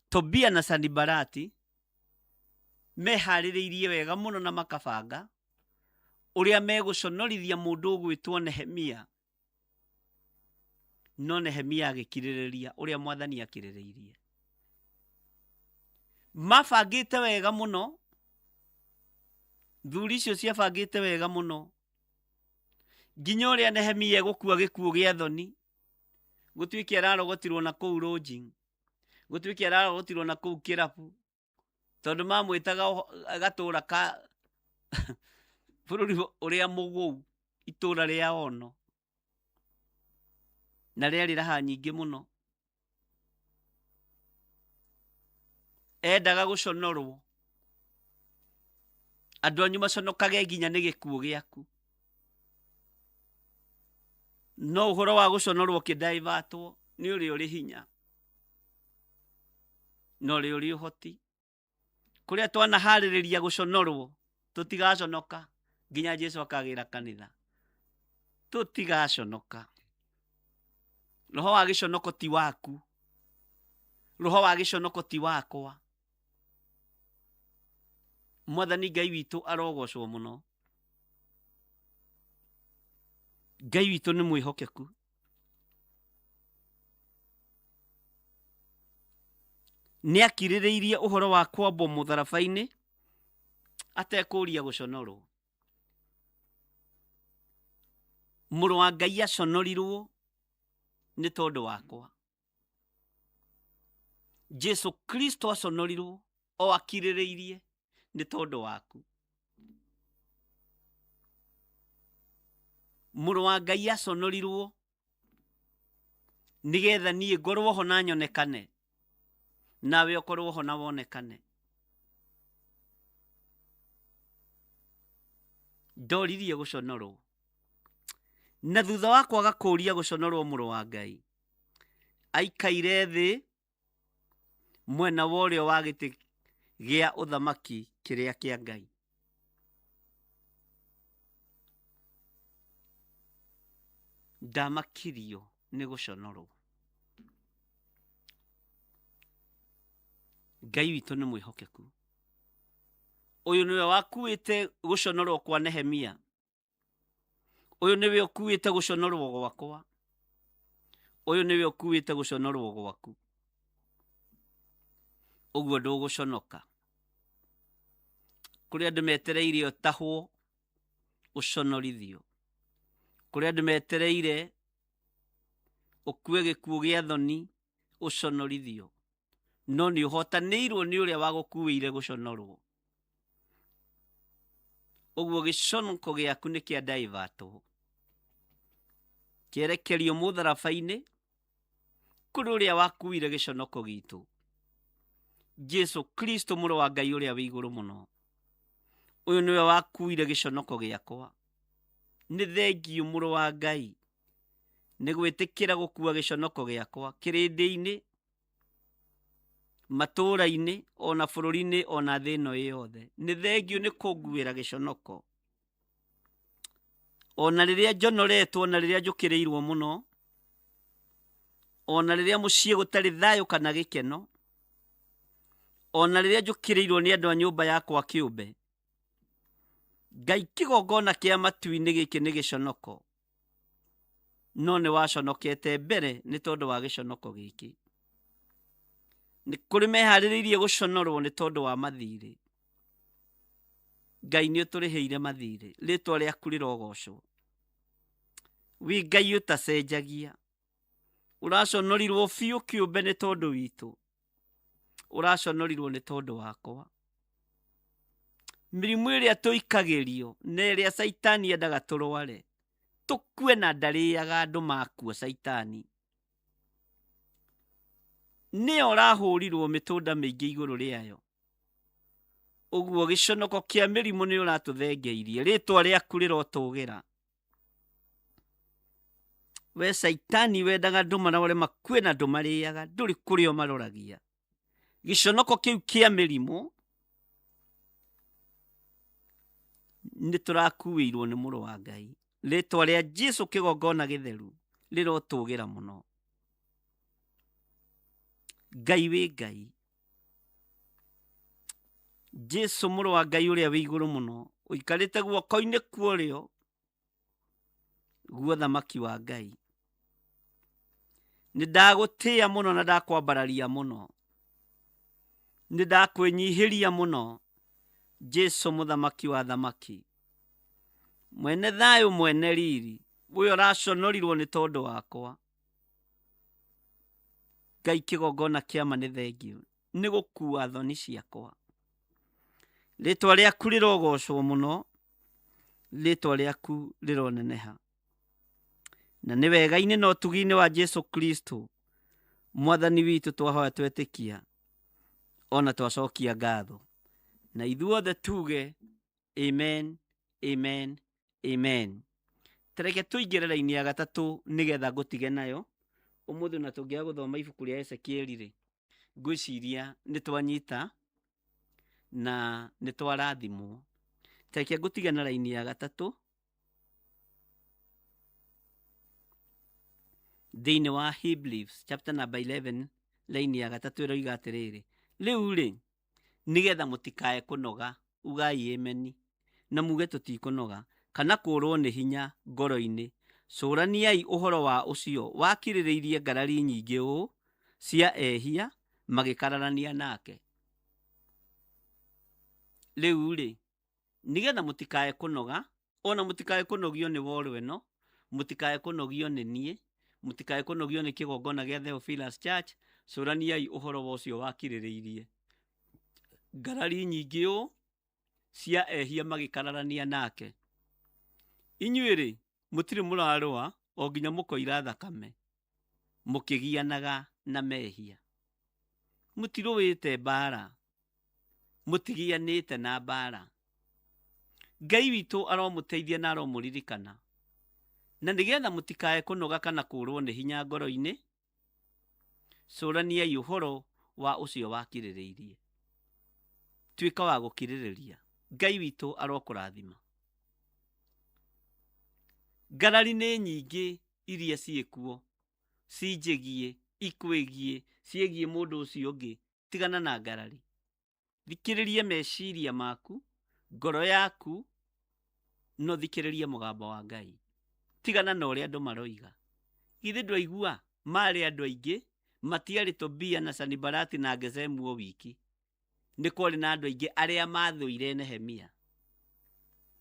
Tobia na Sanibalati meharĩrĩirie wega mũno na makabanga ũrĩa megũconorithia mũndũ ũgwĩtwo Nehemia. No Nehemia agĩkirĩrĩria ũrĩa mwathani akirĩrĩirie. Mabangĩte wega mũno, thuri icio ciabangĩte wega mũno nginya ũrĩa Nehemia egũkua gĩkuũ gĩa thoni, gũtuĩke ararogotirwo na kũu lodging, gũtuĩke ararogotirwo na kũu kĩrabu, tondũ mamwĩtaga gatũra ka bũrũri ũrĩa mũgũu, itũra rĩa Ono, na rĩarĩ raha nyingĩ mũno. Endaga gũconorwo, andũ anyu maconokage nginya nĩ gĩkuũ gĩaku. No ũhoro wa gũconorwo ũkĩndaivatwo nĩ ũrĩa ũrĩ hinya na ũrĩa ũrĩ ũhoti. Kũrĩa twanaharĩrĩria gũconorwo, tũtigaconoka nginya Jesu akagĩra kanitha. Tũtigaconoka. Roho wa gĩconoko ti waku, roho wa gĩconoko ti wakwa. Mwathani Ngai witũ arogocwo mũno. Ngai witũ nĩ mwĩhokeku. Nĩ akirĩrĩirie ũhoro wa kwambwo mũtharaba-inĩ atekũria gũconorwo. Mũrũ wa Ngai aconorirwo nĩ tondũ wakwa. Jesu Kristo aconorirwo o akirĩrĩirie nĩ tondũ waku. Mũrũ wa Ngai aconorirwo nĩgetha niĩ ngorwo ho na nyonekane, nawe ũkorwo ho na wonekane. Ndoririe gũconorwo, na thutha wa kwaga kũria gũconorwo, mũrũ wa Ngai aikaire thĩ mwena wa ũrĩo wa gĩtĩ gĩa ũthamaki kĩrĩa kĩa Ngai. Ndamakirio nĩ gũconorwo. Ngai witũ nĩ mwĩhokeku. Ũyũ nĩwe wakuĩte gũconorwo kwa Nehemia. Ũyũ nĩwe ũkuĩte gũconorwo gwakwa. Ũyũ nĩwe ũkuĩte gũconorwo gwaku. Ũguo ndũgũconoka. Kũrĩ andũ metereire ũtahwo ũconorithio. Kũrĩ andũ metereire ũkue gĩkuũ gĩa thoni ũconorithio. No nĩ ũhotanĩirwo nĩ ũrĩa wagũkuĩire gũconorwo. Ũguo gĩconoko gĩaku nĩ kĩa daivatwo. Kĩerekerio mũtharaba-inĩ kũrĩ ũrĩa wakuire gĩconoko gitũ. Jesu Kristo mũrũ wa Ngai ũrĩa wĩ igũrũ mũno. Ũyũ nĩwe wakuire gĩconoko gĩakwa. Nĩ thengiũ mũrũ wa Ngai nĩ gwĩtĩkĩra gũkua gĩconoko gĩakwa kĩrĩndĩ-inĩ, matũũra-inĩ, ona bũrũri-inĩ, ona thĩ ĩno yothe. Nĩ thengiũ nĩ kũnguĩra gĩconoko. Ona rĩrĩa njonoretwo, ona rĩrĩa njũkĩrĩirwo mũno, ona rĩrĩa mũciĩ gũtarĩ thayũ kana gĩkeno, ona rĩrĩa njũkĩrĩirwo nĩ andũ a nyũmba yakwa kĩũmbe, Ngai kĩgongona kĩa matu-inĩ gĩkĩ nĩ gĩconoko, no nĩ waconokete mbere nĩ tondũ wa gĩconoko gĩkĩ. Nĩ kũrĩ meharĩrĩirie gũconorwo nĩ tondũ wa mathirĩ. Ngai nĩ ũtũrĩhĩire mathirĩ, rĩtwa rĩaku rĩrogocwo. Wĩ Ngai ũtacenjagia. Ũraconorirwo biũ kĩũmbe nĩ tondũ witũ. Ũraconorirwo nĩ tondũ wakwa. Mĩrimũ ĩrĩa tũikagĩrio na ĩrĩa Caitani endaga tũrware, tũkue na ndarĩaga andũ makua Caitani. Nĩyo ũrahũrirwo mĩtũnda mĩingĩ igũrũ rĩayo. Ũguo gĩconoko kĩa mĩrimũ nĩ ũratũthengeirie, rĩtwa rĩaku rĩrotũgĩra. We Caitani wendaga andũ marware makue na ndũmarĩaga, ndũrĩ kũrĩa ũmaroragia. Gĩconoko kĩu kĩa mĩrimũ nĩ tũrakuĩirwo nĩ mũrũ wa Ngai. Rĩtwa rĩa Jesu kĩgongona gĩtheru rĩrotũgĩra mũno. Ngai wĩ Ngai. Jesu mũrũ wa Ngai ũrĩa wĩ igũrũ mũno, ũikarĩte guoko-inĩ kwa ũrĩo guo thamaki wa Ngai. Nĩ ndagũtĩĩa mũno na ndakwambararia mũno. Nĩ ndakwĩnyihĩria mũno, Jesu mũthamaki wa thamaki. Mwene thayũ, mwene riri, ũyũ ũraconorirwo nĩ tondũ wakwa. Ngai kĩgongona kĩa ma nĩ thengiũ nĩ gũkua thoni ciakwa. Rĩtwa rĩaku rĩrogocwo mũno, rĩtwa rĩaku rĩroneneha. Na nĩ wega-inĩ na ũtugi-inĩ wa Jesu Kristo mwathani witũ twahoya twetĩkia ona twacokia ngatho. Na ithuothe tuge amen, amen, amen. Tareke tũingĩre raini ya gatatũ nĩgetha ngũtige nayo. Ũmũthĩ ona tũngĩaga gũthoma ibuku rĩa Ezekieli rĩ, ngwĩciria nĩ twanyita na nĩ twarathimwo. Tareke ngũtige na raini ya gatatũ thĩinĩ wa Hebrews chapter number 11 raini ya gatatũ ĩroiga atĩrĩrĩ, rĩu rĩ nĩgetha mũtikae kũnoga, ugai ameni, na muge tũtikũnoga, kana kũũrwo nĩ hinya ngoro-inĩ, cũraniai ũhoro wa ũcio wakirĩrĩirie ngarari nyingĩ ũũ cia ehia magĩkararania nake. Rĩu-rĩ, nĩgetha mũtikae kũnoga, ona mũtikae kũnogio nĩ woro ĩno, mũtikae kũnogio nĩ niĩ, mũtikae kũnogio nĩ kĩgongona gĩa Theophilus Church, cũraniai ũhoro wa ũcio wakirĩrĩirie ngarari nyingĩ ũũ cia ehia magĩkararania nake. Inyuĩ-rĩ, mũtirĩ mũrarũa o nginya mũkoira thakame, mũkĩgianaga na mehia. Mũtirũĩte mbara, mũtigianĩte na mbara. Ngai witũ aromũteithia na aromũririkana, na nĩgetha mũtikae kũnoga kana kũũrwo nĩ hinya ngoro-inĩ, cũraniai ũhoro wa ũcio wakirĩrĩirie. Tuĩka wa gũkirĩrĩria. Ngai witũ arokũrathima. Ngarari nĩ nyingĩ iria ciĩkuo cinjĩgiĩ, ikwĩgiĩ, ciĩgiĩ mũndũ ũcio ũngĩ, tigana na ngarari. Thikĩrĩria meciria maku, ngoro yaku, no thikĩrĩrie mũgambo wa Ngai. Tigana na ũrĩa andũ maroiga. Githĩ ndwaigua marĩ andũ aingĩ, matiarĩ Tobia na Sanibalati na Gezemu o wiki. Nĩ kwarĩ na andũ aingĩ arĩa mathũire Nehemia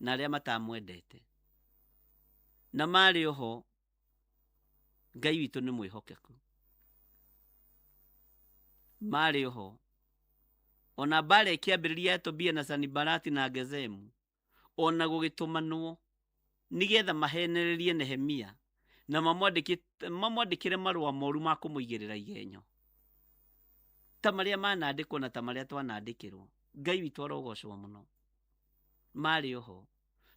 na arĩa matamwendete. Na marĩ oho, Ngai witũ nĩ mwĩhokeku. Marĩ oho, ona mbara ĩkĩambĩrĩria ya Tobia na Sanibalati na Gezemu, ona gũgĩtũmanwo nĩgetha mahenererie Nehemia na mamwandĩkĩre marũa moru ma kũmũigĩrĩra igenyo ta marĩa manandĩkwo na ta marĩa twanandĩkĩrwo. Ngai witũ arogocwo mũno. Marĩ oho.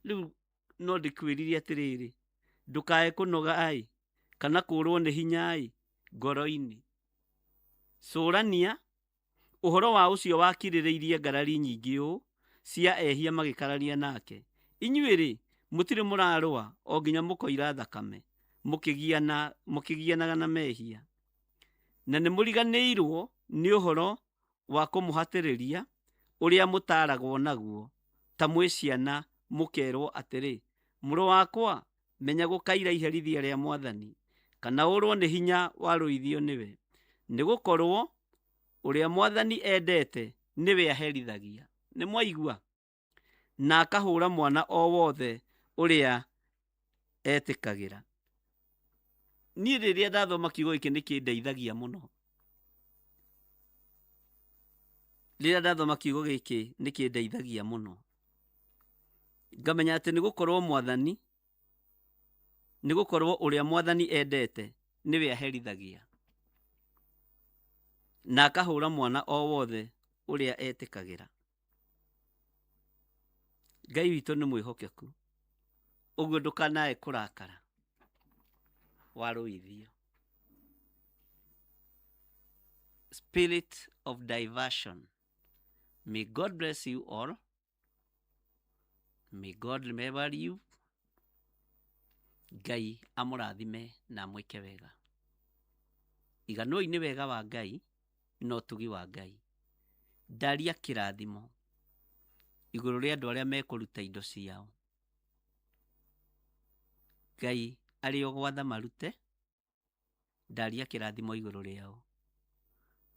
Rĩu no ndĩkwĩrire atĩrĩrĩ, ndũkae kũnoga-ĩ kana kũrwo nĩ hinya-ĩ ngoro-inĩ. Cũrania ũhoro wa ũcio wakirĩrĩirie ngarari nyingĩ ũũ cia ehia magĩkararia nake. Inyuĩ-rĩ, mũtirĩ mũrarũa o nginya mũkoira thakame, mũkĩgianaga na mehia. Na nĩmũriganĩirwo nĩ ũhoro wa kũmũhatĩrĩria ũrĩa mũtaaragwo naguo, ta mwĩ ciana mũkerwo atĩrĩ, mũrũ wakwa, menya gũkaira iherithia rĩa Mwathani, kana ũrwo nĩ hinya warũithio nĩwe. Nĩgũkorwo ũrĩa Mwathani endete nĩwe aherithagia. Nĩ mwaigua? Na akahũra mwana o wothe ũrĩa etĩkagĩra. Niĩ rĩrĩa ndathoma kiugo gĩkĩ nĩ kĩndeithagia mũno. Rĩrĩa ndathoma kiugo gĩkĩ nĩ kĩndeithagia mũno. Ngamenya atĩ nĩgũkorwo Mwathani, nĩgũkorwo ũrĩa Mwathani endete nĩwe aherithagia, na akahũra mwana o wothe ũrĩa etĩkagĩra. Ngai witũ nĩ mwĩhokeku, ũguo ndũkanae kũrakara warũithio. Spirit of diversion. May God bless you all. May God remember you. Ngai amũrathime na amwĩke wega. Iganoi nĩ wega wa Ngai na ũtugi wa Ngai. Ndaria kĩrathimo igũrũ rĩa andũ arĩa mekũruta indo ciao. Ngai arĩ o gwatha marute, ndaria kĩrathimo igũrũ rĩao.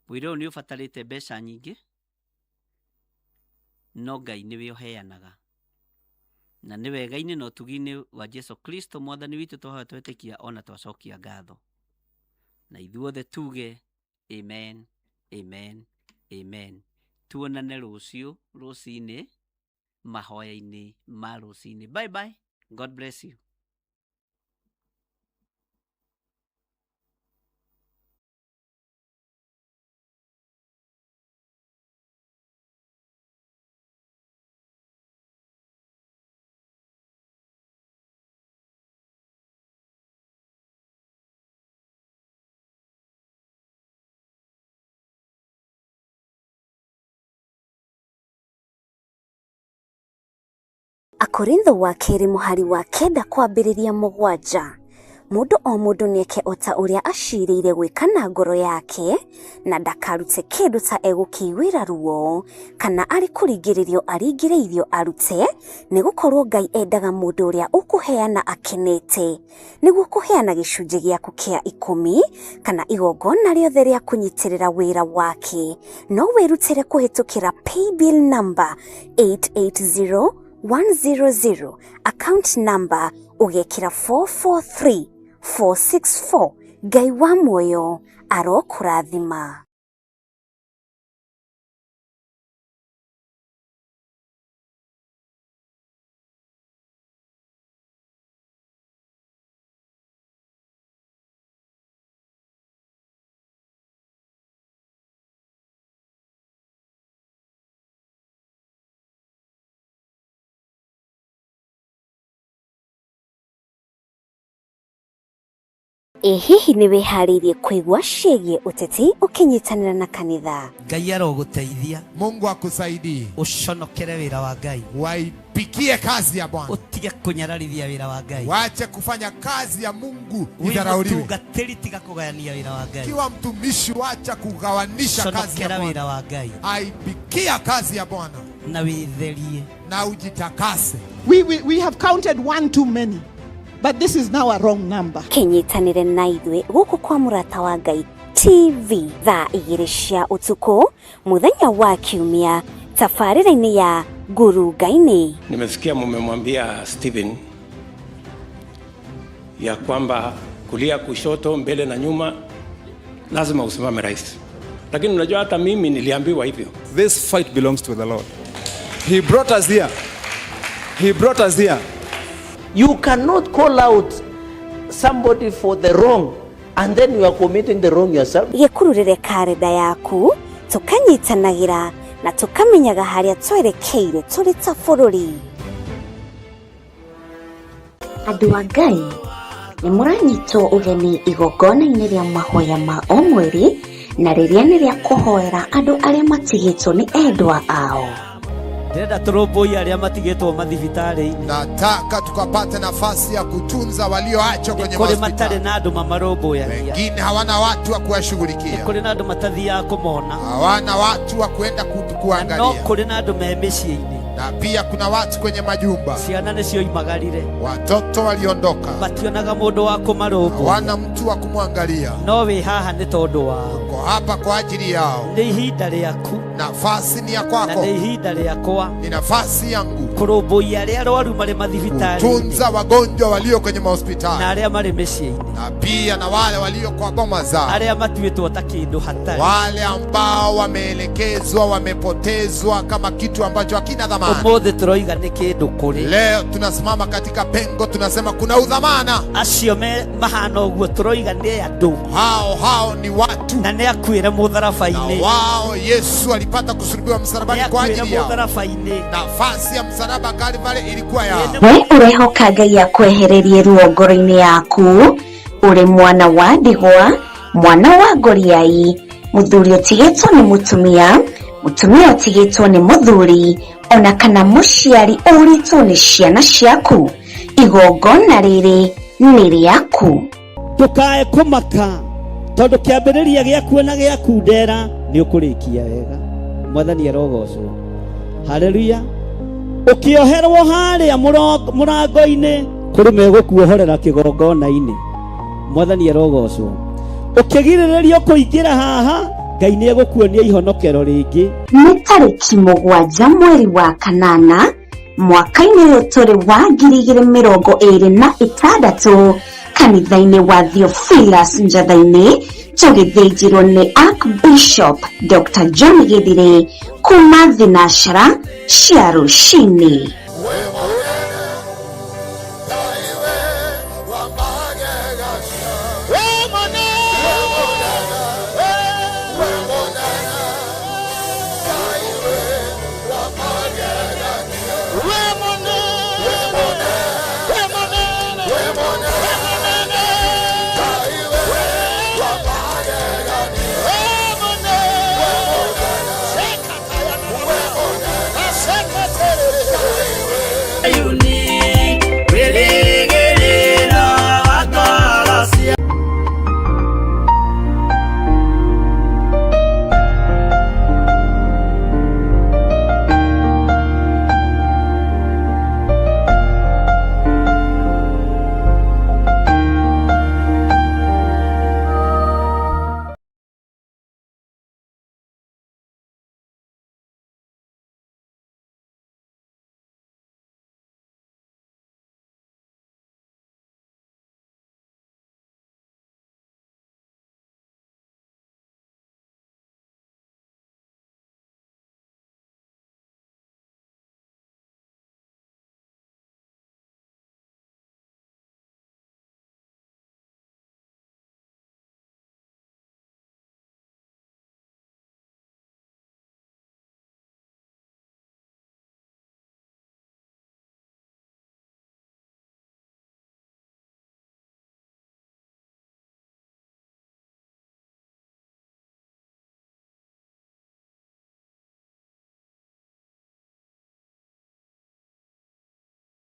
Wĩra ũyũ nĩ ũbatarĩte mbeca nyingĩ, no Ngai nĩwe ũheanaga. Na nĩ wega-inĩ na ũtugi-inĩ wa Jesu Kristo Mwathani witũ twahoya twetĩkia ona twacokia ngatho. Na ithuothe tuge amen, amen, amen. Tuonane rũciũ rũcinĩ mahoya-inĩ ma rũcinĩ. Bye bye. God bless you. Akorintho wa kerĩ mũhari wa 9 kwambĩrĩria 7. Mũndũ o mũndũ nĩeke o ta ũrĩa acirĩire gwĩka na ngoro yake, na ndakarute kĩndũ ta egũkĩiguĩra ruo, kana arĩ kũringĩrĩrio aringĩrĩirio arute, nĩgũkorwo Ngai endaga mũndũ ũrĩa ũkũheana akenete. Nĩguo kũheana gĩcunjĩ gĩaku kĩa 10 kana igongona rĩothe rĩa kũnyitĩrĩra wĩra wake, no wĩrutĩre kũhĩtũkĩra paybill number 880100, account number ũgekĩra 443464. Ngai wa muoyo arokũrathima. Ĩ hihi nĩ wĩharĩirie kũigua ciĩgiĩ ũteti ũkĩnyitanĩra na kanitha? Ngai arogũteithia. Mungu akusaidie. Ũconokere wĩra wa Ngai. Waipikie kazi ya Bwana. Ũtige kũnyararithia wĩra wa Ngai. Wache kufanya kazi ya Mungu Wĩ idharauliwe. mũtungatĩri tiga kũgayania wĩra wa Ngai. Kiwa mtumishi, wacha kugawanisha kazi ya Conokera Bwana. wĩra wa Ngai. Aipikia kazi ya Bwana Na wĩtherie. na ujitakase. We have counted one too many, but this is now a wrong number. Kĩnyitanĩre na ithuĩ gũkũ kwa Mũrata wa Ngai TV thaa 2 cia ũtukũ mũthenya wa Kiumia tabarĩra-inĩ ya Ngurunga-inĩ. Nimesikia mumemwambia Stephen ya kwamba kulia, kushoto, mbele na nyuma lazima usimame rais, lakini unajua hata mimi niliambiwa hivyo. This fight belongs to the Lord. He brought us here. He brought us here. You cannot call out somebody for the wrong and then you are committing the wrong yourself. Gĩkururĩre karenda yaku tũkanyitanagĩra na tũkamenyaga harĩa twerekeire tũrĩ ta bũrũri. Andũ a Ngai nĩ mũranyitwo ũgeni igongona-inĩ rĩa mahoya ma o mweri na rĩrĩa nĩ rĩa kũhoera andũ arĩa matigĩtwo nĩ endwa ao. Ndĩrenda tũrũmbũiye arĩa matigĩtwo mathibitarĩ-inĩ. Nataka tukapate nafasi ya kutunza walioachwa kwenye Kũrĩ matarĩ mahospitali. na andũ mamarũmbũyagia. Wengine hawana watu wa kuwashughulikia, Kũrĩ na andũ matathiaga kũmona. hawana watu wa kuenda No kuangalia, kũrĩ na andũ me mĩciĩ-inĩ. na pia kuna watu kwenye majumba, Ciana nĩcioimagarire. watoto waliondoka, Mationaga mũndũ wa kũmarũmbũiya. hawana mtu wa kumwangalia. No wĩ haha nĩ tondũ wao. Uko hapa kwa ajili yao. Nĩ ihinda rĩaku. Nafasi ni ya Na kwako, nĩ ihinda rĩakwa. ni nafasi yangu Kũrũmbũiya arĩa arwaru marĩ mathibitarĩ-inĩ. kutunza wagonjwa walio kwenye Na mahospitali arĩa marĩ mĩciĩ-inĩ. na pia na wale walio kwa boma zao, Arĩa matuĩtwo ta kĩndũ hatarĩ. wale ambao wameelekezwa, wamepotezwa kama kitu ambacho hakina dhamana. Ũmũthĩ tũroiga nĩ kĩndũ kũrĩ. Leo tunasimama katika pengo, tunasema kuna udhamana. Acio me mahana ũguo tũroiga nĩ andũ. Hao ni watu, Na nĩ akuĩre na mũtharaba-inĩ. wao Yesu alipata kusulubiwa msalabani Nĩ kwa akuĩre ajili yao. mũtharaba-inĩ. Nafasi ya msalaba Kalvari ilikuwa yao. We ũrehoka Ngai akwehererie ruo ngoro-inĩ yaku ũrĩ mwana wa ndigwa, mwana wa ngoriai, mũthuri ũtigĩtwo nĩ mũtumia, mũtumia ũtigĩtwo nĩ mũthuri, ona kana mũciari ũrĩtwo nĩ ciana ciaku. Igongona rĩrĩ nĩ rĩaku. Ndũkae kũmaka tondũ kĩambĩrĩria gĩaku na gĩaku ndera nĩ ũkũrĩkia wega. Mwathani arogocwo. Haleluya. Ũkĩoherwo harĩa mũrango-inĩ kũrĩ megũkuohorera kĩgongona-inĩ. Mwathani arogocwo. Ũkĩgirĩrĩrio kũingĩra haha Ngai nĩ egũkuonia ihonokero rĩngĩ. Nĩ tarĩki 7 mweri wa 8 mwaka-inĩ ũyũ tũrĩ wa 2026 kanitha-inĩ wa Theophilus Njatha-inĩ tũgĩthĩnjĩrwo nĩ Archbishop Dr. John Githire kuma thinashara cia rũcinĩ.